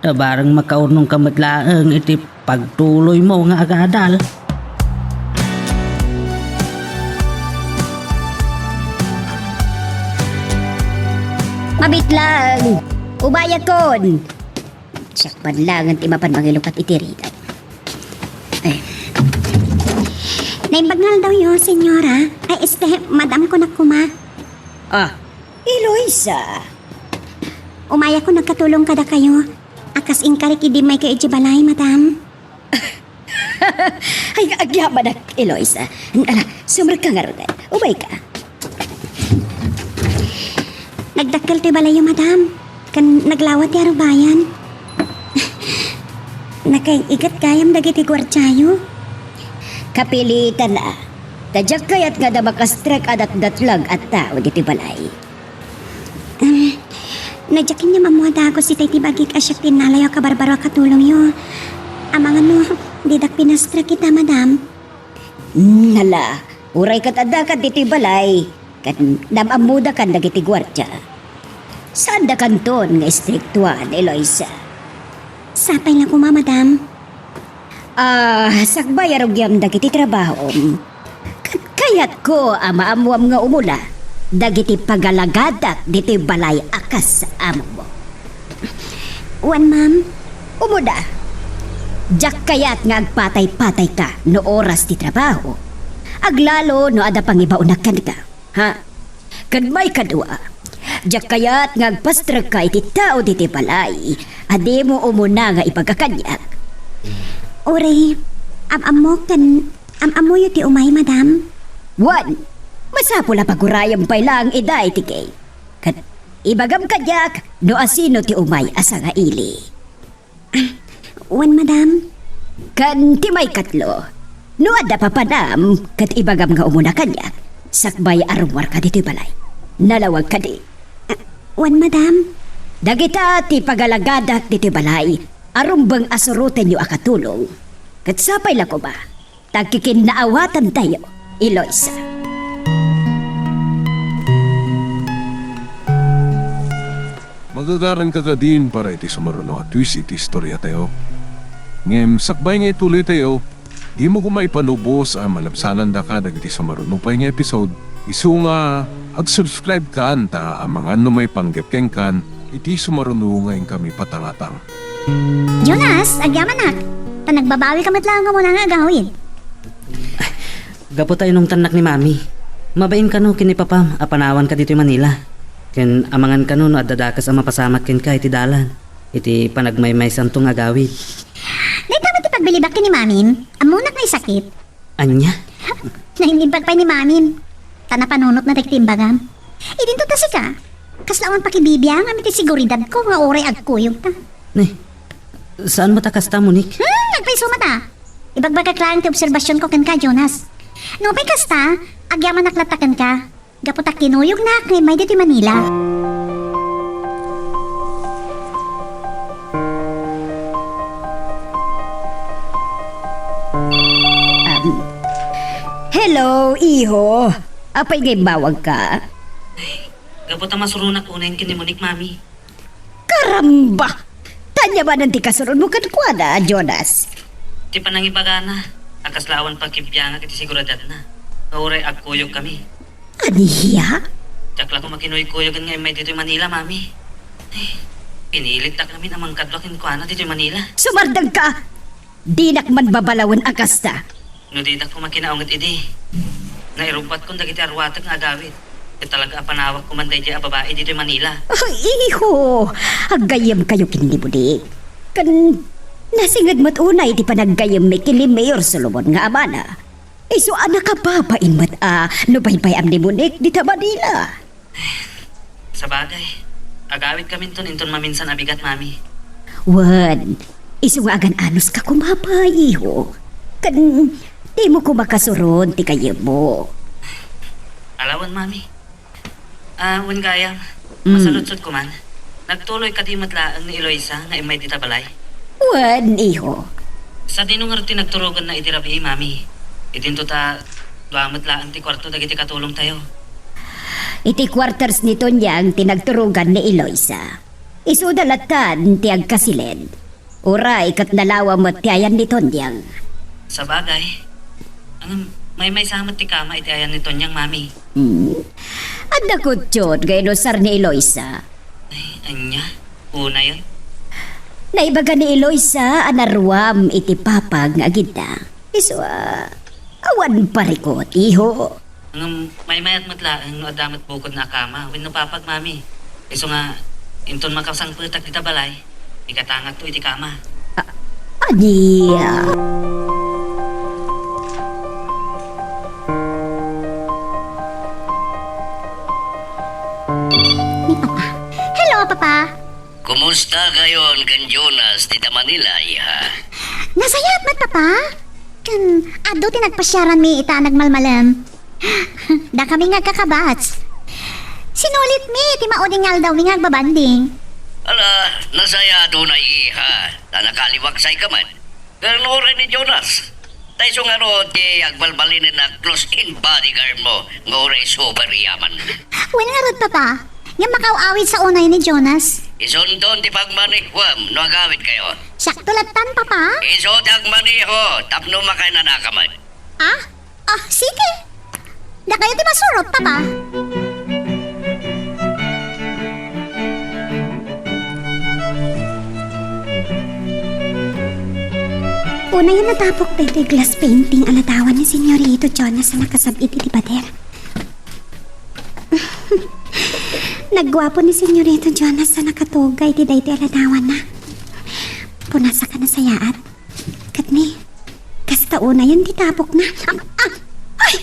Ta bareng makaurnongka met laeng iti pagtuloymo nga agadal. Mabitlang! Umayakon! Siak man laengen ti mapan mangilukat iti rigat. Ay. Naimbag nga aldawyo, senyora. Ay, este, madam, kunak koma. Ah, Eloisa. Umayakon agkatulong kadakayo. A kas inkarik idi immaykayo idiay balay, madam. Ay, agyamanak, Eloisa. Ala, sumrekka ngaruden. Umayka. Nagdakkel ti balayyo, madam. Ken naglawa ti arubayan. Nakaig-igat gayam dagiti guardiayo. Kapilitan a. Ta diak kayat nga adda makastrek a datdatlag a tao ditoy balay. Em, no diak ket ammo a dagus itay ti bagik a siak ti innalayo a kabarbaro a katulongyo. Amangan no, didak pinastrek ita, madam. Nala, uray ket addaka ditoy balay, ket naam-ammodakan dagiti guardia. Saandakanton nga istriktuan, Eloisa. Sapay la koma, madam. Ah, sakbay a rugiam dagiti trabahom. Ket kayatko a maammuam nga umuna dagiti pagalagadak ditoy balay a kas ammo. Wen, ma'am. Umuna. Diak kayat nga agpatay-patayka no oras ti trabaho. Aglalo no adda pangibaonak kenka. Ha? Ken maikadua, diak kayat nga agpastrekka iti tao ditoy balay a dimo umuna nga ibaga kaniak. Uray, am-ammok ken am-ammoyo ti umay, madam? Wen, masapul a pagurayem pay laeng ida iti gate. Ket ibagam kaniak no asino ti umay a sangaili. Ah, wen, madam. Ken ti maikatlo, no adda papanam, ket ibagam nga umuna kaniak, sakbay a rummuarka ditoy balay. Nalawag kadi? Ah, wen, madam. Dagita ti pagalagadak ditoy balay a rumbeng a surotenyo a katulong. Ket sapay la koma, ta agkikinnaawatantayo, Eloisa. Magagaranka kadin para iti sumaruno a twist iti istoriatayo. Ngem sakbay nga ituloytayo, dimo koma ipalubos a malabsanandaka dagiti sumaruno pay nga episode. Isu nga, ag-subscribe kan ta amangan no maipanggep kenkan iti sumaruno nga inkami patangatang. Jonas, agyamanak. Ta nagbabawika met laeng umuna nga agawid. Gapu ta inungtannak ni Mami, mabain kano ken ni Papam a panawanka ditoy Manila. Ken amangan kano no adda dakes a mapasamak kenka iti dalan, iti panagmaymaysanto nga agawid. Dayta met ti pagbilibak ken ni Mamin, ammonak nga isakit. Ania? Nainlimpag pay ni Mamin. Ta napanunotna dagiti imbagam. Idinto ta sika, kasla awan pakibibiangam iti seguridadko nga uray agkuyogta. Ne, saan met a kasta, Monique? Hmm, agpayso met a. Ibagbagak laeng ti obserbasionko kenka, Jonas. Nupay kasta, agyamanak latta kenka. Gapu ta kinuyognak nga immay ditoy Manila. Um, hello, iho. Apay nga imbawagka? Gapu ta masuronak unay ken ni Monique, Mami. Karamba! Ania manen ti kasuronmo kenkuana, Jonas? Ti panangibagana a kasla awan pakibiangak iti seguridadna nga uray agkuyogkami. Ania? Diak la koma kinuykuyogen nga immay ditoy Manila, Mami. Pinilitdak ngamin a mangkadua kenkuana ditoy Manila. Sumardengka! Dinak man babalawen a kasta. No didak koma kinaunget idi, nairubbatkon dagiti aruatek nga agawid. Ket talaga a panawak koma daydiay a babai ditoy Manila. Ay, iho! Aggayyemkayo ken ni Bonik. Ken nasinged met unay ti panaggayyemmi ken ni Mayor Solomon nga amana. Isu a nakababain met a no paypay-am ni Bonik dita Manila. Sabagay, agawidkaminton inton maminsan a bigat, Mami. Wen, isu nga agan-anuska koma pay, iho. Ken dimo koma kasurod ti gayyemmo. Ala wen, Mami. Ah, wen gayam, Mm. masaludsodko man. Nagtuloy kadi met laeng ni Eloisa nga immay dita balay? Wen, iho. Sadino ngarud ti nagturoganna idi rabii, Mami? Idinto ta dua met laeng ti kuarto dagiti katulongtayo. Iti quarters ni Tonyang ti nagturogan ni Eloisa. Isuda lattan ti agkasiled. Uray ket nalawa met ti ayan ni Tonyang. Sabagay. Ngem, maymaysa met ti kama iti ayan ni Tonyang, Mami. Hmm. Adda kutyon nga inusar ni Eloisa. Ay, ania? Unayen? Naibaga ni Eloisa a naruam iti papag nga agidda. Isu a, awan parikut, iho. Ngem, maymayat met laeng no adda met bukodna a kama wenno papag, Mami. Isu nga, inton makasangpetak dita balay, igatangakto iti kama. A-, ania? Ni Papa. Hello, Papa. Kumusta kayon ken Jonas dita Manila, iha? Nasayaat met, Papa. Ken adu ti nagpasiaranmi ita a nagmalmalem. Dakami nga agkakabats. Sinulitmi ti maudi nga aldawmi nga agbabanding. Ala, nasayaat unay, iha, ta nakaliwaksayka met. Ken uray ni Jonas. Ta isu ngarud ti agbalbalinen a close-in bodyguard mo nga uray super yaman. Wen ngarud, Papa. Ngem makaaw-awidsa unay ni Jonas. Isunton ti pagmanikuam no agawidkayo. Siakto lattan, Papa. Isu ti agmaniho tapno makainanaka met. Ah? Ah, sige. Dakayo ti masurot, Papa. Unayen a tapok daytoy glass painting a ladawan ni Senyorito Jonas a nakasab-it iti pader. Nagguapo ni Senyorito Jonas a nakatugaw iti daytoy a ladawanna. Punasak a nasayaat. Ket ni, kasta unayen ti tapokna. Am-, ah! Ay!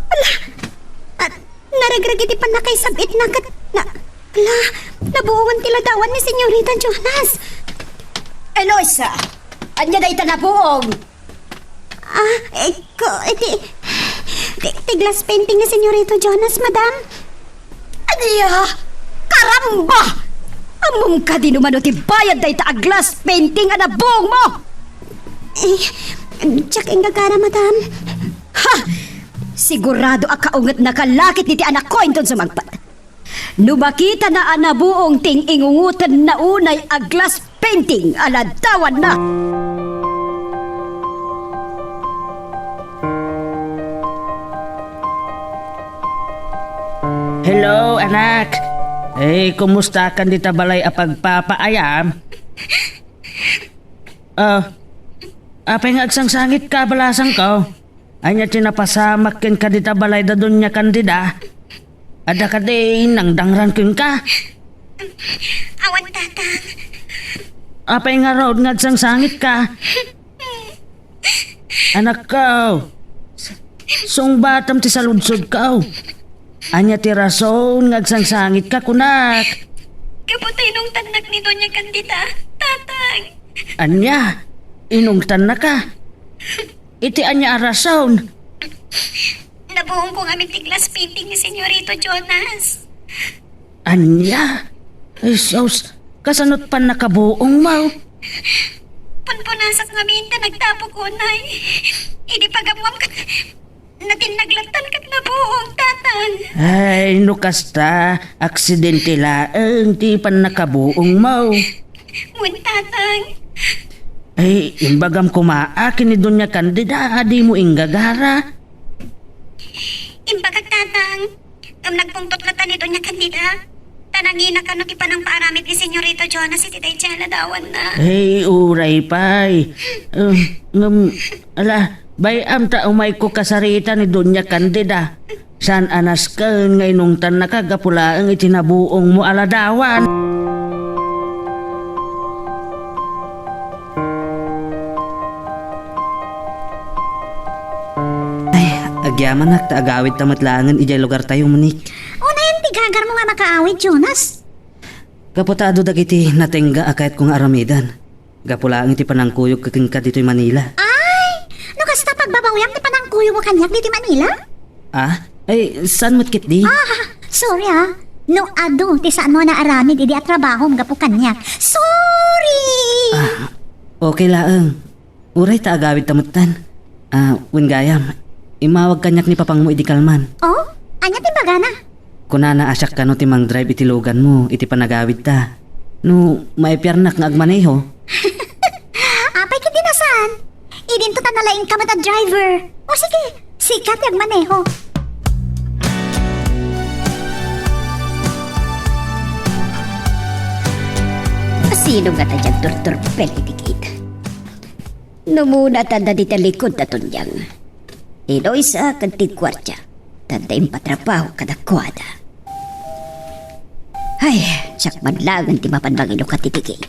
Ala! Ah, naragrag iti pannakaisab-itna ket na-, ala, nabuongen ti ladawan ni Senyorita Jonas. Eloisa, ania dayta nabuong? Ah, eh, ko, eh, ti, ti, ti glass painting ni Senyorito Jonas, madam. Ania? Karamba! Ammom kadi no mano ti bayad dayta a glass painting a nabuong mo? Eh, diak inggagara, madam. Ha! Sigurado a kaungetnaka lakit iti anakko inton sumangpet. No makitana a nabuong ti ing-ingungotenna unay a glass painting a ladawanna. Hello, anak. Eh, kumusta kan dita balay a pagpapaayam? Ah, apay nga agsangsangitka, balasangko? Ania ti napasamak kenka dita balay da Doña Candida? Adda kadi nangdangran kenka? Awan, Tatang. Apay ngarud nga agsangsangitka? Anakko, sungbatam ti saludsodko. Ania ti rason nga agsangsangitka, kunak? Gapu ta inungtannak ni Doña Candida, Tatang. Ania? Inungtannaka? Iti ania a rason? Nabuongko ngamin ti glass painting ni Senyorito Jonas. Ania? Jesus, kasano't pannakabuongmo? Punpunasak ngamin ta nagtapok unay. Idi pag-ammoam ket natinnag lattan ket nabuong, Tatang. Ay, no kasta, aksidente laeng ti pannakabuongmo. Wen, Tatang. Ay, imbagam koma a ken ni Doña Candida a dimo inggagara. Imbagak, Tatang. Ngem nagpungtot latta ni Doña Candida. Ta Nangina kano ti panangpaaramid ni Senyorito Jonas iti daydiay a ladawanna. Ay, uray pay. Eh, ngem, ala, bay-am ta umayko kasarita ni Doña Candida. Saan a nasken nga inungtannaka gapu laeng iti nabuongmo a ladawan. Ay, agyamanak ta agawidta met laengen idiay lugartayo, Monique. Unayen ti gagarmo nga makaawid, Jonas. Gapu ta adu dagiti natengga a kayatko nga aramiden. Gapu laeng iti panangkuyogko kenka ditoy Manila. Ay! No kasta, pagbabawiam ti panangkuyogmo kaniak ditoy Manila? Ah? Ay, saan met ketdi? Ah, sorry ah. No adu ti saanmo a naaramid idi a trabahom gapu kaniak. Sorry! Ah, okay laeng. Uray ta agawidta metten. Ah, wen gayam, immawag kaniak ni papangmo idi kalman. Oh? Ania ti imbagana? Kunana a siak kano ti mangdrive iti luganmo iti panagawidta. No maipiarnak nga agmaneho. Apay ketdi a saan? Idinto ta nalaingka met a driver. O sige, sika ti agmaneho. Sino ngata diay agturturbel iti gate? Numuna ta adda dita likod da Tonyang. Ti Loisa ken ti guardia, ta adda impatrabaho kadakuada. Ay, siak man laengen ti mapan manginukat iti gate.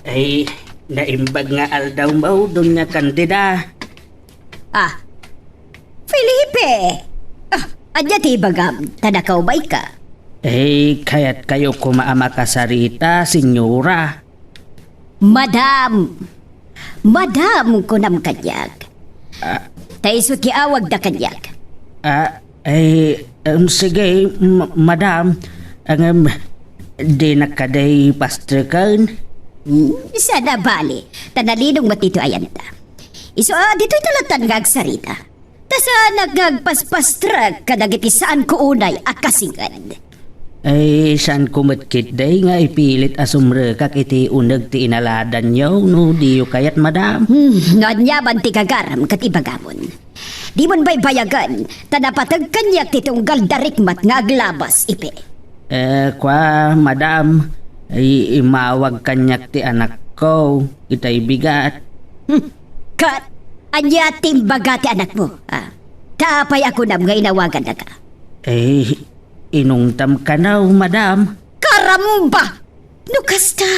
Ay, naimbag nga aldawmo, Doña Candida. Ah, Felipe! Ah, ania ti ibagam, ta nakaumayka? Eh, kayatkayo koma a makasarita, senyora. Madam! Madam, kunam kaniak. Ah. Ta isu ti awagda kaniak. Ah, eh, em, sige, ma-, madam. Ngem, dinak kadi pastreken? Hmm, saan a bale, ta nalinong met ditoy ayanta. Isu a, ditoy ta latta nga agsarita. Ta saanak nga agpaspastrek kadagiti saanko unay a kasinged. Ay, saanko met ketdi nga ipilit a sumrekak iti uneg ti inaladanyo no diyo kayat, madam. Hmm, no ania man ti gagaram ket ibagamon. Dimon baybayagen, ta napateg kaniak ti tunggal da rikmat nga aglabas, Ipe. Eh, kua, madam, ay, immawag kaniak ti anakko, itay bigat. Hmm. Ket, ania ti imbaga ti anakmo? Ah, ta apay a kunam nga inawagannaka? Eh, inungtam kano, madam. Karamba! No kasta,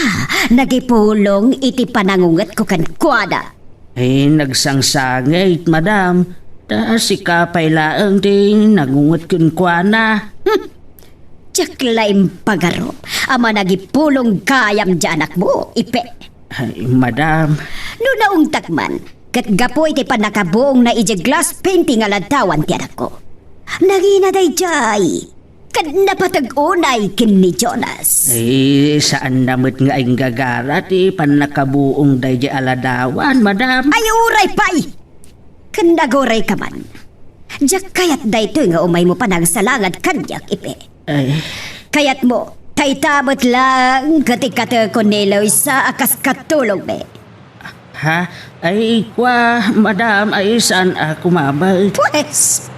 nagipulong iti panangungetko kenkuana. Eh, nagsangsangit, madam. Ta sika pay laeng ti nangunget kenkuana. Hmm. Diak la impagarup a managipulong gayam diay anakmo, Ipe. Ay, madam. No naungtak man, ket gapu iti pannakabuongna idiay glass painting a ladawan ti anakko. Nangina daydiay. Ket napateg unay ken ni Jonas. Eh, saanna met nga inggagara ti pannakabuong daydiay a ladawan, madam. Ay, uray pay! Ken agurayka man. Diak kayat daytoy nga umaymo panangsalangad kaniak, Ipe. Ay. Kayatmo, ta ita met laeng ket ikkatekon ni Eloisa a kas katulongmi. Ha? Ay, kua, madam, ay saan a kumabay. Pwes!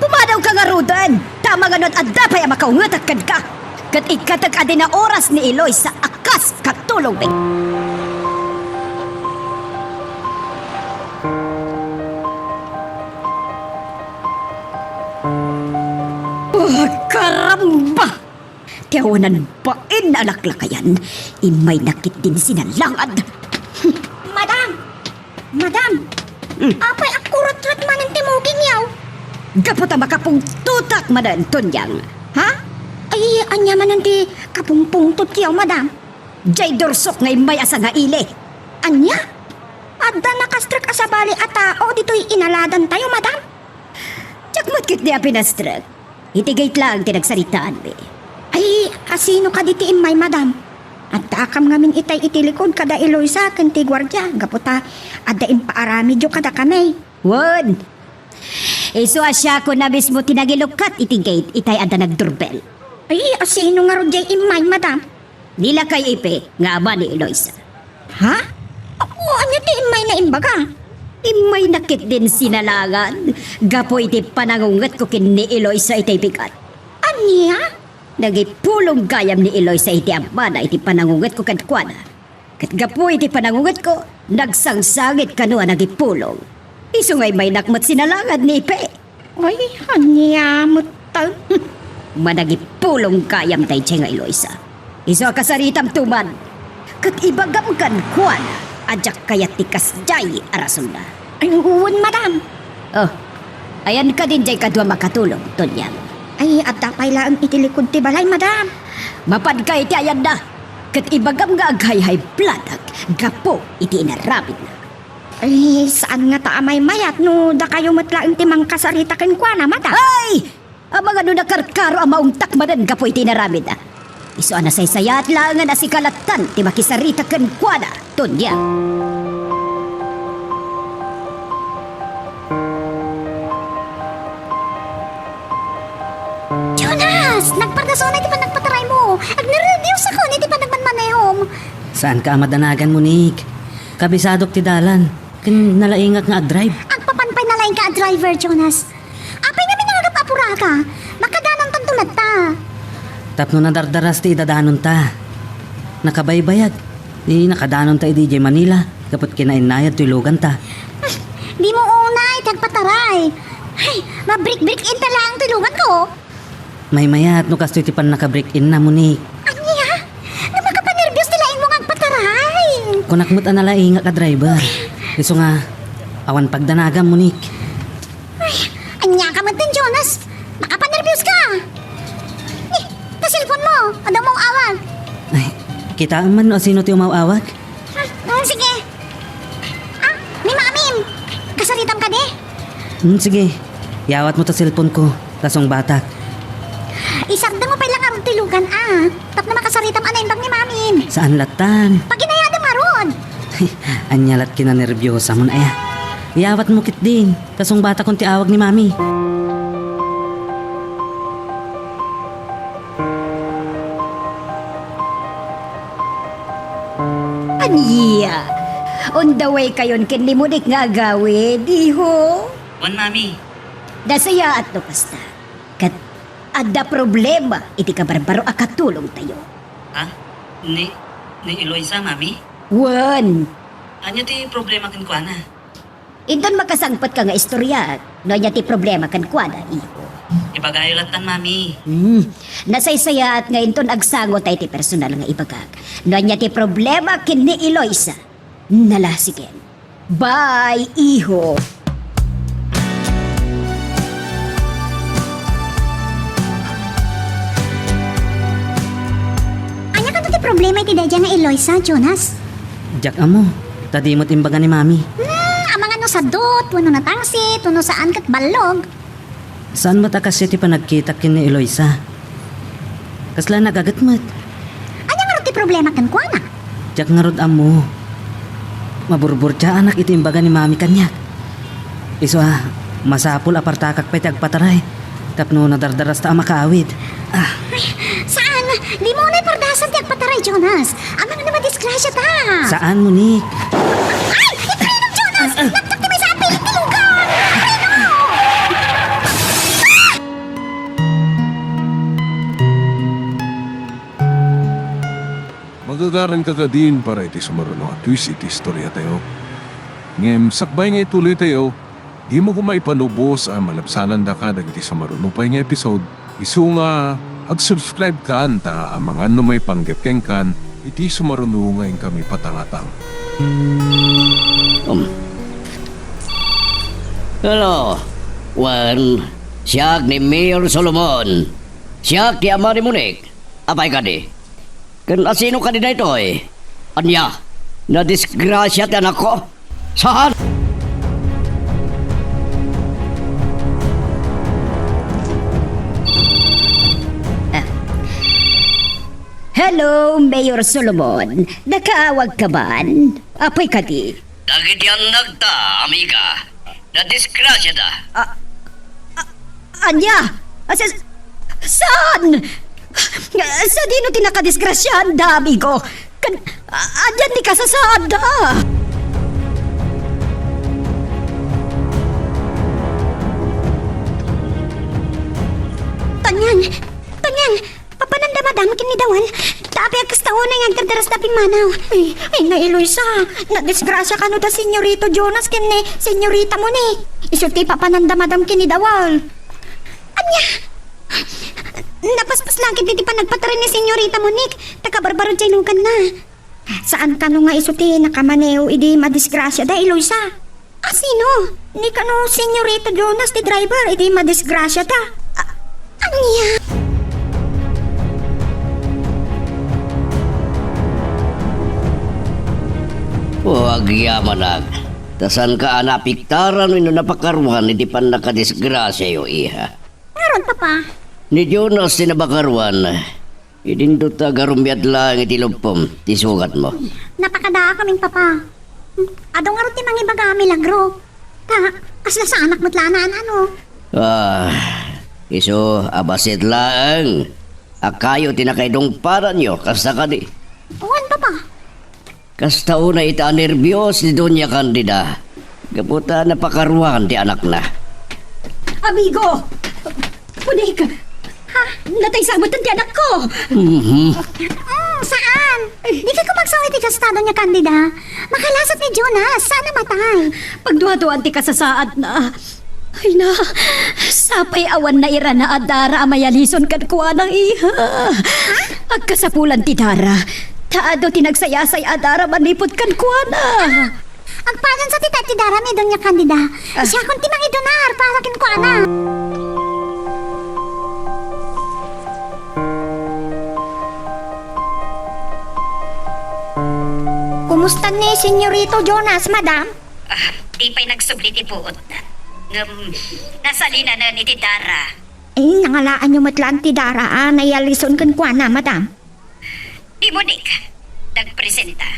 Pumadawka ngaruden! Ta amangan no adda pay a makaungetak kenka! Ket ikkatek a dina oras ni Eloisa a kas katulongmi. Oh, karamba! Ti awanan bain a laklakayan, immayna ketdin sinalangad. Madam! Madam! Hmm. Apay a kurutrat manen ti mugingyo? Gapu ta makapungtotak manen, Tonyang. Ha? Ay, ania manen ti kapungpungtotyo, madam? Diay dursok nga immay a sangaili. Ania? Adda nakastrek a sabali a tao ditoy inaladantayo, madam? Diak met ketdi a pinastrek. Iti gate laeng ti nagsaritaanmi. Ay, asino kadi ti immay, madam? Addaakam ngamin itay iti likod kada Eloisa ken ti guardia, gapu ta adda impaaramidyo kadakami. Wen, isu a siakon a mismo ti nangilukat iti gate itay adda nagdurbel. Ay, asino ngarud diay immay, madam? Ni lakay Ipe nga ama ni Eloisa. Ha? Apo, ania ti immayna imbaga? Immaynak ketdin sinalangan gapu iti panangungetko ken ni Eloisa iti bigat. Ania? Nangipulong gayam ni Eloisa iti ammana iti panangungetko kenkuana. Ket gapu iti panangungetko, nagsangsangit kano a nangipulong. Isu nga immaynak met sinalangan, Nipe. Ay, ania met ta? Manangipulong gayam daydiay nga Eloisa. Isu a kasaritamto man. Ket ibagam kenkuana a diak kayat ti kasdiay a rasonna. Ay, wen, madam. Oh, ayan kadin diay kaduam a katulong, Tonyang? Ay, adda pay laeng iti likod ti balay, madam. Mapanka iti ayanna. Ket ibagam nga aghayhaybladak gapu iti inaramidna. Ay, saan ngata a maymayat no dakayo met laeng ti mangkasarita kenkuana, madam? Ay! Amangan no nakarkaro a maungtak manen gapu iti inaramidna. Isu a nasaysayaat laengen a sika lattan ti makisarita kenkuana, Tonya. Jonas! Nagpardasona iti panagpataraymo. Agnerbiosakon iti panagmanmanehom. Saanka a madanagan, Monique. Kabisadok ti dalan. Ken nalaingak nga agdrive. Agpapan pay nalaingka a driver, Jonas. Apay ngamin nga agap-apura ka? Makadanontanto latta. Tapno nadardaras ti idadanonta. Nakabaybayag. Di nakadanonta idiay Manila, gapu ta kinainnayad toy luganta. Dimo unay ti agpataray. Ay, mabrik-brik-inta laeng toy luganko. Maymayat no kastoy ti pannakabrik-inna, Monique. Ania? Nga makapanerbios ti laingmo nga agpataray. Kunak met a nalaingak a driver. Isu nga, awan pagdanagam, Monique. Ay, ania ka met din, Jonas? Makapanerbios ka. Eh, ta cellphone mo, adda umaw-awag. Ay, kitaem man no asino ti umaw-awag? Hmm, hmm, sige. Ah, ni Mamim. Kasaritam kadi? Hmm, sige. Yawatmo ta cellphone ko. Ta sungbatak. Isardengmo pay la ngarud ti lugan, ah. Tapno makasaritam a naimbag ni Mamim. Saan lattan? Paginayadem ngarud. Ania lat kinanerbiosam, aya? Yawatmo ketdin. Ta sungbatakon ti awag ni Mami. Ania? On the way kayon ken ni Monique nga agawid, iho? Wen, Mami. Nasayaat no kasta. Ket adda problema iti kabarbaro a katulongtayo. Ha? Ni, ni Eloisa, Mami? Wen. Ania ti problema kenkuana? Inton makasangpetka nga istoriaek no ania ti problema kenkuana, iho. Ibagayo lattan, Mami. Hmm. Nasaysayaat nga inton agsango ta iti personal nga ibagak no ania ti problema ken ni Eloisa. Nalasigen. Bye, iho. Ania kano ti problema iti daydiay nga Eloisa, Jonas? Diak ammo. Ta di met imbaga ni Mami. Hmm, amangan no sadut, wenno natangsit, wenno saan ket ballog. Saan met a kasia ti panagkitak ken ni Eloisa. Kasla nagaget met. Ania ngarud ti problema kenkuana? Diak ngarud ammo. Maburburdiaanak iti imbaga ni Mami kaniak. Isu a, masapul a partakak pay ti agpataray tapno nadardarasta a makaawid. Ah. Ay, saan? Dimo unay pardasan ti agpataray, Jonas. Amangan no madisgrasya ta. Saan, Monique? Ay! Ipreno, Jonas! Nagtak ti maysa a pilit ti lugan! Ipreno! Magagaranka kadin para iti sumaruno a twist iti istoriatayo. Ngem sakbay nga ituloytayo, dimo koma ipanubos a malabsanandaka dagiti sumaruno pay nga episode. Isu nga, ag-subscribe kan ta amangan no maipanggep kenkan iti sumaruno nga inkami patangatang. Um. Hello, wen, siak ni Mayor Solomon. Siak ti ama ni Monique. Apay kadi? Ken asino kadi daytoy? Ania, nadisgrasia ti anakko? Saan? Ah. Hello, Mayor Solomon. Nakaawag ka man? Apay kadi? Dagiti annakta, amiga. Nadisgrasiada. Ah, ah, ania? Ah, sa-, saan? Sadino ti nakadisgrasianda, amigo? Kan, a-, ania ti kasasaanda? Ngan, Tonyang, papananda madam ken ni Dawal. Ta apay a kasta unay nga agdardarasda a pimmanaw. Ay, ay, na Eloisa, nadisgrasia kano da Senyorito Jonas ken ni Senyorita Monique. Isu ti papananda madam ken ni Dawal. Ania? Napaspas la ketdi ti panagpatren ni Senyorita Monique, ta kabarbaro diay luganna. Saan kano nga isu ti nakamaneo idi madisgrasiada, Eloisa? A, sino? Ni kano Senyorito Jonas ti driver idi madisgrasiada. A-, ania? O, agyamanak. Ta saanka a naapektaran wenno napakaruan iti pannakadisgrasiayo, iha. Ngarud, Papa? Ni Jonas ti napakaruan. Idinto ta agarumiad laeng iti lupom ti sugatmo. Napakadaak amin, Papa. Adu ngarud ti mangibaga a milagro. Ta, kasla saanak met la a naan-ano. Ah, isu a bassit laeng a kayo ti nakaidungparanyo, kasta kadi? Wen, Papa. Kasta unay ita a nerbios ni Doña Candida, gapu ta napakaruan ti anakna. Amigo! Punik! Ha? Natay sagutan ti anakko! Mhm. Mm, saan? Di kay kumagsaw iti kasta, Doña Candida. Makalasat ni Jonas, saan a matay? Pagduaduan ti kasasaadna. Ay na, sapay awan nairana a dara a mayalison kenkuana, iha. Agkasapulan ti dara. Ta adu ti nagsayasay a dara manipud kenkuana. Agpadansa ti ta-, ti dara ni Doña Candida. Ah. Siakon ti mangidonar para kenkuana. Kumusta ni Senyorito Jonas, madam? Ah, di pay nagsubli ti puotna. Ngem, nasalinanen iti dara. Eh, nangalaanyo met laeng ti dara a nayalison kenkuana, madam? Ni Monique, nagpresenta.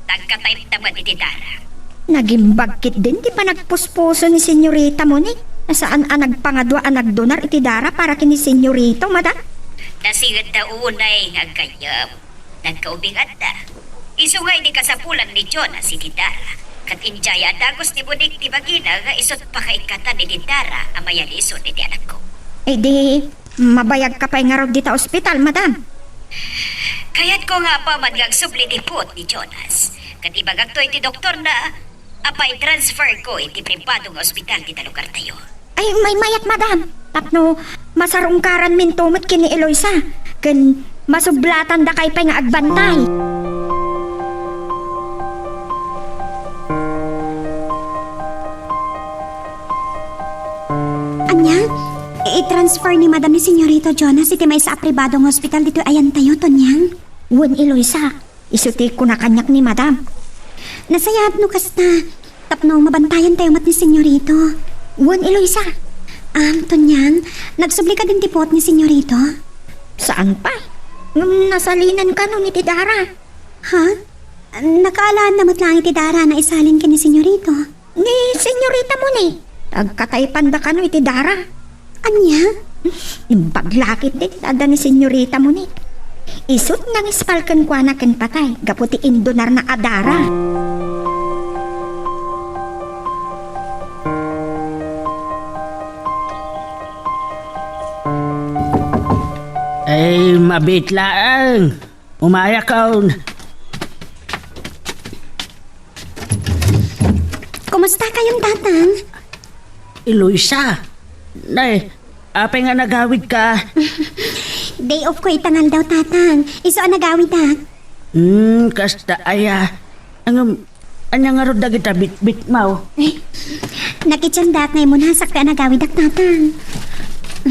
Nagkataipda met iti dara. Nagimbag ketdin ti panagpuspuso ni Senyorita Monique. Saan a nagpangadua a nagdonar iti dara para ken ni Senyorito, madam? Nasingedda unay nga aggayyem. Nagkaubinganda. Isu nga idi kasapulan ni Jonas iti dara, ket idiay a dagus ni Monique ti bagina nga isut' pakaikkatan iti dara a mayalison iti anakko. Idi, mabayagka pay ngarud dita ospital, madam? Kayatko nga apaman nga agsubli ti puot ni Jonas. Ket ibagakto iti doktorna, a paitransferko iti pribado nga ospital dita lugartayo. Ay, maymayat, madam. Tapno masarungkaranminto met ken ni Eloisa, ken masublatandakay pay nga agbantay. Ania? I-transfer ni madam ni Senyorito Jonas iti maysa a pribado nga ospital ditoy ayantayo, Tonyang? Wen, Eloisa. Isu ti kuna kaniak ni madam. Nasayaat no kasta, tapno mabantayantayo met ni Senyorito. Wen, Eloisa. Am, Tonyang, nagsubli kadin ti puot ni Senyorito? Saan pay. Ngem nasalinan kano iti dara. Ha? Nakaalaanna met laeng iti dara a naisalin ken ni Senyorito. Ni Senyorita Moni, agkataipanda kano iti dara. Ania? Imbag la ketdi ti adda ni Senyorita Moni. Isut' nangispal kenkuana ken patay gapu ti indonarna a dara. Ay, mabiit laeng. Umayakon. Kumusta kayon, Tatang? Eloisa. Nay, apay nga nagawidka? Day off ko ita nga aldaw, Tatang. Isu a nagawidak. Hmm, kasta aya. Ngem, ania ngarud dagita bitbitmo? Eh, nakitiendak nga immunasak ti a nagawidak, Tatang.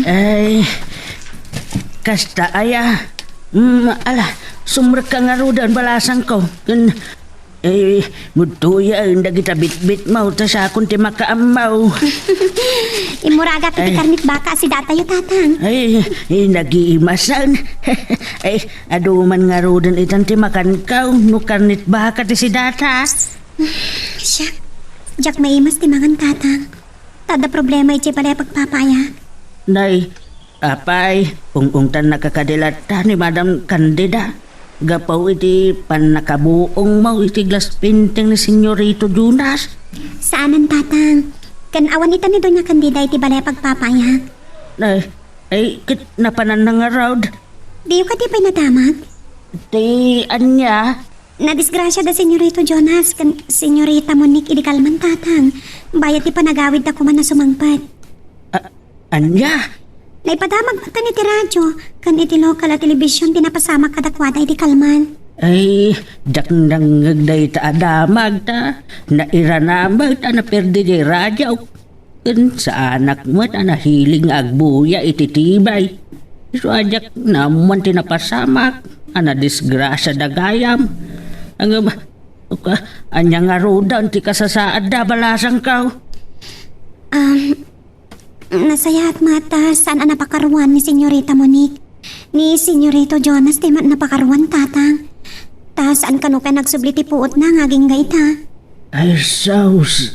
Ay, kasta aya. Mm, ala, sumrekka ngaruden, balasangko. Ken, eh, mudtoyen dagita bitbitmo, ta siakon ti makaammo. Immuragak iti Ay. karnit baka a sidatayo, Tatang. Ay, eh, nagiimasen. Ay, adu man ngaruden itan ti makanko, no karnit baka ti sidata. Siak, diak maimas ti mangan, Tatang. Ta adda problema idiay balay a pagpapayak. Nay, apay, ung-ungtannaka kadi latta ni Madam Candida gapu iti pannakabuongmo iti glass painting ni Senyorito Jonas? Saanen, Tatang. Ken awan ita ni Doña Candida iti balay a pagpapayak. Nay, Ay, ket napananna ngarud. Diyo kadi pay nadamag? Ti ania? Nadisgrasya da Senyorito Jonas ken Senyorita Monique idi kalman, Tatang. Bayat ti panagawidda koma a sumangpet. A-, ania? Naipadamag met iti radio ken iti lokal a telebision ti napasamak kadakuada idi kalman. Ay, diak nangngeg dayta a damag ta nairanam met a naperdi diay radio. Ken saanak met a nahiling nga agbuya iti tibay. Isu a diak naammuan ti napasamak a nadisgrasiada gayam. Ngem, ka-, ania ngaruden ti kasasaadda, balasangko? Um, nasayaat met ta saan a napakaruan ni Senyorita Monique. Ni Senyorito Jonas ti met napakaruan, Tatang. Ta saan kano pay nagsubli ti puotna nga agingga ita. Ay, sus.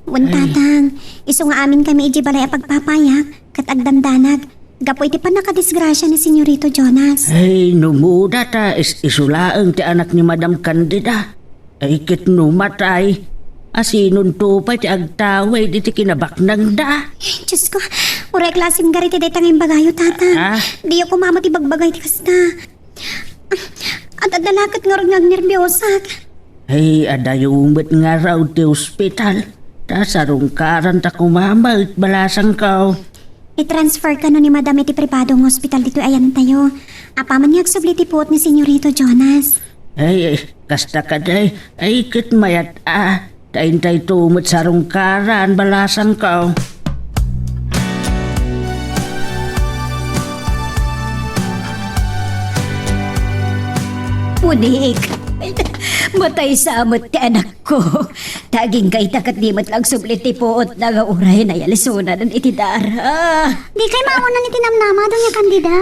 Wen, Tatang, isu nga amin kami idiay balay a pagpapayak ket agdandanag gapu iti pannakadisgrasia ni Senyorito Jonas. Ay, no muda ta is-, isu laeng ti anak ni Madam Candida. Ay, ket no matay, asinonto pay ti agtawid iti kinabaknangda? Diosko, uray a klase ngarud ti dayta nga imbagayo, Tatang. Ah? Diyo koma met ibagbagay ti kasta. At adda la ket ngarud nga agnerbiosak. Ay, adayo met ngarud ti ospital. Ta sarungkaranta koma met, balasangko. I-transfer kano ni Madam iti pribado nga ospital ditoy ayantayo. Apaman nga agsubli ti puot ni Senyorito Jonas. Ay, ay, kasta kadi, ay, ket mayat a. Ta intayto met sarungkaran, balasangko. Monique, matay sa met ti anakko. Ta agingga ita ket di met la agsubli ti puotna nga uray nayalsonan iti dara. Dikay maawan iti namnama, Doña Candida.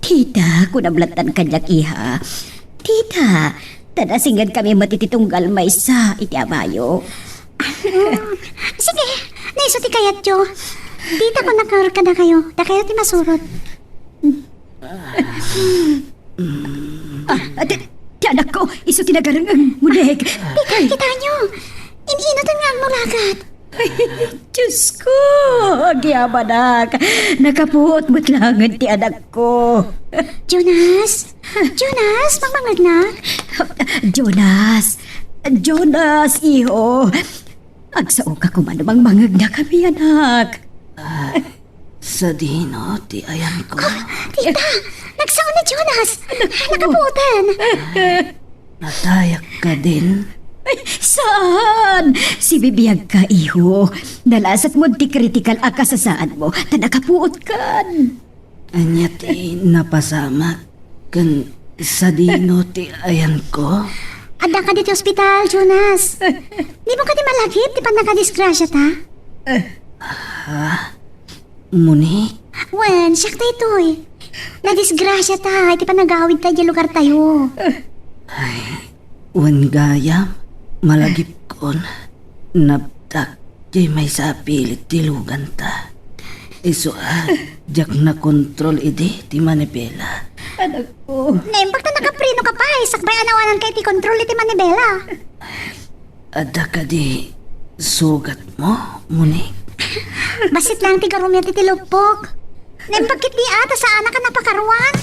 Tita, kunam lattan kaniak, iha. Tita, ta nasingenkami met iti tunggal maysa iti amayo. Ah, sige, no isu ti kayatyo. Dita, kunak kadakayo. Dakayo ti masurot. Ah, ah, ti, ti anakko, isu ti nagareng-, Monique. Dita, kitaenyo. In-inut nga agmulagat. Diosko, agyamanak. Nakapuot met laengen ti anakko. Jonas? Jonas, mangmangngegnak? Jonas! Jonas, iho! Agsaoka koma no mangmangngegnak, anak. Ah, sadino ti ayanko? Tita, nagsao ni Jonas. Nakapuoten. Natayak kadin? Ay, saan? Sibibiagka, iho. Nalasat mo ti kritikal a kasasaadmo, ta nakapuotkan. Ania ti napasamak ken sadino ti ayanko? Adda kadi ti ospital, Jonas. Di mo kadi malagip ti pannakadisgrasiata? Ha? Monique? Wen, siak daytoy. Nadisgrasiata iti panagawidta idiay lugartayo. Ay, wen gayam, malagipkon. Naptak diay maysa a pilit ti luganta. Isu a, diak nakontrol idi ti manibela. Anakko. Naimbag ta nakapreno ka pay, sakbay a nawananka iti kontrol iti manibela. Adda kadi sugatmo, Monique? Bassit laeng ti garumyo iti luppok. Naimbag ketdi a, ta saanka a napakaruan.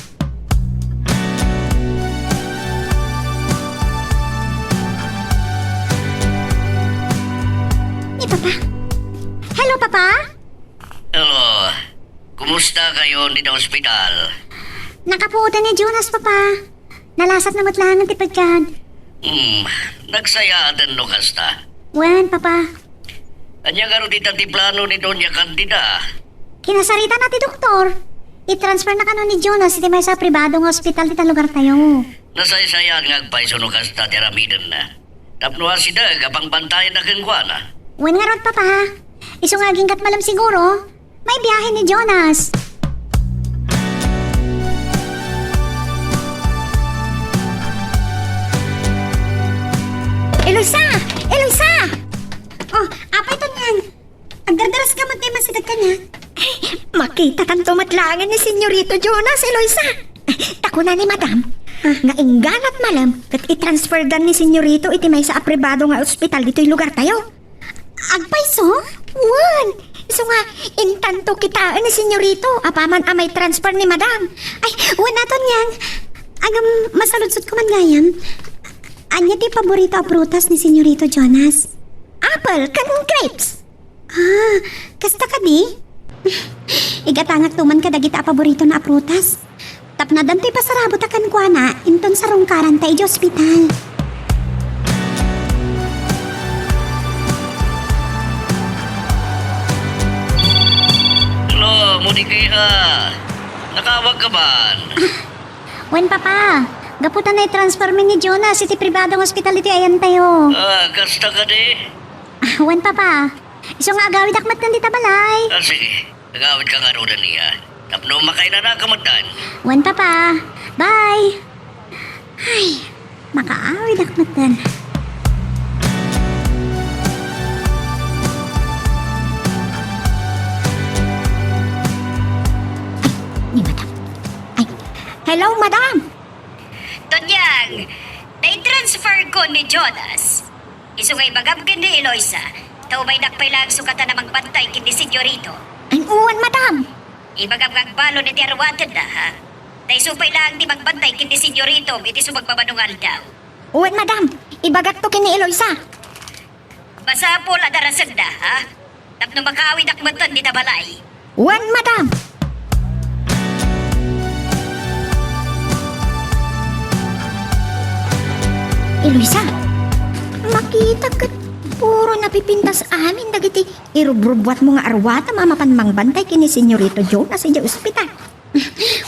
Ni Papa? Hello, Papa? Hello. Kumusta kayo dita ospital? Nakapuotan ni Jonas, Papa. Nalasat na met laeng ti pagkad. Hmm, nagsayaaten no kasta. Wen, Papa. Ania ngarud ita ti plano ni Doña Candida? Kinasarita na ti doktor. I-transfer na kano ni Jonas iti maysa a pribado nga ospital dita lugartayo. Nasaysayaan nga agpayso no kasta ti aramidenna. Tapno asideg a pangbantayanna kenkuana. Wen ngarud, Papa. Isu nga aginggat malem siguro. Maibiahe ni Jonas. Eloisa! Eloisa! Oh, apay to niyan? Agdardaras ka met nga masidag kaniak? Ay, makitatanto met laengen ni Senyorito Jonas, Eloisa. Ta kuna ni Madam, ah, nga ingganat malem ket i-transferdan ni Senyorito iti maysa a pribado nga ospital ditoy lugartayo. Agpayso? Wen, Isu nga, intanto kitaen ni Senyorito, apaman a may transfer ni Madam. Ay, wen aton, Nyang. Agam, masaludsod ko man gayam. Ania ti paborito a prutas ni Senyorito Jonas? Apple ken grapes. Ah, kasta kadi? Igatangakto man kadagita a paboritona a prutas. Tapno addan toy pasarabota kenkuana, inton sarungkaranta idiay ospital. Hello, Monica, iha. Nakaawagka man? Wen, Papa. Gapu ta naitransfermi ni Jonas iti pribadong ospital iti ayantayo. Ah, kasta kadi? Ah, wen, Papa. Isu nga agawidak metten dita balay. Ah, sige. Agawidka ngaruden, iha. Tapno makainanaka metten. Wen, Papa. Bye. Ay, makaawidak metten. Ay, ni Madam. Ay, hello, Madam. Tonyang, naitransferko ni Jonas. Isu nga ibagam ken ni Eloisa, ta umaynak pay laeng sukatan a mangbantay ken ni Senyorito. Ay, wen, Madam. Ibagam nga agbalin iti aruwatenna, ha? Ta isu pay laeng ti mangbantay ken ni Senyorito iti sumagmamano nga aldaw. Wen, Madam. Ibagakto ken ni Eloisa. Masapul a darasenda, ha? Tapno makaawidak metten dita balay. Wen, Madam. Eloisa, makitak ket puro napipintas amin dagiti irubrubbuatmo nga aruwatam a mapan mangbantay ken ni Senyorito Jonas idiay ospital.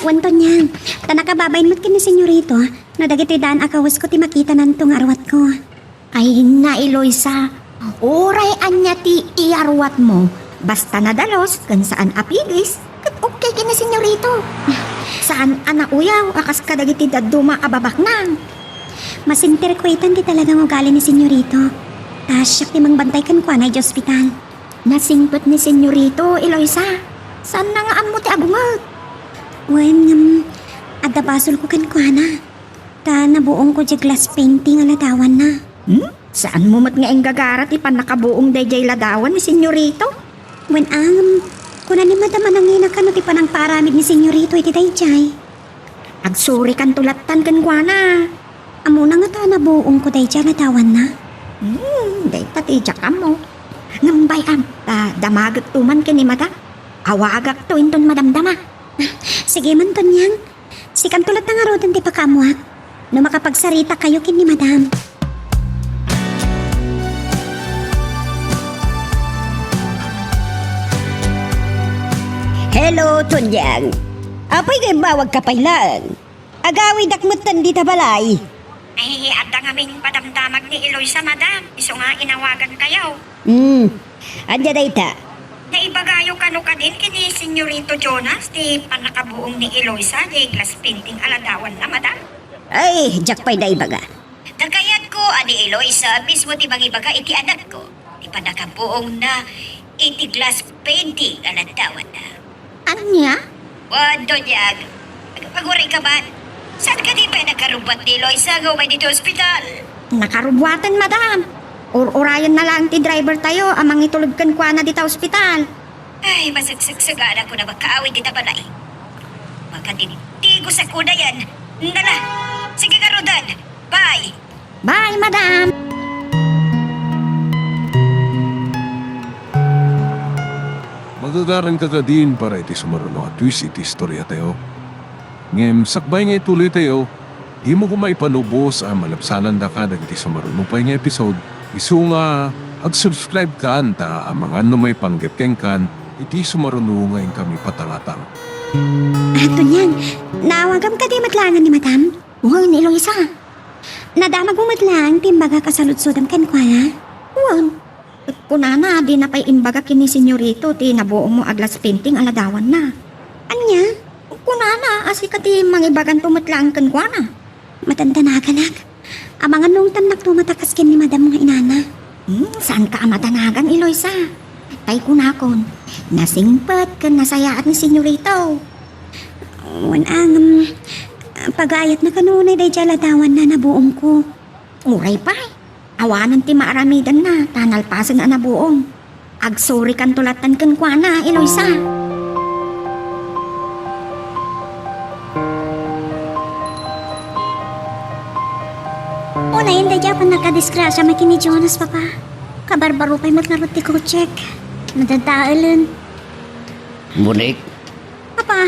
Wen, Tonyang, ta nakababain met ken ni Senyorito no dagitoy daan a kawesko ti makitananto nga aruwatko. Ay, na, Eloisa, uray ania ti iyaruwatmo, basta nadalus ken saan a pigis, ket okay ken ni Senyorito. Saan a nauyaw a kas kadagiti dadduma a babaknang. Masenterko itan ti talaga nga ugali ni Senyorito. Ta siak ti mangbantay kenkuana idiay ospital. Nasingpet ni Senyorito, Eloisa. Saanna nga ammo ti agunget. Wen, ngem, adda basolko kenkuana. Ta nabuongko diay glass painting a ladawanna. Hmm? Saanmo met nga inggagara ti pannakabuong daydiay ladawan ni Senyorito? Wen, ngem, kuna ni Madam a nangina kano ti panangpaaramid ni Senyorito iti daydiay. Agsurikanto lattan kenkuana. Ammona ngata a nabuongko daydiay a ladawanna. Hmm, dayta ti diak ammo. Ngem bay-am, ta damagekto man ken ni Madam. Awagakto inton madamdama. Sige man, Tonyang. Sikanto latta ngaruden ti pakaammoak no makapagsarita kayo ken ni Madam. Hello, Tonyang. Apay nga immawagka pay laeng? Agawidak metten dita balay. Ay, adda ngamin padamdamag ni Eloisa, Madam. Isu nga inawagankayo. Hmm. Ania dayta? Naibagayo kano kadin ken ni Senyorito Jonas ti pannakabuong ni Eloisa diay glass painting a ladawanna, Madam? Ay, diak pay naibaga. Ta kayatko a ni Eloisa mismo ti mangibaga iti anakko ti pannakabuongna iti glass painting a ladawanna. Ania? Wen, Tonyang, ag-, agurayka man. Saan kadi pay nakarubbuat ni Eloisa nga umay ditoy ospital? Nakarubbuaten, Madam. Ur-urayenna laeng ti drivertayo a mangitulod kenkuana dita ospital. Ay, masagsagsaganak a makaawid dita balay. Makatigtigosak unayen. Nala, sige ngaruden. Bye. Bye, Madam. Magagaranka kadin para iti sumaruno a twist iti istoriatayo. Ngem sakbay nga ituloytayo, dimo koma ipanubos a malabsanandaka dagiti sumaruno pay nga episode. Isu nga ag-subscribe kan ta amangan no maipanggep kenkan iti sumaruno nga inkami patangatang. Ah, Tonyang, naawagam kadi met laengen ni Madam? Wen, Eloisa. Nadamagmo met laeng ti imbagak a saludsodam kenkuana? Wen. Kunana, dina pay imbaga ken ni Senyorito ti nabuongmo a glass painting a ladawanna. Ania? Kunana a sika ti mangibaganto met laeng kenkuana. Madandanaganak. Amangan no ungtannakto matakas ken ni Madam nga inana. Hmm, saanka a madanagan, Eloisa. Tay kunakon, nasingpet ken nasayaat ni Senyorito. Wen, ngem, pagayatna kano unay daydiay a ladawanna a nabuongko. Uray pay, awanen ti maaramidenna ta nalpasen a nabuong. Agsorikanto lattan kenkuana, Eloisa. Unayen daydi a pannakadisgrasia makin ni Jonas, Papa. Kabarbaro pay met ngarud ti kotseak. Nadadaelen. Monique? Papa.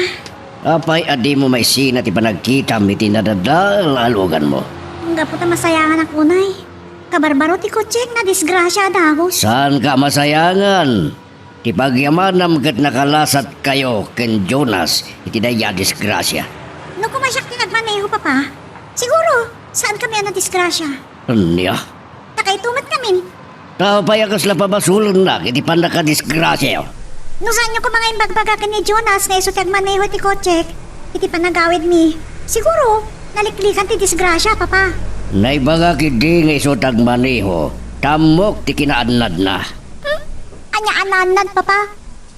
Apay a dimo maisina ti panagkitam iti nadadael a luganmo? Gapu ta masayanganak unay. Kabarbaro ti kotseak, nadisgrasia a dagus. Saanka a masayangan? Ti pagyamanam ket nakalasatkayo ken Jonas iti daydi a disgrasia. No koma siak ti nagmaneho, Papa, siguro, saankami a nadisgrasia. Ania? Ta kayto met ngamin. Ta apay a kasla pabasolennak iti pannakadisgrasiayo? No saanyo koma nga imbagbaga ken ni Jonas nga isu ti agmaneho ti kotseak iti panagawidmi, siguro, naliklikan ti disgrasia, Papa. Naibagak idi nga isu ti agmaneho, ta ammok ti kinaannadna. Hmm? Ania a naannad, Papa?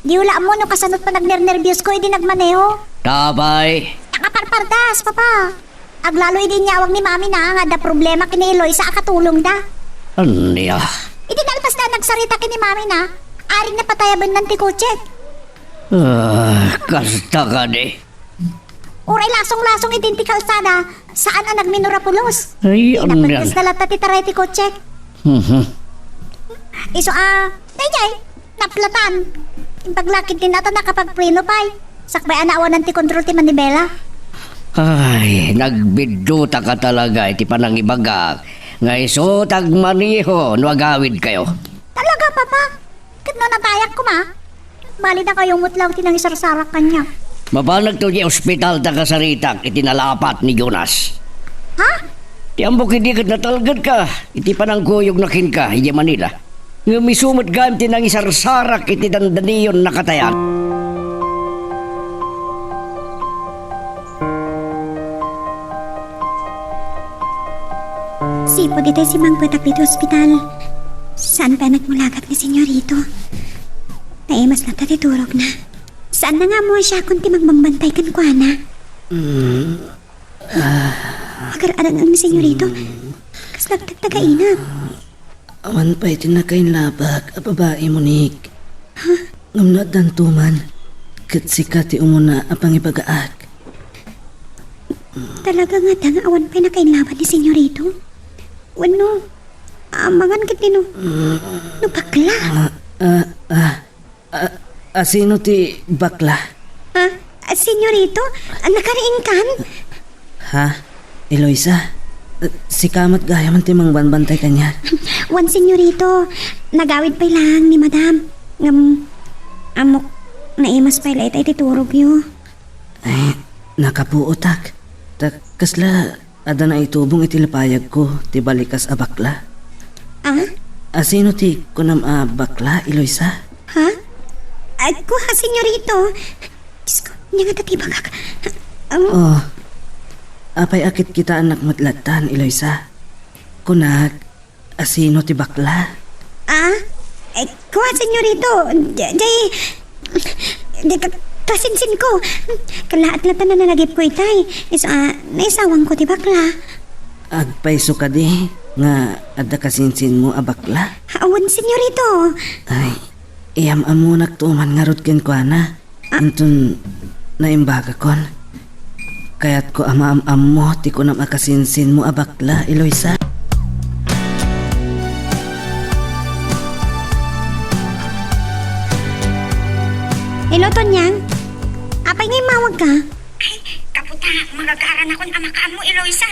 Diyo la ammo no kasano ti panagnernerbios ko idi nagmaneho. Ta apay? Ta kaparpardas, Papa. Aglalo idi inyawag ni Mami na nga adda problema ken ni Eloisa a katulongda. Ania? Idi nalpasda a nagsarita ken ni Mami na, aring napatayabennan ti kotseak. Ah, kasta kadi. Uray lasong-lasong idin ti kalsada, saan a nagminura pulos. Ay, ania? Napagkasda latta ti taray ti kotseak. Mhm. Isu a, daydiay, naplatan. Imbag la ketdi a nakapagpreno pay. Sakbay a naawanan ti kontrol ti manibela. Ay, nagbiddutaka talaga iti panangibagak nga isu ti agmaneho no agawidkayo. Talaga, Papa? Ket no natayak koma, bali dakayo met laeng ti nangisarsarak kaniak. Mabanagto idiay ospital ta kasaritak iti nalapat ni Jonas. Ha? Ti ammok idi ket natalgedka iti panangkuyogna kenka idiay Manila. Ngem isu met gayam ti nangisarsarak iti dandaniyon a katayan. Sipud itay simmangpetak ditoy ospital, saan pay a nagmulagat ni Senyorito. Naimas latta ti turogna. Saanna nga ammo a siakon ti mangbambantay kenkuana. Mm. Agar-arang ni Senyorito. Kasla agtagtagainam. Awan pay ti nakainlabak a babai, Monique. Ha? Ngem no addanto man, ket sika ti umuna a pangibagaak. Talaga ngata nga awan pay nakainlabak ni Senyorito? Wenno, amangan ketdi no, no bakla? Ah, ah, ah. A, asino ti bakla? Ha? A, Senyorito? A, nakariingkan? Ha? Eloisa? A, sika met gayam ti mangbambantay kaniak? Wen, Senyorito. Nagawid pay laeng ni Madam. Ngem, ammok, naimas pay la itay ti turogyo. Ay, nakapuotak. Ta, kasla Adda naitubong iti lapayagko ti balikas a bakla. Ah? Asino ti kunam a bakla, Eloisa? Ha? Agko a, Senyorito. Diosko, ania ngata ti ibagak? Ang Oh. Apay a kitkitaennak met lattan, Eloisa? Kunak, asino ti bakla? Ah? Agko a, Senyorito. Di, di, di ka, kasinsinko. Kallaat latta a nalagipko itay. Isu a, naisawanko ti bakla. Agpayso kadi nga adda kasinsinmo a bakla? Awan, Senyorito. Ay, iyam-ammonakto man ngarud kenkuana. Ah. Inton naimbagakon, kayatko a maam-ammo ti kunam a kasinsinmo a bakla, Eloisa. Hello, Tonyang. Apay nga immawagka? Ay, gapu ta magagaranakon a makaammo, Eloisa.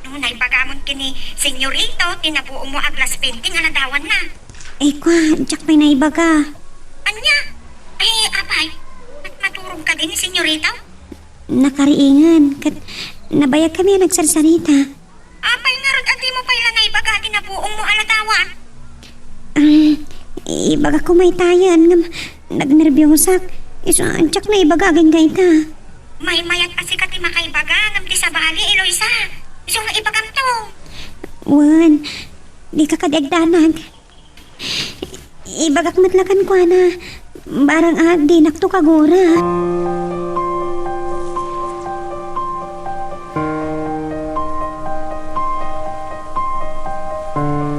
No naibagamon ken ni Senyorito ti nabuommo a glass painting a ladawanna. Ay, kua, diak pay naibaga. Ania? Ay, apay, mat-, maturog kadi ni Senyorito? Nakariingen, ket nabayagkami a nagsarsarita. Apay ngarud a dimo pay la naibaga ti nabuommo a ladawan? Ah, ibagak koma itayen, ngem nagnerbiosak. Isu a, diak naibaga agingga ita. Maymayat a sika ti makaibaga, ngem ti sabali, Eloisa. Isu nga ibagamto. Wen, dika kadi agdanag. Ibagak met la kenkuana, barang a dinakto kagura.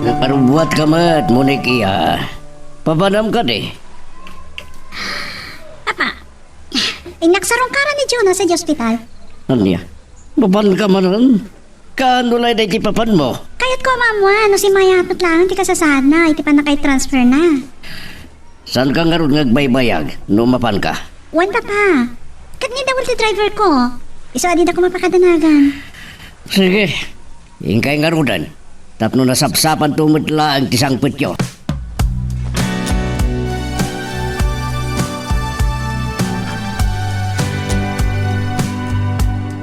Naparubbuatka met, Monique, a. Papanam kadi? Papa, innaksarungkaran ni Jonas sa ospital. Ania? Mapanka manen? Kaano laeng daydi papanmo? Kayatko a maamuan no simmayaat met laeng ti kasasaadna iti pannakaitransferna. Saanka ngarud nga agbaybayag no mapanka? Wen, Papa. Ket ni Dawel ti driverko. Isu a dida koma pakadanagan. Sige. Inkay ngaruden. Tapno nasapsapanto met laeng ti sangpetyo.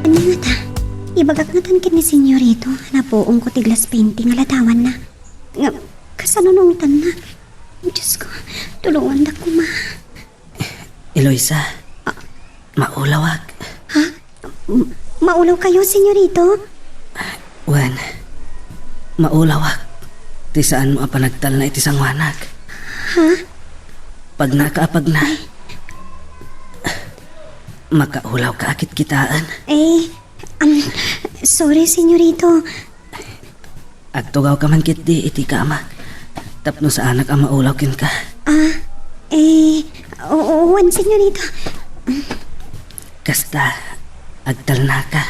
Ania ngata? Ibagak ngatan ken ni Senyorito a nabuongko ti glass painting a ladawanna. Ngem, kasano no ungtanna? Diosko, tulongandak koma. Eloisa, ah, maulawak. Ha? M-, maulawkayo, Senyorito? Wen, maulawak ti saanmo a panagtalna iti sanguanak. Ha? Pagnaka a pagna. Ay. Makaulawka a kitkitaen. Eh, um, sorry, Senyorito. Agtugawka man ketdi iti kamak tapno saanak a maulaw kenka. Ah, eh, oo, wen, Senyorito. Kasta, agtalnaka,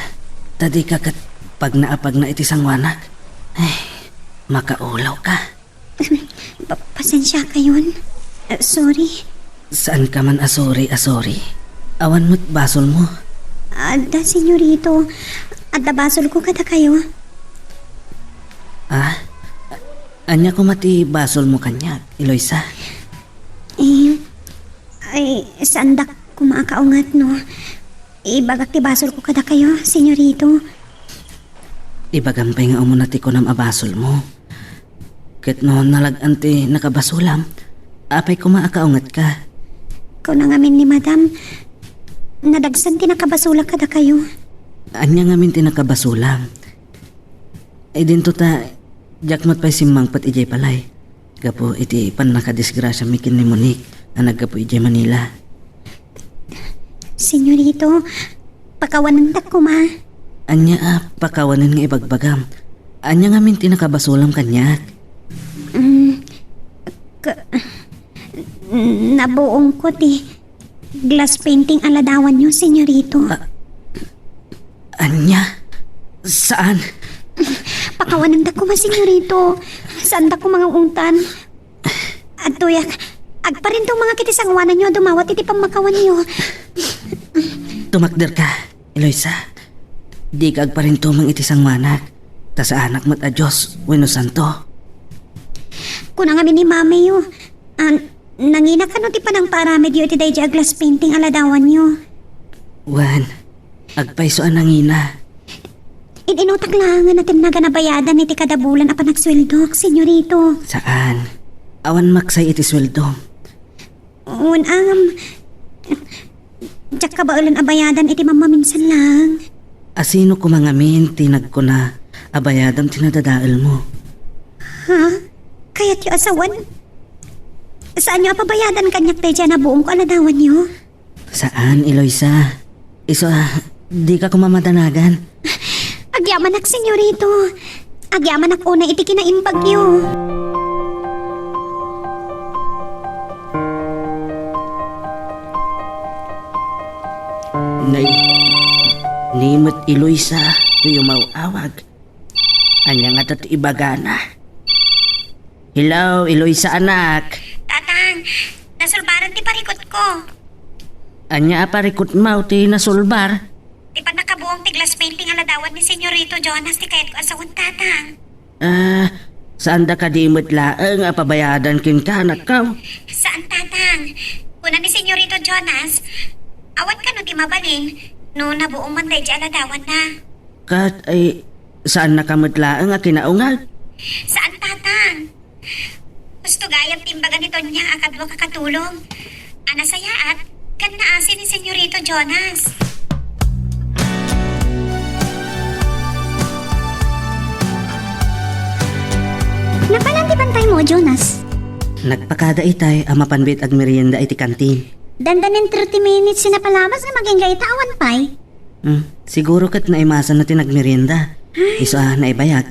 ta dika ket pagna a pagna iti sanguanak. Ay, makaulawka. Pa-, pasensiakayon. Eh, sorry. Saanka man a sorry a sorry. Awan met basolmo. Adda, Senyorito. Adda basolko kadakayo. Ah? Ania koma ti basolmo kaniak, Eloisa? Eh, ay, saandak koma a kaunget no ibagak ti basolko kadakayo, Senyorito. Ibagam pay nga umuna ti kunam a basolmo. Ket no nalag-an ti nakabasolam, apay koma a kaungetka? Kuna ngamin ni Madam, nadagsen ti nakabasolak kadakayo. Ania ngamin ti nakabasolam? Idinto ta, diak met pay simmangpet idiay balay. Gapu iti pannakadisgrasiami ken ni Monique a naggapu idiay Manila. Senyorito, pakawanentak koma. Ania a pakawanen nga ibagbagam? Ania ngamin ti nakabasolam kaniak? Mm, ka-, nabuongko ti glass painting a ladawanyo, Senyorito. A-, ania? Saan? Pakawanentak koma, Senyorito. Saandak koma nga ungtan. Adtoyak, agparintong mangakit iti sanguananyo a dumawat iti pammakawanyo. Tumakderka, Eloisa. Dika agparintumeng iti sanguanak, ta saanak met a Dios wenno santo. Kuna ngamin ni Mamiyo, ah, nangina kano ti panangpaaramidyo iti daydi a glass painting a ladawanyo? Wen, agpayso a nangina. In-inutak laengen a tinnagan a bayadan iti kada bulan a panagsueldok, Senyorito. Saan. Awan maksay iti sueldom. Wen, ngem, diak kabaelen a bayadan iti mammaminsan laeng. A sino koma ngamin ti nagkuna a bayadam ti nadadaelmo? Ha? Kayatyo a sawen? Saanyo a pabayadan kaniak daydi a nabuongko a ladawanyo? Saan, Eloisa. Isu a, dika koma madanagan. Agyamanak, Senyorito. Agyamanak unay iti kinaimbagyo. Nay, ni met Eloisa ti umaw-awag. Ania ngata ti ibagana? Hello, Eloisa, anak. Tatang, nasulbaran ti parikutko. Ania a parikutmo ti nasulbar? Ti pannakabuong ti glass painting a ladawan ni Senyorito Jonas ti kayatko a sawen, Tatang. Ah, saanda kadi met laeng a pabayadan kenka, anakko? Saan, Tatang. Kuna ni Senyorito Jonas, awan kano ti mabalin no nabuom man daydi a ladawanna. Ket, ay, saannaka met laeng a kinaungag? Saan, Tatang. Husto gayam ti imbaga ni Tonya a kaduak a katulong a nasayaat ken naasi ni Senyorito Jonas. Napalan ti bantaymo, Jonas? Nagpakada itay a mapan met agmerienda iti kantin. Dandanin thirty minutes ti napalabas nga maginggayta awan pay. Hmm, siguro ket naimasanna ti nagmerienda. Ay. Isu a naibayag.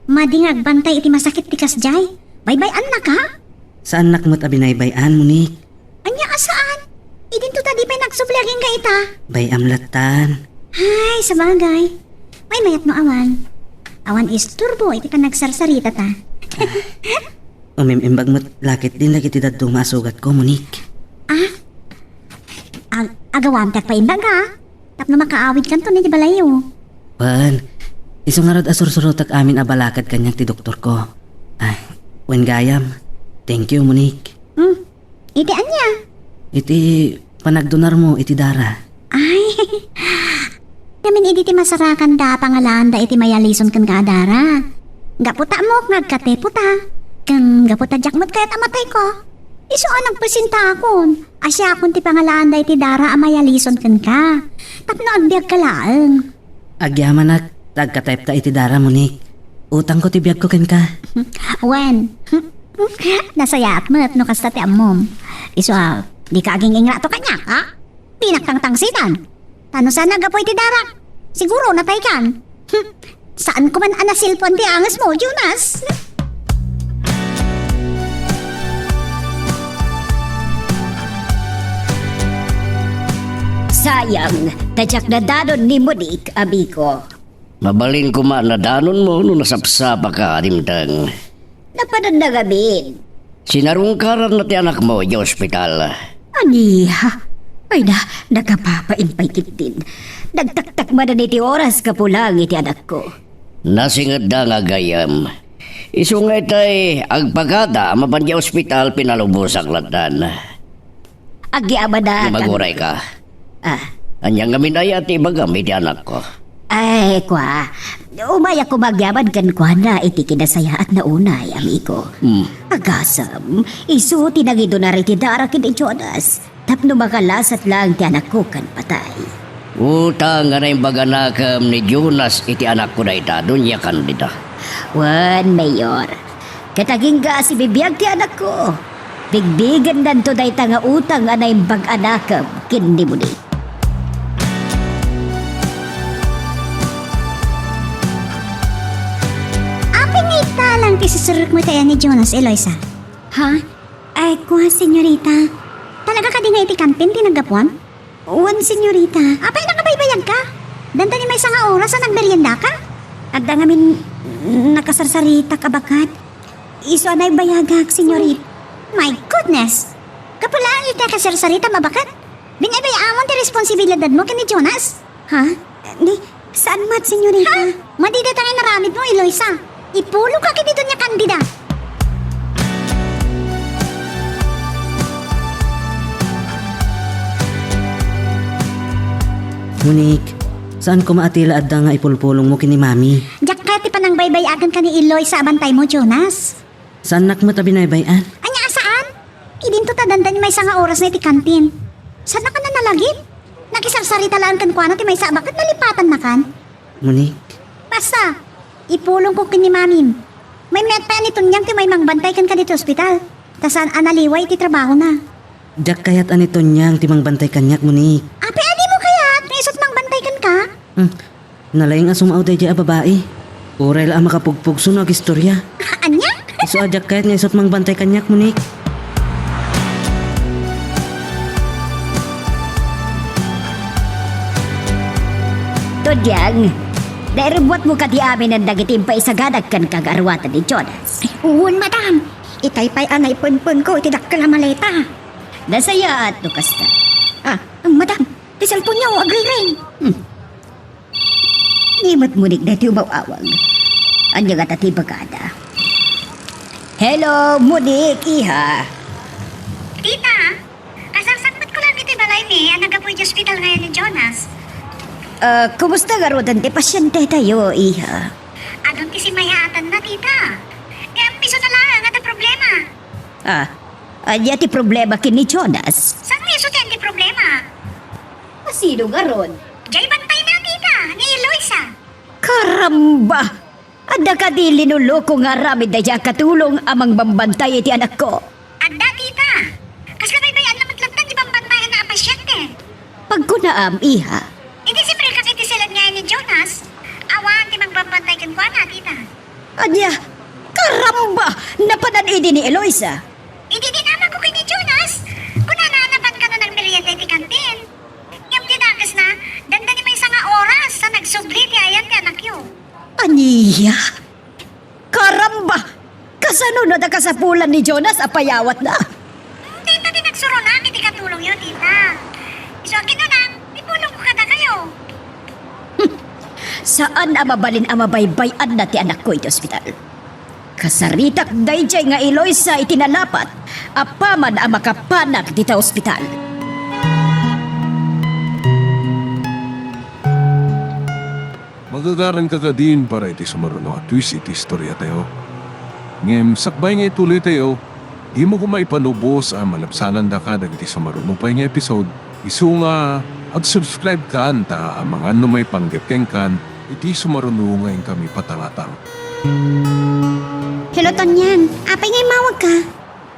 Madi nga agbantay iti masakit ti kasdiay. Baybay-annaka? Saannak met a binaybay-an, Monique. Ania a saan? Idinto ta di pay nagsubli agingga ita. Bay-am lattan. Ay, sabagay. Maymayat no awan. Awan isturbo iti panagsarsaritata. Umim-imbag met la ketdin dagiti dadduma a sugatko, Monique. Ah? Ag-, agawam ti agpaimbaga. Tapno makaawidkanton iti balayyo. Wen, isu ngarud a sursurotek amin a balakad kaniak ti doktorko. Ay, wen gayam. Thank you, Monique. Hmm. Iti ania? Iti panagdonarmo iti dara. Ay. Ngamin idi ti masarakanda a pangalaanda iti mayalison kenka a dara. Gapu ta ammok nga agkatepota. Ken gapu ta diak met kayat a matayko. Isu a nagpresentakon a siakon ti pangalaanda iti dara a mayalison kenka. Tapno agbiagka laeng. Agyamanak, ta agkataypta iti dara, Monique. Utangko ti biagko kenka. Wen, nasayaat met no kasta ti ammom. Isu a, dika aging-ingrato kaniak, ha? Dinak tangtangsitan. Ta no saan a gapu iti darak, siguro nataykan. Hmm, saan ko man a nasilpuan ti angesmo, Jonas. Sayang, ta diak nadanon ni Monique, amigo. Mabalin koma a nadanonmo no nasapsapaka a dimteng. Napananna ngamin. Sinarungkaranna ti anakmo idiay ospital. Ania? Ay na, nakapapain pay ketdin. Nagtaktak manen iti oras gapu laeng iti anakko. Nasingedda nga gayyem. Isu nga itay agpakada a mapan idiay ospital pinalubosak lattan. Agyamanak. Agurayka. Ah. Ania ngamin aya ti ibagam iti anakko? Ay, kua. Umayak koma agyaman kenkuana iti kinasayaatna unay, amigo. Hmm. Agasem, isu ti nangidonar iti dara ken ni Jonas. Tapno makalasat laeng ti anakko ken patay. Utang a naimbag a nakem ni Jonas iti anakko dayta, Doña Candida. Wen, Mayor. Ket agingga a sibibiag ti anakko, bigbigennanto dayta nga utang a naimbag a nakem ken ni Monique. Apay nga ita lang ti siserrekmo iti ayan ni Jonas, Eloisa? Ha? Ay, kua, senyorita. Talaga kadi nga iti kantin ti naggapuan? Wen, senyorita. Apay, nakabaybayagka? Danta ni maysa nga oras a nagmeriendaka? Adda ngamin nakasarsaritak a baket. Isu a naibayagak, senyorita. My goodness! Gapu laeng iti nakasarsaritam a baket? Binaybay-amon ti responsibilidadmo ken ni Jonas? Ha? Ni, saan met, senyorita? Ha? Madi dayta nga inaramidmo, Eloisa. Ipulongka ken ni Doña Candida. Monique, saan koma a tila adda nga ipulpulongmo ken ni Mami? Diak kayat ti panangbaybay-aken ken ni Eloisa a bantaymo, Jonas. Saannak met a binaybay-an? Ania a saan? Idinto ta dandan maysa nga oras na iti kantin. Saannak a nanalagip? Nakisarsarita laeng kenkuana ti maysa a baket, nalipatannakan. Monique. Basta, ipulongko ken ni Mamim. Maymayat pay a ni Tonyang ti maimangbantay kenka ditoy ospital. Ta saan a naliwa iti trabahona. Diak kayat a ni Tonyang ti mangbantay kaniak, Monique. Apay a dimo kayat nga isut mangbantay kenka? Hmm. Nalaing a sumao daydiay a babai. Uray la a makapugpugso no agistorya. Ania? Isu a diak kayat nga isut mangbantay kaniak, Monique. Tonyang, nairibbuatmo kadi aminen dagiti impaisaganak kenka nga aruatan ni Jonas? Wen, madam. Itay pay a naipenpenko iti dakkel a maleta. Nasayaat no kasta. Ah, madam, ti cellphone-yo, agriring. Hmm. Ni met Monique daytoy umaw-awag. Ania ngata ti ibagada? Hello, Monique, iha. Tita, kasarsakbetko lang iti balaymi a naggapu iti ospital nga ni Jonas. Ah, kumusta ngaruden ti pasientetayo, iha? Adun ti simmayaatanna, tita. Ngem isu na laeng adda problema. Ah, ania ti problema ken ni Jonas? Saan nga isu ti andi problema? Asino ngarud? Diay bantayna, tita, ni Eloisa. Karamba! Adda kadi linuloko nga aramid daydiay a katulong a mangbambantay iti anakko? Adda, tita. Kasla baybay-an lamet latta ti bambantayanna a pasiente. Pagkunaam, iha. Idi simrekak iti siled nga ni Jonas, awan ti mangbambantay kenkuana, tita. Ania? Karamba! Napanan idi ni Eloisa? Idi Ania? Karamba! Kasano no adda kasapulan ni Jonas a payawatna? Hmm, dayta ti nagsurona iti katulongyo, tita. Isu a kinunam, ipulongko kadakayo. Hmm. Saan a mabalin a mabaybay-anna ti anakko iti ospital. Kasaritak daydiay nga Eloisa iti nalapat apaman a makapanak dita ospital. Magagaranka kadin para iti sumaruno a twist iti istoriatayo. Ngem sakbay nga ituloytayo, dimo koma ipanubos a malabsanandaka dagiti sumaruno pay nga episode. Isu nga, ag-subscribe kan ta amangan no maipanggep kenkan iti sumaruno nga inkami patangatang. Hello, Tonyang. Apay nga immawagka?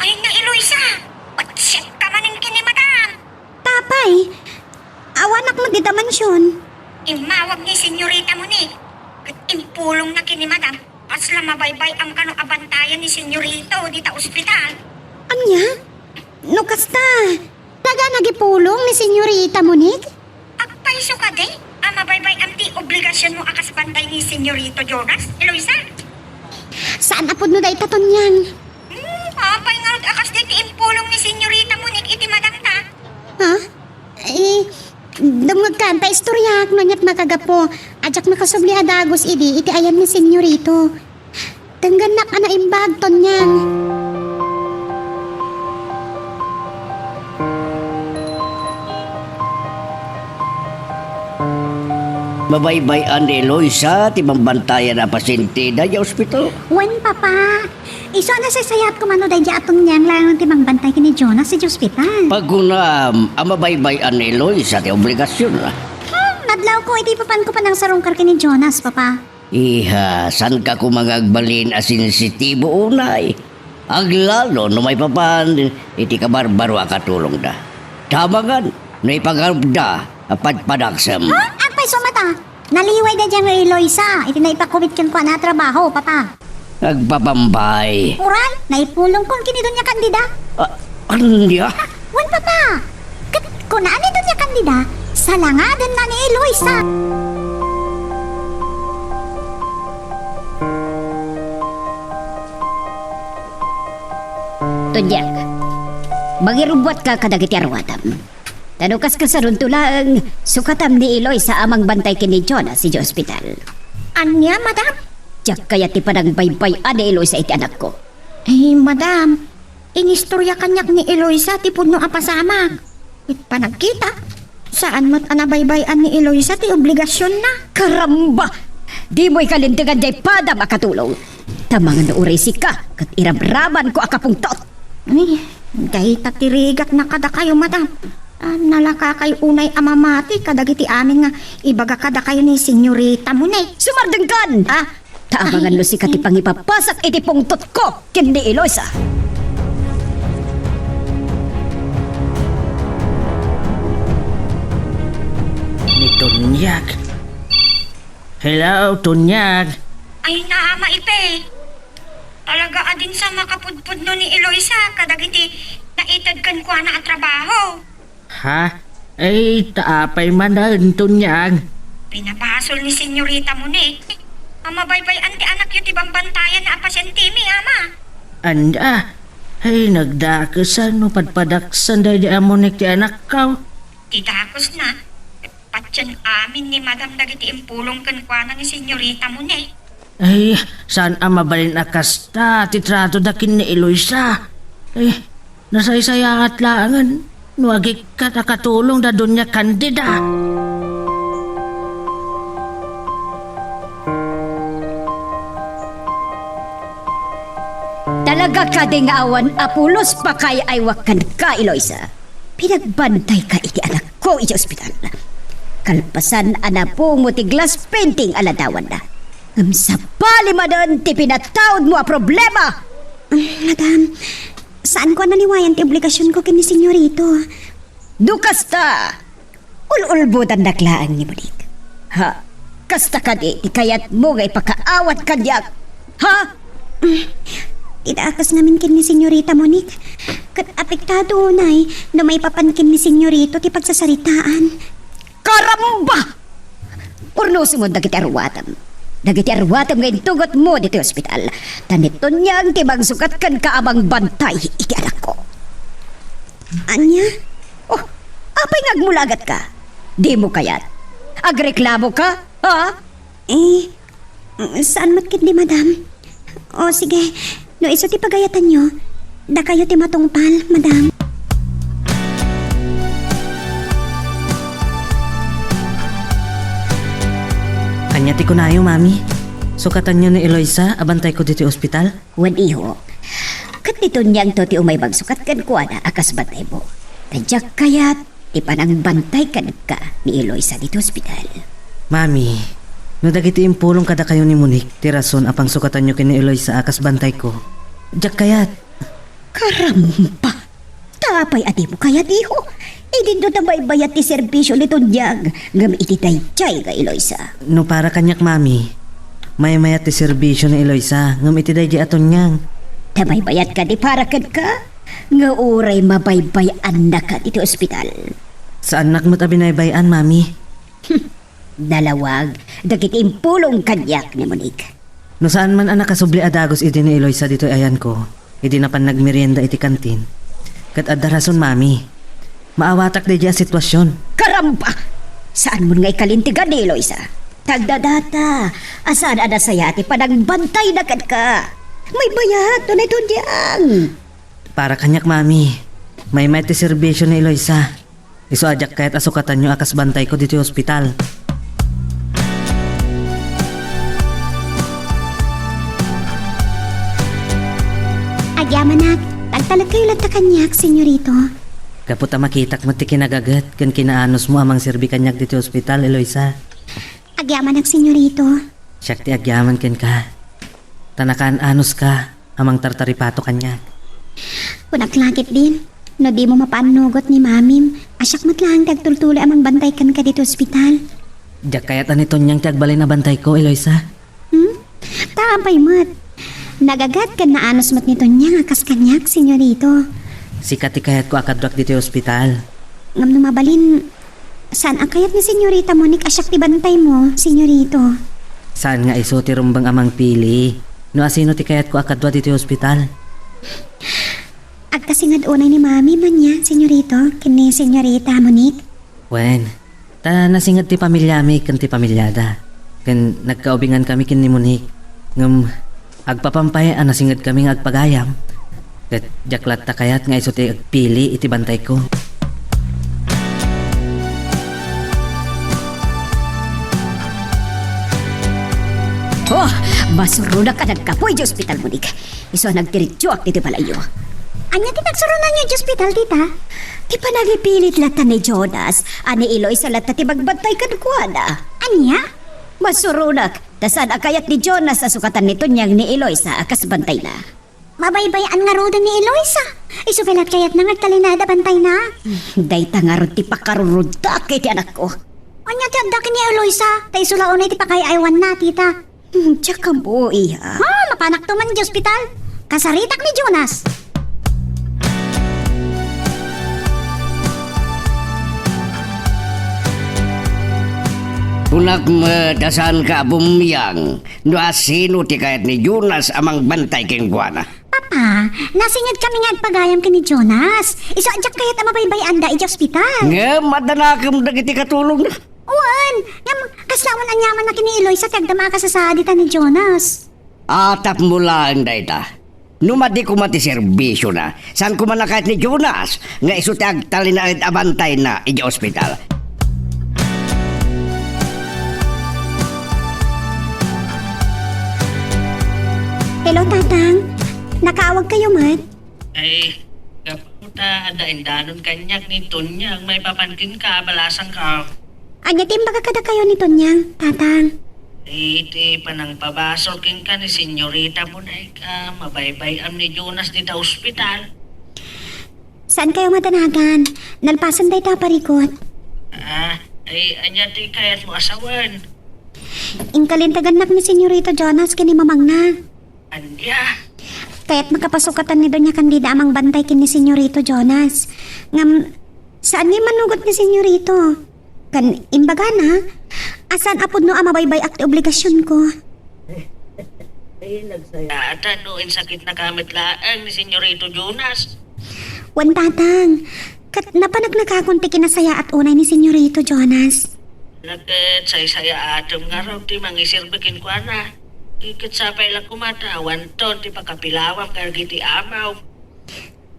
Ay, nga Eloisa! Patsit ka manen ken ni Madam! Apay, awanak met dita mansion. Immawag ni Senyorita Monique ket impulongna ken ni Madam, kasla mabaybay-am kano a bantayan ni Senyorito dita ospital. Ania? No kasta, talaga nagipulong ni Senyorita Monique? Agpayso kadi a mabaybay-am ti obligasionmo a kas bantay ni Senyorito Jonas, Eloisa? Saan a pudno dayta, Tonyang. Hmm, apay ngarud a kasdi ti impulong ni Senyorita Monique iti madamta? Ha? Eh, dumngegkan ta istoriak no aniat makagapu. Diak makasubli a dagus idi iti ayan ni Senyorito. Denggennak a naimbag, Tonyang. Mabaybay-an ni Eloisa ti bambantayan a pasyente daydiay ospital. Wen, Papa. Isu a nasaysayat koma no daydiay a Tonyang laeng ti mangbantay ken ni Jonas idiay ospital. Pagunam a mabaybay-an ni Eloisa ti obligasionna. Hmm, nadlawko idi ipapanko panangsarungkar ken ni Jonas, Papa. Iha, saanka koma nga agbalin a sensitibo unay? Aglalo no maipapan iti kabarbaro a katulongda. Ta amangan no ipagarupda a padpadaksem. Ha? Agpayso met a? Naliway daydiay nga Eloisa iti naipakumbit kenkuana a trabaho, Papa. Agpapambay. Uray, naipulongkon ken ni Doña Candida. Ah, ania? Wen, Papa. Ket kuna ni Doña Candida, salangadenna ni Eloisa. Tonyang, mangirubbuatka kadagiti aruatam. Ta no kaskasanonto laeng, sukatam ni Eloisa a mangbantay ken ni Jonas idiay ospital. Ania, Madam? Diak kayat ti panangbaybay-an ni Eloisa iti anakko. Ay, Madam, inistorya kaniak ni Eloisa ti pudno a pasamak. Ket panagkitak, saan met a nabaybay-an ni Eloisa ti obligasionna. Karamba! Dimo ikalintegan diay padam a katulong. Ta amangan no uray sika ket irabrabanko a kapungtot. Ay, dayta ti rigatna kadakayo, Madam. Ah, nalakakay unay a mamati kadagiti amin nga ibaga kadakayo ni Senyorita Monique. Sumardengkan! Ah, ta amangan no sika ti pangipapasak iti pungtotko ken ni Eloisa. Ni Tonyag. Hello, Tonyag. Ay, naama, Ipe. Talaga a dinsa makapudpudno ni Eloisa kadagiti naited kenkuana a trabaho. Ha? Ay, ta apay manen, Tonyag? Pinabasol ni Senyorita Monique a mabaybay-an ti anakyo ti bambantayan a pasyentemi, Ama. Anda? Ay, nagdakesan no padpadaksan daydi a Monique ti anakko. Ti dakesna, patien amin ni Madam dagiti impulong kenkuana ni Senyorita Monique. Ay, saan a mabalin a kasta ti tratoda ken ni Eloisa. Ay, nasaysayaat laengen no agikkat a katulong da Doña Candida. Talaga kadi nga awan a pulos pakaay-aywak kenka, Eloisa. Pinagbantayka iti anakko iti ospital. Kalpasan a napungmo ti glass painting a ladawanna. Ngem sabali manen ti pinataudmo a problema! Mm, madam, saanko a naliwayan ti obligasionko ken ni Senyorito. No kasta, ul-ulbodannak laeng ni Monique. Ha? Kasta kadi ti kayatmo nga ipakaawat kaniak? Ha? Mm, ti dakes ngamin ken ni Senyorita Monique. Ket apektado unay no maipapan ken ni Senyorito ti pagsasaritaan. Karamba! Urnosem dagiti aruatam. dagiti aruatem nga intugotmo ditoy ospital. Ta ni Tonyang ti mangsukat kenka a mangbantay iti anakko. Ania? Oh, apay nga agmulagatka? Dimo kayat? Agreklamoka? Ha? Eh, mm, saan met ketdi, madam? O, sige. No isu ti pagayatanyo, dakayo ti matungpal, madam. Ania ti kunayo, mami? Sukatanyo ni Eloisa a bantayko ditoy ospital? Wen, iho. Ket ni Tonyang to ti umay mangsukat kenkuana a kas bantaymo. Ta diak kayat ti panangbantay kenka ni Eloisa ditoy ospital. Mami, no dagiti impulong kadakayo ni Monique ti rason a pangsukatanyo ken ni Eloisa a kas bantayko, diak kayat. Karampa! Ta apay a dimo kayat, iho? Idinto ta baybayat ti serbisio ni Tonyang, ngem iti daydiay nga Eloisa. No para kaniak, mami, maymayat ti serbisio ni Eloisa, ngem iti daydiay a Tonyang. Ta baybayat kadi para kenka, nga uray mabaybay-annaka ditoy ospital. Saannak met a binaybay-an, mami. Nalawag dagiti impulong kaniak ni Monique. No saan man a nakasubli a dagus idi ni Eloisa ditoy ayanko, idi napan nagmerienda iti kantin, ket adda rason, mami. Maawatak daydiay a sitwasion. Karamba! Saanmon nga ikalintegan ni Eloisa. Ta agdadata a saan a nasaya ti panangbantayna kenka. Maybayat, unay Tonyang. Para kaniak, mami, maymayat ti serbisio ni Eloisa. Isu a diak kayat a sukatanyo a kas bantayko ditoy ospital. Agyamanak, agtalekkayo latta kaniak, senyorito. Gapu ta makitak met ti kinagaget ken kinaanusmo a mangserbi kaniak ditoy ospital, Eloisa. Agyamanak, senyorito. Siak ti agyaman kenka. Ta nakaan-anuska a mangtartaripato kaniak. Kunak la ketdin, no dimo mapaannugot ni mamim, a siak met laeng ti agtultuloy a mangbantay kenka ditoy ospital. Diak kayat a ni Tonyang ti agbalin a bantayko, Eloisa. Hmm? Ta apay met? Nagaget ken naanus met ni Tonyang a kas kaniak, senyorito. Sika ti kayatko a kaduak ditoy ospital. Ngem no mabalin, saan a kayat ni Senyorita Monique a siak ti bantaymo, senyorito? Saan nga isu ti rumbeng a mangpili no asino ti kayatko a kadua ditoy ospital? Agkasinged unay ni Mami man ya, senyorito, ken ni Senyorita Monique? Wen, ta nasinged ti pamiliami ken ti pamiliada, ken nagkaubingan kami ken ni Monique. Ngem agpapam pay a nasinged kami nga agpagayam, ket diak latta kayat nga isu ti agpili iti bantayko. Oh, masuronak a nagkapuy iti ospital, Monique. Isu a nagdiretsoak iti balayyo. Ania ti nagsuronanyo iti ospital, tita? Ti panangipilit latta ni Jonas a ni Eloisa latta ti magbantay kenkuana. Ania? Masuronak, ta saan a kayat ni Jonas a sukatan ni Tonyang ni Eloisa a kas bantayna. Mabaybay-an ngaruden ni Eloisa. Isu pay latta kayatna nga agtalinaed a bantayna. Dayta ngarud ti pakarurudak iti anakko. Ania ti adda ken ni Eloisa? Ta isu la unay ti pakaay-aywanna, tita. Hmm, diak ammo, iha. Ha? Mapanakto man iti ospital? Kasaritak ni Jonas. Kunak met a saanka a bummiang no asino ti kayat ni Jonas a mangbantay kenkuana. Papa, nasinged kami nga agpagayam ken ni Jonas. Isu a diak kayat a mabaybay-anda iti ospital. Ngem adda nakem dagiti katulongna. Wen, ngem kasla awan aniamanna ken ni Eloisa ti agdama a kasasaad ita ni Jonas. A, tapno laeng dayta. No madi koma ti serbisiona, saan koma a kayat ni Jonas nga isu ti agtalinaed a bantayna iti ospital. Hello, Tatang. Nakaawagkayo met? Ay, gapu ta adda indanon kaniak ni Tonyang maipapan kenka, balasangka. Ania ti imbaga kadakayo ni Tonyang, Tatang? Iti panangpabasol kenka ni Senyorita Monique, mabaybay-am ni Jonas dita ospital. Saankayo madanagan? Nalpasen dayta a parikut. Ah, ay, ania ti kayatmo a sawen? Inkalintegannak ni Senyorito Jonas ken ni mamangna. Ania? Kayatna a pasukatan ni Doña Candida a mangbantay ken ni Senyorito Jonas. Ngem, saan nga immanugot ni Senyorito? Ken imbagana a saan a pudno a mabaybay-ak ti obligasionko. Ay, nagsayaatan no insakitnaka met laeng ni Senyorito Jonas. Wen, Tatang. Ket napaneknekakon ti kinasayaat unay ni Senyorito Jonas. Ket saysayaatem ngarud ti mangiserbi kenkuana. Ket sapay la koma ta awanton ti pakapilawam kadagiti amaw.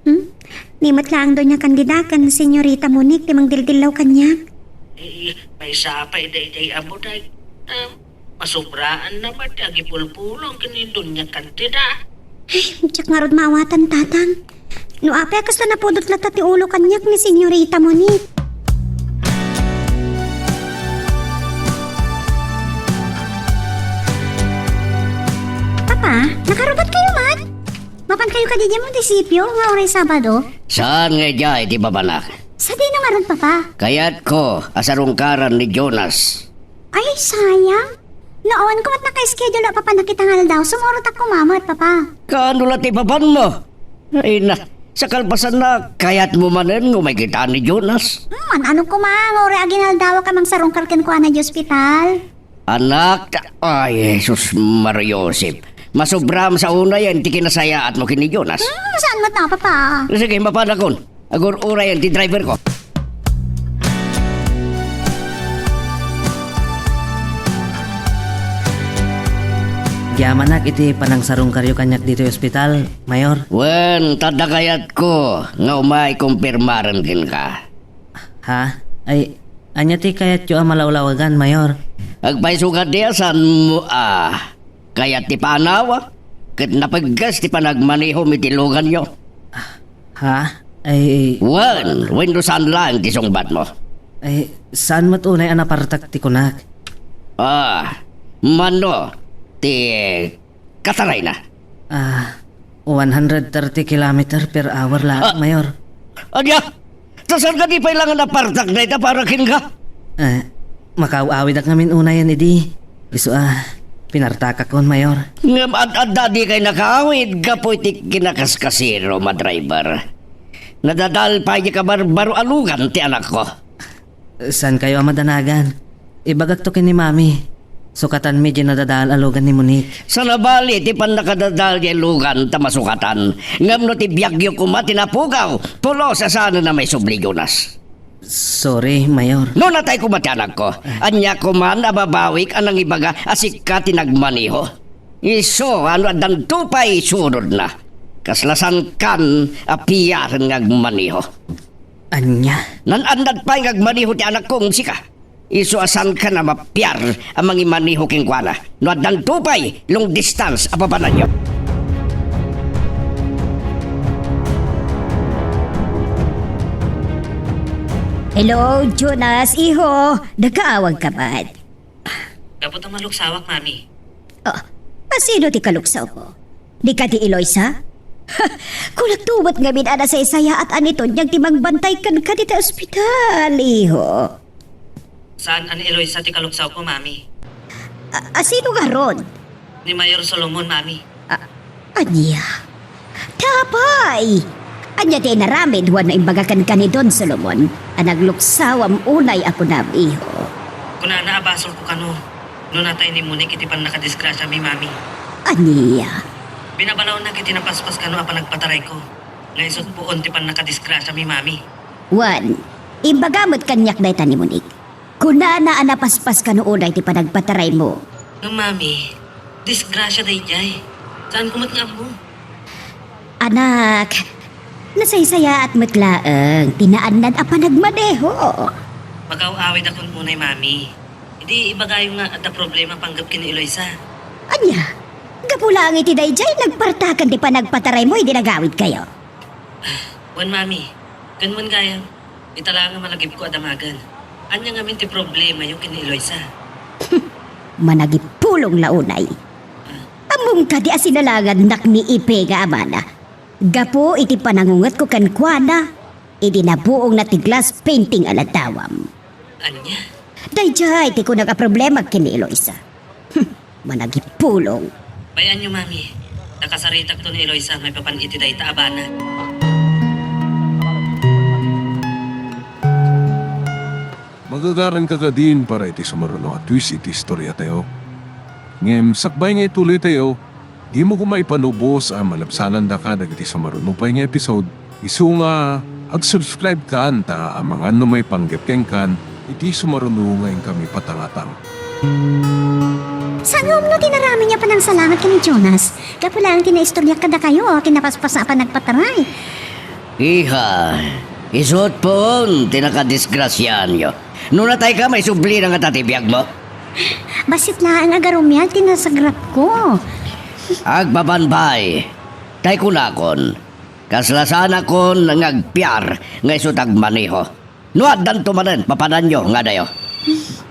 Hmm? Ni met laeng Doña Candida ken Senyorita Monique ti mangdildillaw kaniak. Eh, maysa pay daydiay a buday. Ah, masubraan na met ti agipulpulong ken ni Doña Candida. Ay, diak ngarud maawatan, Tatang. No apay a kasla napudot latta ti ulo kaniak ni Senyorita Monique. Papa, nakarubat kayo man? Mapan kayo kadi diay munisipio nga uray Sabado? Saan nga idiay ti babanak? Sadino ngarud, Papa? Kayatko a sarungkaran ni Jonas. Ay, sayang. No awan ko met naka-schedule a papannak ita nga aldaw, sumurotak koma met, Papa. Kaano la ti papanmo? Ay na, sa kalpasanna, kayatmo manen nga umay kita ni Jonas? Hmm, man-ano koma nga uray aginaldawak a mangsarungkar kenkuana idiay ospital? Anak, ta-, ay, Jesus, Maria Josep. Masubram sa unayen ti kinasayaatmo ken ni Jonas. Hmm, saan met a, Papa? Sige, mapanakon. Agur-urayen ti driver ko. Agyamanak iti panangsarungkaryo kaniak ditoy ospital, Mayor. Wen, ta adda kayatko nga umay kumpirmaren kenka. Ha? Ay, ania ti kayatyo a malawlawagan, Mayor? Agpayso kadi a saanmo a kayat ti panaw, ket napegges ti panagmanehom iti luganyo. Ha? Ay, wen, wenno saan laeng ti sungbatmo? Ay, saan met unay a napartak ti kunak? Ah, mano ti katarayna? Ah, one hundred thirty kilometer per hour la, Ah. Mayor. Ania? Ta saan kadi pay la nga napartak dayta para kenka? Eh, makaaw-awidak ngamin unayen idi. Isu a, pinartakakon, Mayor. Ngem ad-adda dikay nakaawid gapu iti kinakaskasino, madriver. Nadadael pay diay kabarbaro a lugan ti anakko. Saankayo a madanagan? Ibagakto ken ni Mami. Sukatanmi diay nadadael a lugan ni Monique. Sana bali ti pannakadadael diay lugan ta masukatan. Ngem no ti biagyo koma ti napukaw, pulos a saanen a maisubli, Jonas. Sorry, Mayor. No natay koma ti anakko, ania koman a babawik a nangibaga a sika ti nagmaneho? Isu a no addanto pay sunodna, kasla saankan a piaren nga agmaneho. Ania? Naan-annad pay nga agmaneho ti anakko ngem sika. Isu a saankan a mapiar a mangimaneho kenkuana no addanto pay long distance a papananyo. Hello, Jonas, iho. Nakaawagka met? Gapu ta maluksawak, Mami. Oh, a sino ti kaluksawmo? Di kadi Eloisa? Kulakto met ngamin a nasaysayaat a ni Tonyang ti mangbantay kenka dita ospital, iho. Saan a ni Eloisa ti kaluksawko, Mami? A, a sino ngarud? Ni Mayor Solomon, Mami. A, ania? Apay! Ania ti inaramid wenno imbaga kenka ni Don Solomon a nagluksawam unay aponam, iho? Kunana a basolko kano no natay ni Monique iti pannakadisgrasiami, Mami. Ania? Binabalawnak iti napaspas kano a panagpatarayko nga isut' puon ti pannakadisgrasiami, Mami. Wen, imbaga met kaniak dayta ni Monique. Kunana a napaspas kano unay ti panagpataraymo. Ngem, Mami, disgrasia daydiay. Saanko met nga ammo. Anak, nasaysayaat met laeng ti naannad a panagmaneho. Makaaw-awidakon unay, Mami. Idi ibagayo nga adda problema panggep ken ni Eloisa. Ania? Gapu laeng iti daydiay, nagpartakan ti panagpataraymo idi nagawidkayo? Wen, Mami. Ken wen gayam, ita la nga managipko a damagen. Ania ngamin ti problemayo ken ni Eloisa? Managipulong la unay. Ammom kadi a sinalangannak ni Ipe nga amana gapu iti panangungetko kenkuana idi nabuongna ti glass painting a laddawam? Ania? Daydiay ti kunak a problemak ken ni Eloisa. Managipulong. Bay-anyo, Mami. Nakasaritakto ni Eloisa maipapan iti dayta a banag. Magagaranka kadin para iti sumaruno a twist iti istoriatayo? Ngem sakbay nga ituloytayo, dimo koma ipalubos a malabsanandaka dagiti sumaruno pay nga episode, isu nga ag-subscribe kan ta amangan no maipanggep kenkan iti sumaruno nga inkami patangatang. Saan nga umno ti inaramidyo a panangsalamat ken ni Jonas? Gapu laeng ti naistoryak kadakayo, kinapaspas a panagpataray. Iha, isu't puon ti nakadisgrasiaanyo. No natayka, maisubli na ngata ti biagmo. Bassit laeng a garumial ti nasagrapko. Agpapanpay, tay kunakon, kasla saanakon nga agpiar nga isu't agmaneho. No addanto manen, papananyo nga adayo.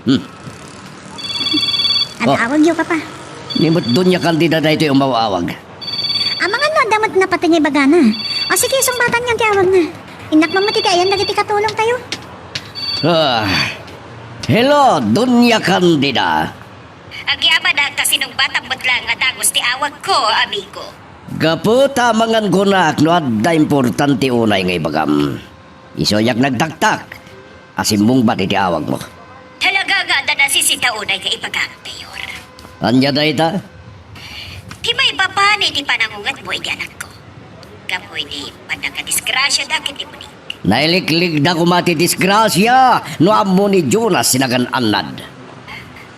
Hmm. Oh. Ad-awagyo, Papa. Ni met Doña Candida daytoy umaw-awag. Amangan no adda met napateg nga ibagana. O sige, sungbatanyon ti awagna. Innak man met iti ayan dagiti katulongtayo. Ah. Hello, Doña Candida. Agyamanak ta sinungbatam met laeng a dagus ti awagko, amigo. Gapu ta amangan kunak no adda importante unay nga ibagam. Isuyak nagtaktak a simmungbat iti awagmo. Talaga nga adda nasisita unay nga ibagam, Mayor. Ania dayta? Ti maipapan iti panangungetmo iti anakko. Gapu iti pannakadisgrasiada ken ni Monique. Nailikligda koma ti disgrasia no ammo ni Jonas ti nagan-annad.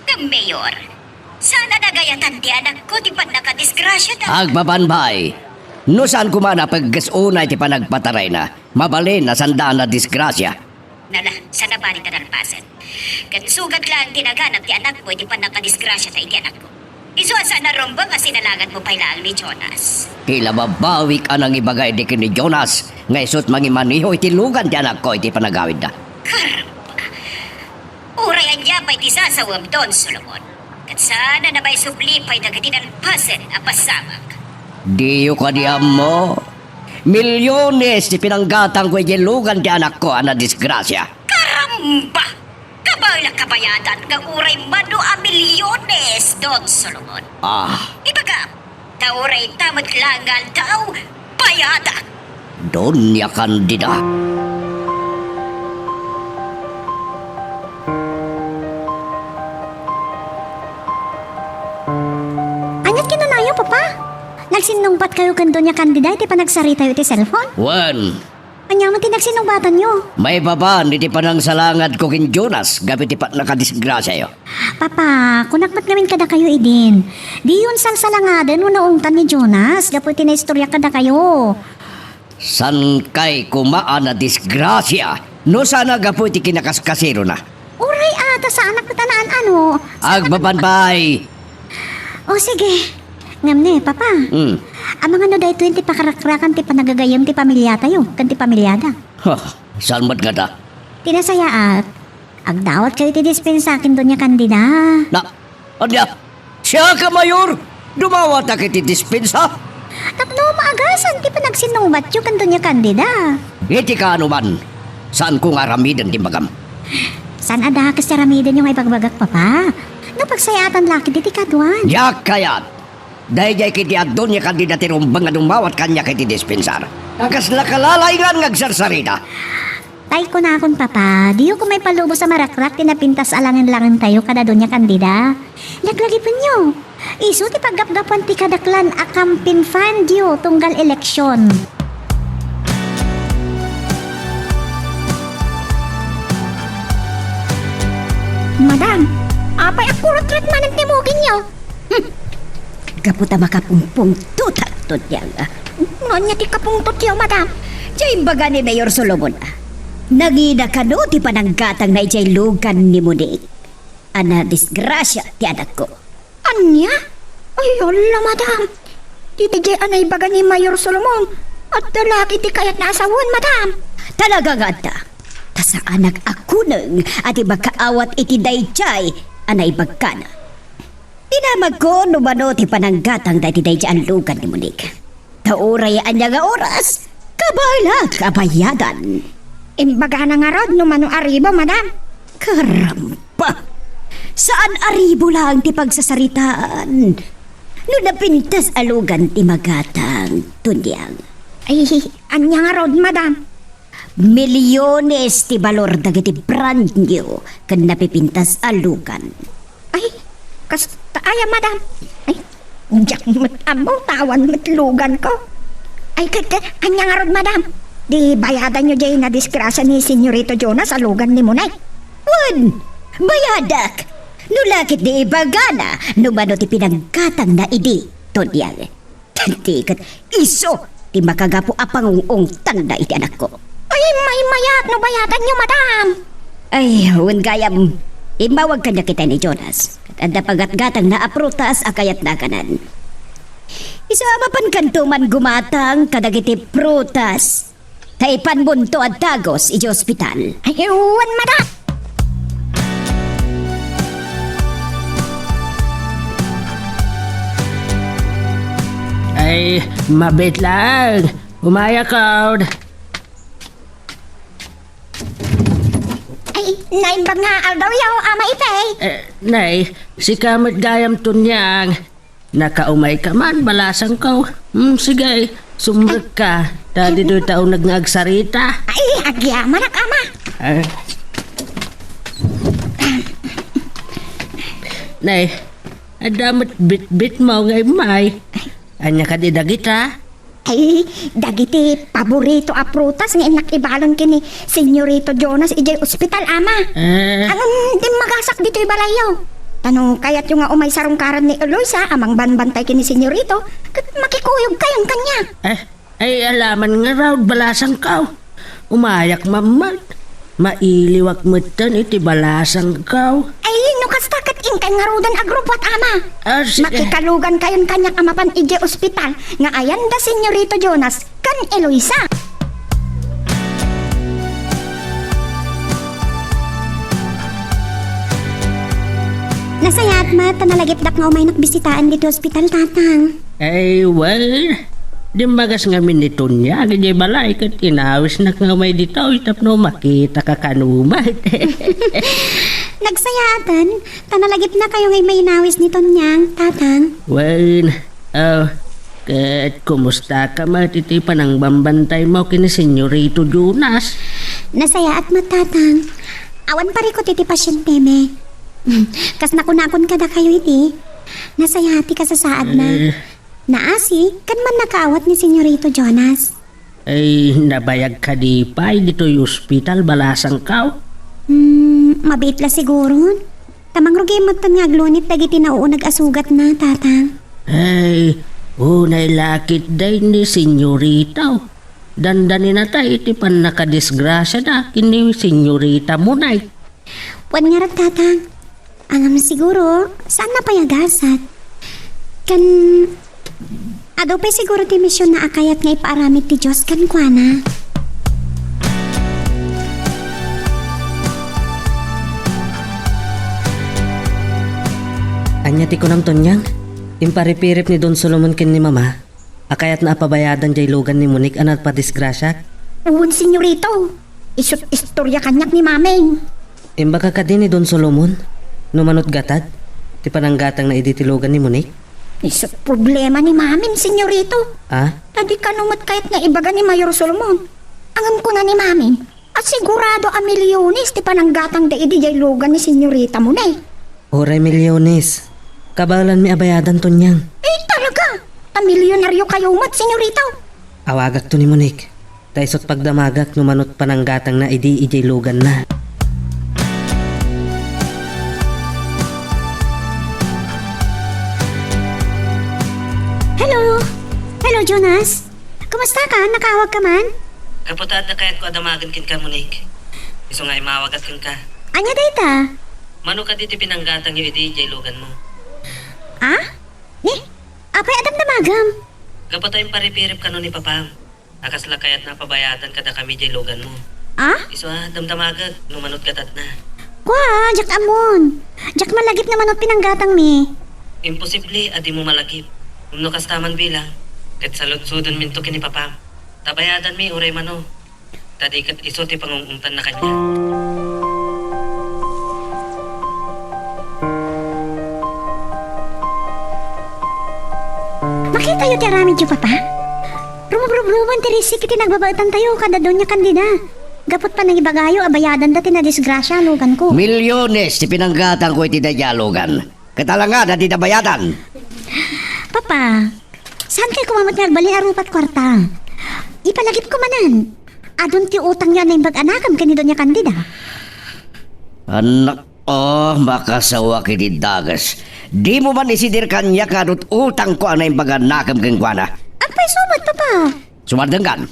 Ngem, Mayor, saan a nagayatan ti anakko ti pannakadisgrasiada. Agpapanpay, no saan koma a napegges unay ti panagpatarayna, mabalin a saanda a nadisgrasia. Nala, saan a bali ta nalpasen. Ket sugad laeng ti naganab ti anakmo iti pannakadisgrasiada iti anakko. Isu a saan a rumbeng a sinalangadmo pay laeng ni Jonas. Ti la babawik a nangibaga idi ken ni Jonas nga isu't mangimaneho iti lugan ti anakko iti panagawidda. Karamba! Uray ania pay ti sasawem, Don Solomon, ket saan a napaisubli pay dagiti nalpasen a pasamak. Diyo kadi ammo? Milyones ti pinanggatangko idiay lugan ti anakko a nadisgrasia. Karamba! Kabaelak a bayadan nga uray mano a milyones, Don Solomon. Ah. Ibagam, ta uray ita met laeng nga aldaw, bayadak. Doña Candida. Ania't kinunanyo, Papa? Nagsinnungbatkayo ken Doña Candida iti panagsaritayo iti cellphone? Wen. Ania met ti nagsinnungbatanyo? Maipapan iti panangsalangadko ken Jonas gapu iti pannakadisgrasiayo. Papa, kunak met ngamin kadakayo idin. Diyon salsalangaden wenno ungtan ni Jonas gapu iti naistoryak kadakayo. Saankay koma a nadisgrasia no saan a gapu iti kinakaskasirona. Uray a, ta saanak met a naan-ano. Agpapanpay! O, sige. Ngem ne, Papa. Hmm. Amangan no daytoy ti pakarakrakan ti panagagayem ti pamiliatayo ken ti pamiliada. Ha, saan met ngata? Ti nasayaat, agdawatkayo iti dispensa ken Doña Candida. Na, ania? Siak a mayor, dumawatak iti dispensa? Tapno maagasan ti panagsinnungbatyo ken Doña Candida. Iti kaano man, saanko nga aramiden ti imbagam. Saan a dakes ti aramidenyo nga ibagbagak, Papa? No pagsayaatan la ketdi ti kaduan. Diak kayat. Daydiay ketdi a Doña Candida ti rumbeng a dumawat kaniak iti dispensar. Kasla kalalaingan nga agsarsarita. Tay kunakon, Papa, diyo koma ipalubos a marakrak ti napintas a langenlangentayo kada Doña Candida. Laglagipenyo. Isu ti paggapgapuan ti kadaklan a campaign fundyo tunggal eleksyon. Madam, apay a kurutret manen ti muginyo? Hmm. Gapu ta makapungpungtotak, Tonyang. No ania ti kapungtotyo, madam? Diay imbaga ni Mayor Solomon, a, nangina kano ti pananggatangna idiay lugan ni Monique a nadisgrasia ti anakko. Ania? Ay, ala, madam. Daydiay a naibaga ni Mayor Solomon, adda la ketdi kayatna a sawen, madam. Talaga nga adda. Ta saanak a kuneng a di makaawat iti daydiay a naibagana. Dinamagko no mano ti pananggatangda iti daydiay a lugan ni Monique. Ta uray ania nga oras, kabaelak a bayadan. Imbagana ngarud no mano a ribu, madam. Karamba! Saan a ribu laeng ti pagsasaritaan. No napintas a lugan ti magatang, Tonyang. Ay, ania ngarud, madam? Milyones ti balor dagiti brand new ken napipintas a lugan. Ay, kasta, Ay, madam. Ay, diak met ammo, ta awan met luganko. Ay, ket, ket, ania ngarud, madam? Di bayadanyo diay nadisgrasia ni Senyorito Jonas a lugan ni Munay? Wen, bayadak. No la ket di ibagana, no mano ti pinanggatangna idi, Tonyang. Ti ket isu ti makagapu a pangung-ungtangna iti anakko. Ay, maymayat no bayadanyo, madam. Ay, wen gayam, immawag kaniak itay ni Jonas. Ket adda pagatgatangna a prutas a kayatna a kanan. Isu a mapankanto man gumatang kadagiti prutas. Ta ipanmonto a dagus iti ospital. Ay, wen, madam. Ay, mabiit laeng. Umayakon. Ay, naimbag nga aldawyo, Ama Ipay. Eh, nay, sika met gayam, Tonyang. Nakaumayka man, balasangko. Hmm, sige, sumrekka. Ta ditoyta uneg nga agsarita. Ay, agyamanak, Ama. Ah. Nay, adda met bitbitmo nga immay. Ania kadi dagita? Ay, dagiti paborito a prutas nga innak ibalon ken ni Senyorito Jonas idiay ospital, Ama. Eh. Ngem dimmagasak ditoy balayyo. Ta no kayatyo nga umay sarungkaran ni Eloisa a mangbanbantay ken ni Senyorito, ket makikuyogkayon kaniak. Eh, ay, alaman ngarud, balasangko. Umayak man met. Mailiwak metten iti balasangko. Ay, no kasta ket inkay ngaruden a grupo, Ama. Ah, sige. Makikalugankayon kaniak a mapan idiay ospital nga ayan da Senyorito Jonas ken Eloisa. Nasayaat met ta nalagipdak nga umaynak bisitaen ditoy ospital, Tatang. Ay, well, dimmagas ngamin ni Tonyang idiay balay ket inawisnak nga umay ditoy tapno makitaka kano met. Nagsayaaten, ta nalagipnakayo nga immay inawis ni Tonyang, Tatang. Well, ah, ket kumustaka met iti panangbambantaymo ken ni Senyorito Jonas? Nasayaat met, Tatang. Awan parikut iti pasientemi. Kas nakunakon kadakayo idi, nasayaat ti kasasaadna. Eh. Naasi ken mannakaawat ni Senyorito Jonas. Ay, nabayag kadi pay ditoy ospital, balasangko? Hmm, mabiit la siguron. Ta mangrugi metten nga aglunit dagiti nauuneg a sugatna, Tatang. Ay, unay la ketdi ni Senyorito. Dandaninatay iti pannakadisgrasiada ken ni Senyorita Munay. Wen ngarud, Tatang. Ngem siguro, saanna pay a gasat. Ken, adu pay siguro ti misionna a kayat nga ipaaramid ti Dios kenkuana. Ania ti kunam, Tonyang? Imparipirip ni Don Solomon ken ni Mama a kayatna a pabayadan jay lugan ni Monique a napadisgrasiak? Wen, Senyorito. Isut' istoria kaniak ni Maming. Imbagak kadi ni Don Solomon no manut gatad ti pananggatangna idi ti lugan ni Monique? Isut' problema ni Maming, Senyorito. Ah? Ta di kano met kayat nga ibaga ni Mayor Solomon. Ngem kuna ni Maming, a sigurado a milyones ti pananggatangda idi jay lugan ni Senyorita Monique. Uray milyones. Kabaelanmi a bayadan, Tonyang. Eh, talaga? Ta milyonaryo kayo met, Senyorito. Awagakto ni Monique. Ta isut' pagdamagak no manut pananggatangna idi idiay luganna. Hello? Hello, Jonas? Kumusta ka? Nakaawag ka man? Gapu ta adda kayatko a damagen kenka, Monique. Isu nga immawagak kenka. Ania dayta? Mano kadi ti pinanggatangyo idi idiay luganmo? Ah? Ni? Apay a damdamagem? Gapu ta imparipirip kano ni Papam a kasla kayatna a pabayadan kadakami diay luganmo. Ah? Isu a damdamagek no manut gatadna. Kua, diak ammon. Diak malagip no manut pinanggatangmi. Imposible a dimo malagip. Ngem no kasta man bilang, ket saludsodenminto ken ni Papam. Ta bayadanmi uray mano. Ta di ket isu ti pangung-ungtanna kaniak. Makitayo ti aramidyo, Papa? Rumubrubrubon ti risik iti nagbabaetantayo kada Doña Candida. Gapu't panangibagayo a bayadanda ti nadisgrasia a luganko. Milyones ti pinanggatangko iti daydiay a lugan. Ket alangan a dida bayadan. Papa, saan kay koma met nga agbalin a rupat kuarta? Ipalagipko manen. Adun ti utangyo a naimbag a nakem ken ni Doña Candida. Anak, oh, makasawak iti dages. Dimo man isidir kaniak nga adut utangko a naimbag a nakem kenkuana. Agpayso met, Papa. Sumardengkan.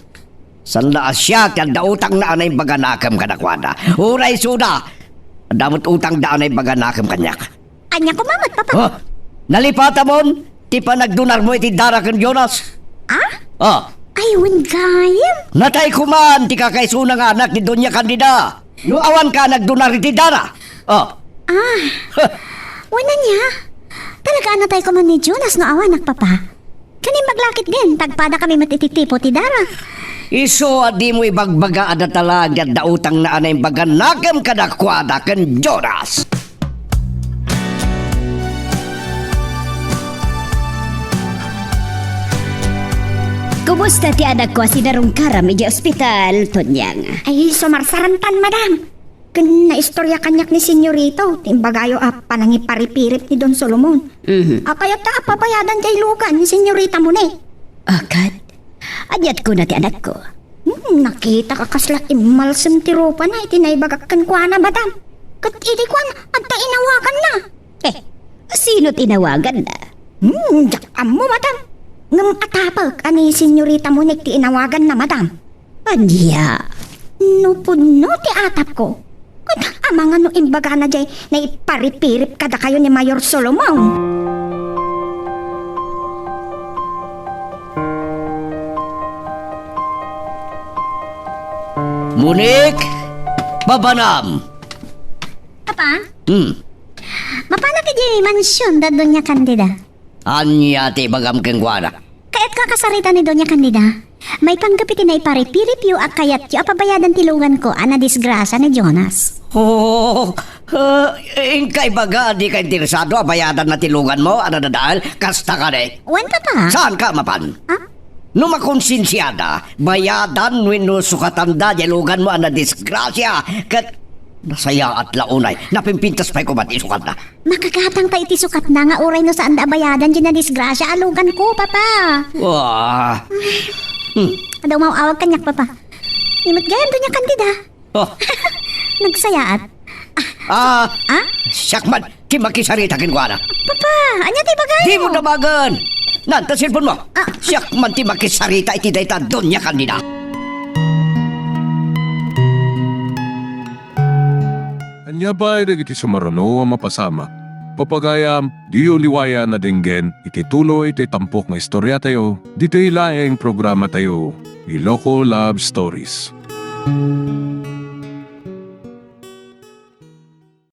Saan la a siak ti adda utangna a naimbag a nakem kadakuada. Uray isuda, adda met utangda a naimbag a nakem kaniak. Ania koma met, Papa? Oh, nalipatamon ti panagdunarmo iti Dara ken Jonas? Ah? Oh. Ay, wen gayam. Natay koma ti kakaisuna nga anak ni Doña Candida. No awan ka nagdunar iti Dara. Oh. Ah. Wen ania? Talaga a natay koma ni Jonas no awanak, Papa? Ken imbag la ketdin, tagpada kami met iti tipo ti Dara. Isu a dimo ibagbaga a datala ti adda utangna a naimbag a nakem kadakuada ken Jonas. Kumusta ti anakko a sinarungkaram idiay ospital, Tonyang? Ay, sumarsarantan, madam. Ken naistorya kaniak ni Senyorito ti imbagayo a panangiparipirip ni Don Solomon. Mhm. A kayat ta a pabayadan diay lugan ni Senyorita Monique. Akat? Aniat kuna ti anakko? Hmm, nakitak a kasla immalsem ti rupana iti naibagak kenkuana, madam. Ket idi kuan, adda inawaganna. Eh, sino ti inawaganna? Hmm, diak ammo, madam. Ngem atapek a ni Senyorita Monique ti inawaganna, madam. Ania? No pudno ti atapko, ket amangan no imbagana diay naiparipirip kadakayo ni Mayor Solomon. Monique, papanam. Papa? Hmm. Mapanak idiay mansion da Doña Candida. Ania ti ibagam kenkuana? Kayatko a kasarita ni Doña Candida. Maipanggep iti naiparipiripyo a kayatyo a pabayadan ti luganko a nadisgrasia ni Jonas. Oh, ah, inka ibaga a dika interesado a bayadanna ti luganmo a nadadael kasta kadi? Wen, Papa. Saanka a mapan? Ah? No makonsensiada, bayadan wenno sukatanda diay luganmo a nadisgrasia, ket nasayaat la unay, napimpintas pay koma ti isukatna. Makagatang pay iti sukatna nga uray no saanda a bayadan diay nadisgrasia a luganko, Papa. Wah. Hmm. Adda umaw-awag kaniak, Papa. Ni met gayam Doña Candida. Oh. Nagsayaat. Ah, Ah? Siak man ti makisarita kenkuana. Papa, ania ti ibagayo? Dimo dawagen. Nan, ta cellphone mo. Ah. Siak man ti makisarita iti dayta Doña Candida. Ania pay dagiti sumaruno a mapasamak? Papagayam, diyo liwayan a denggen iti tuloy ti tampok nga istoriatayo, ditoy laeng programatayo, Iloko Love Stories.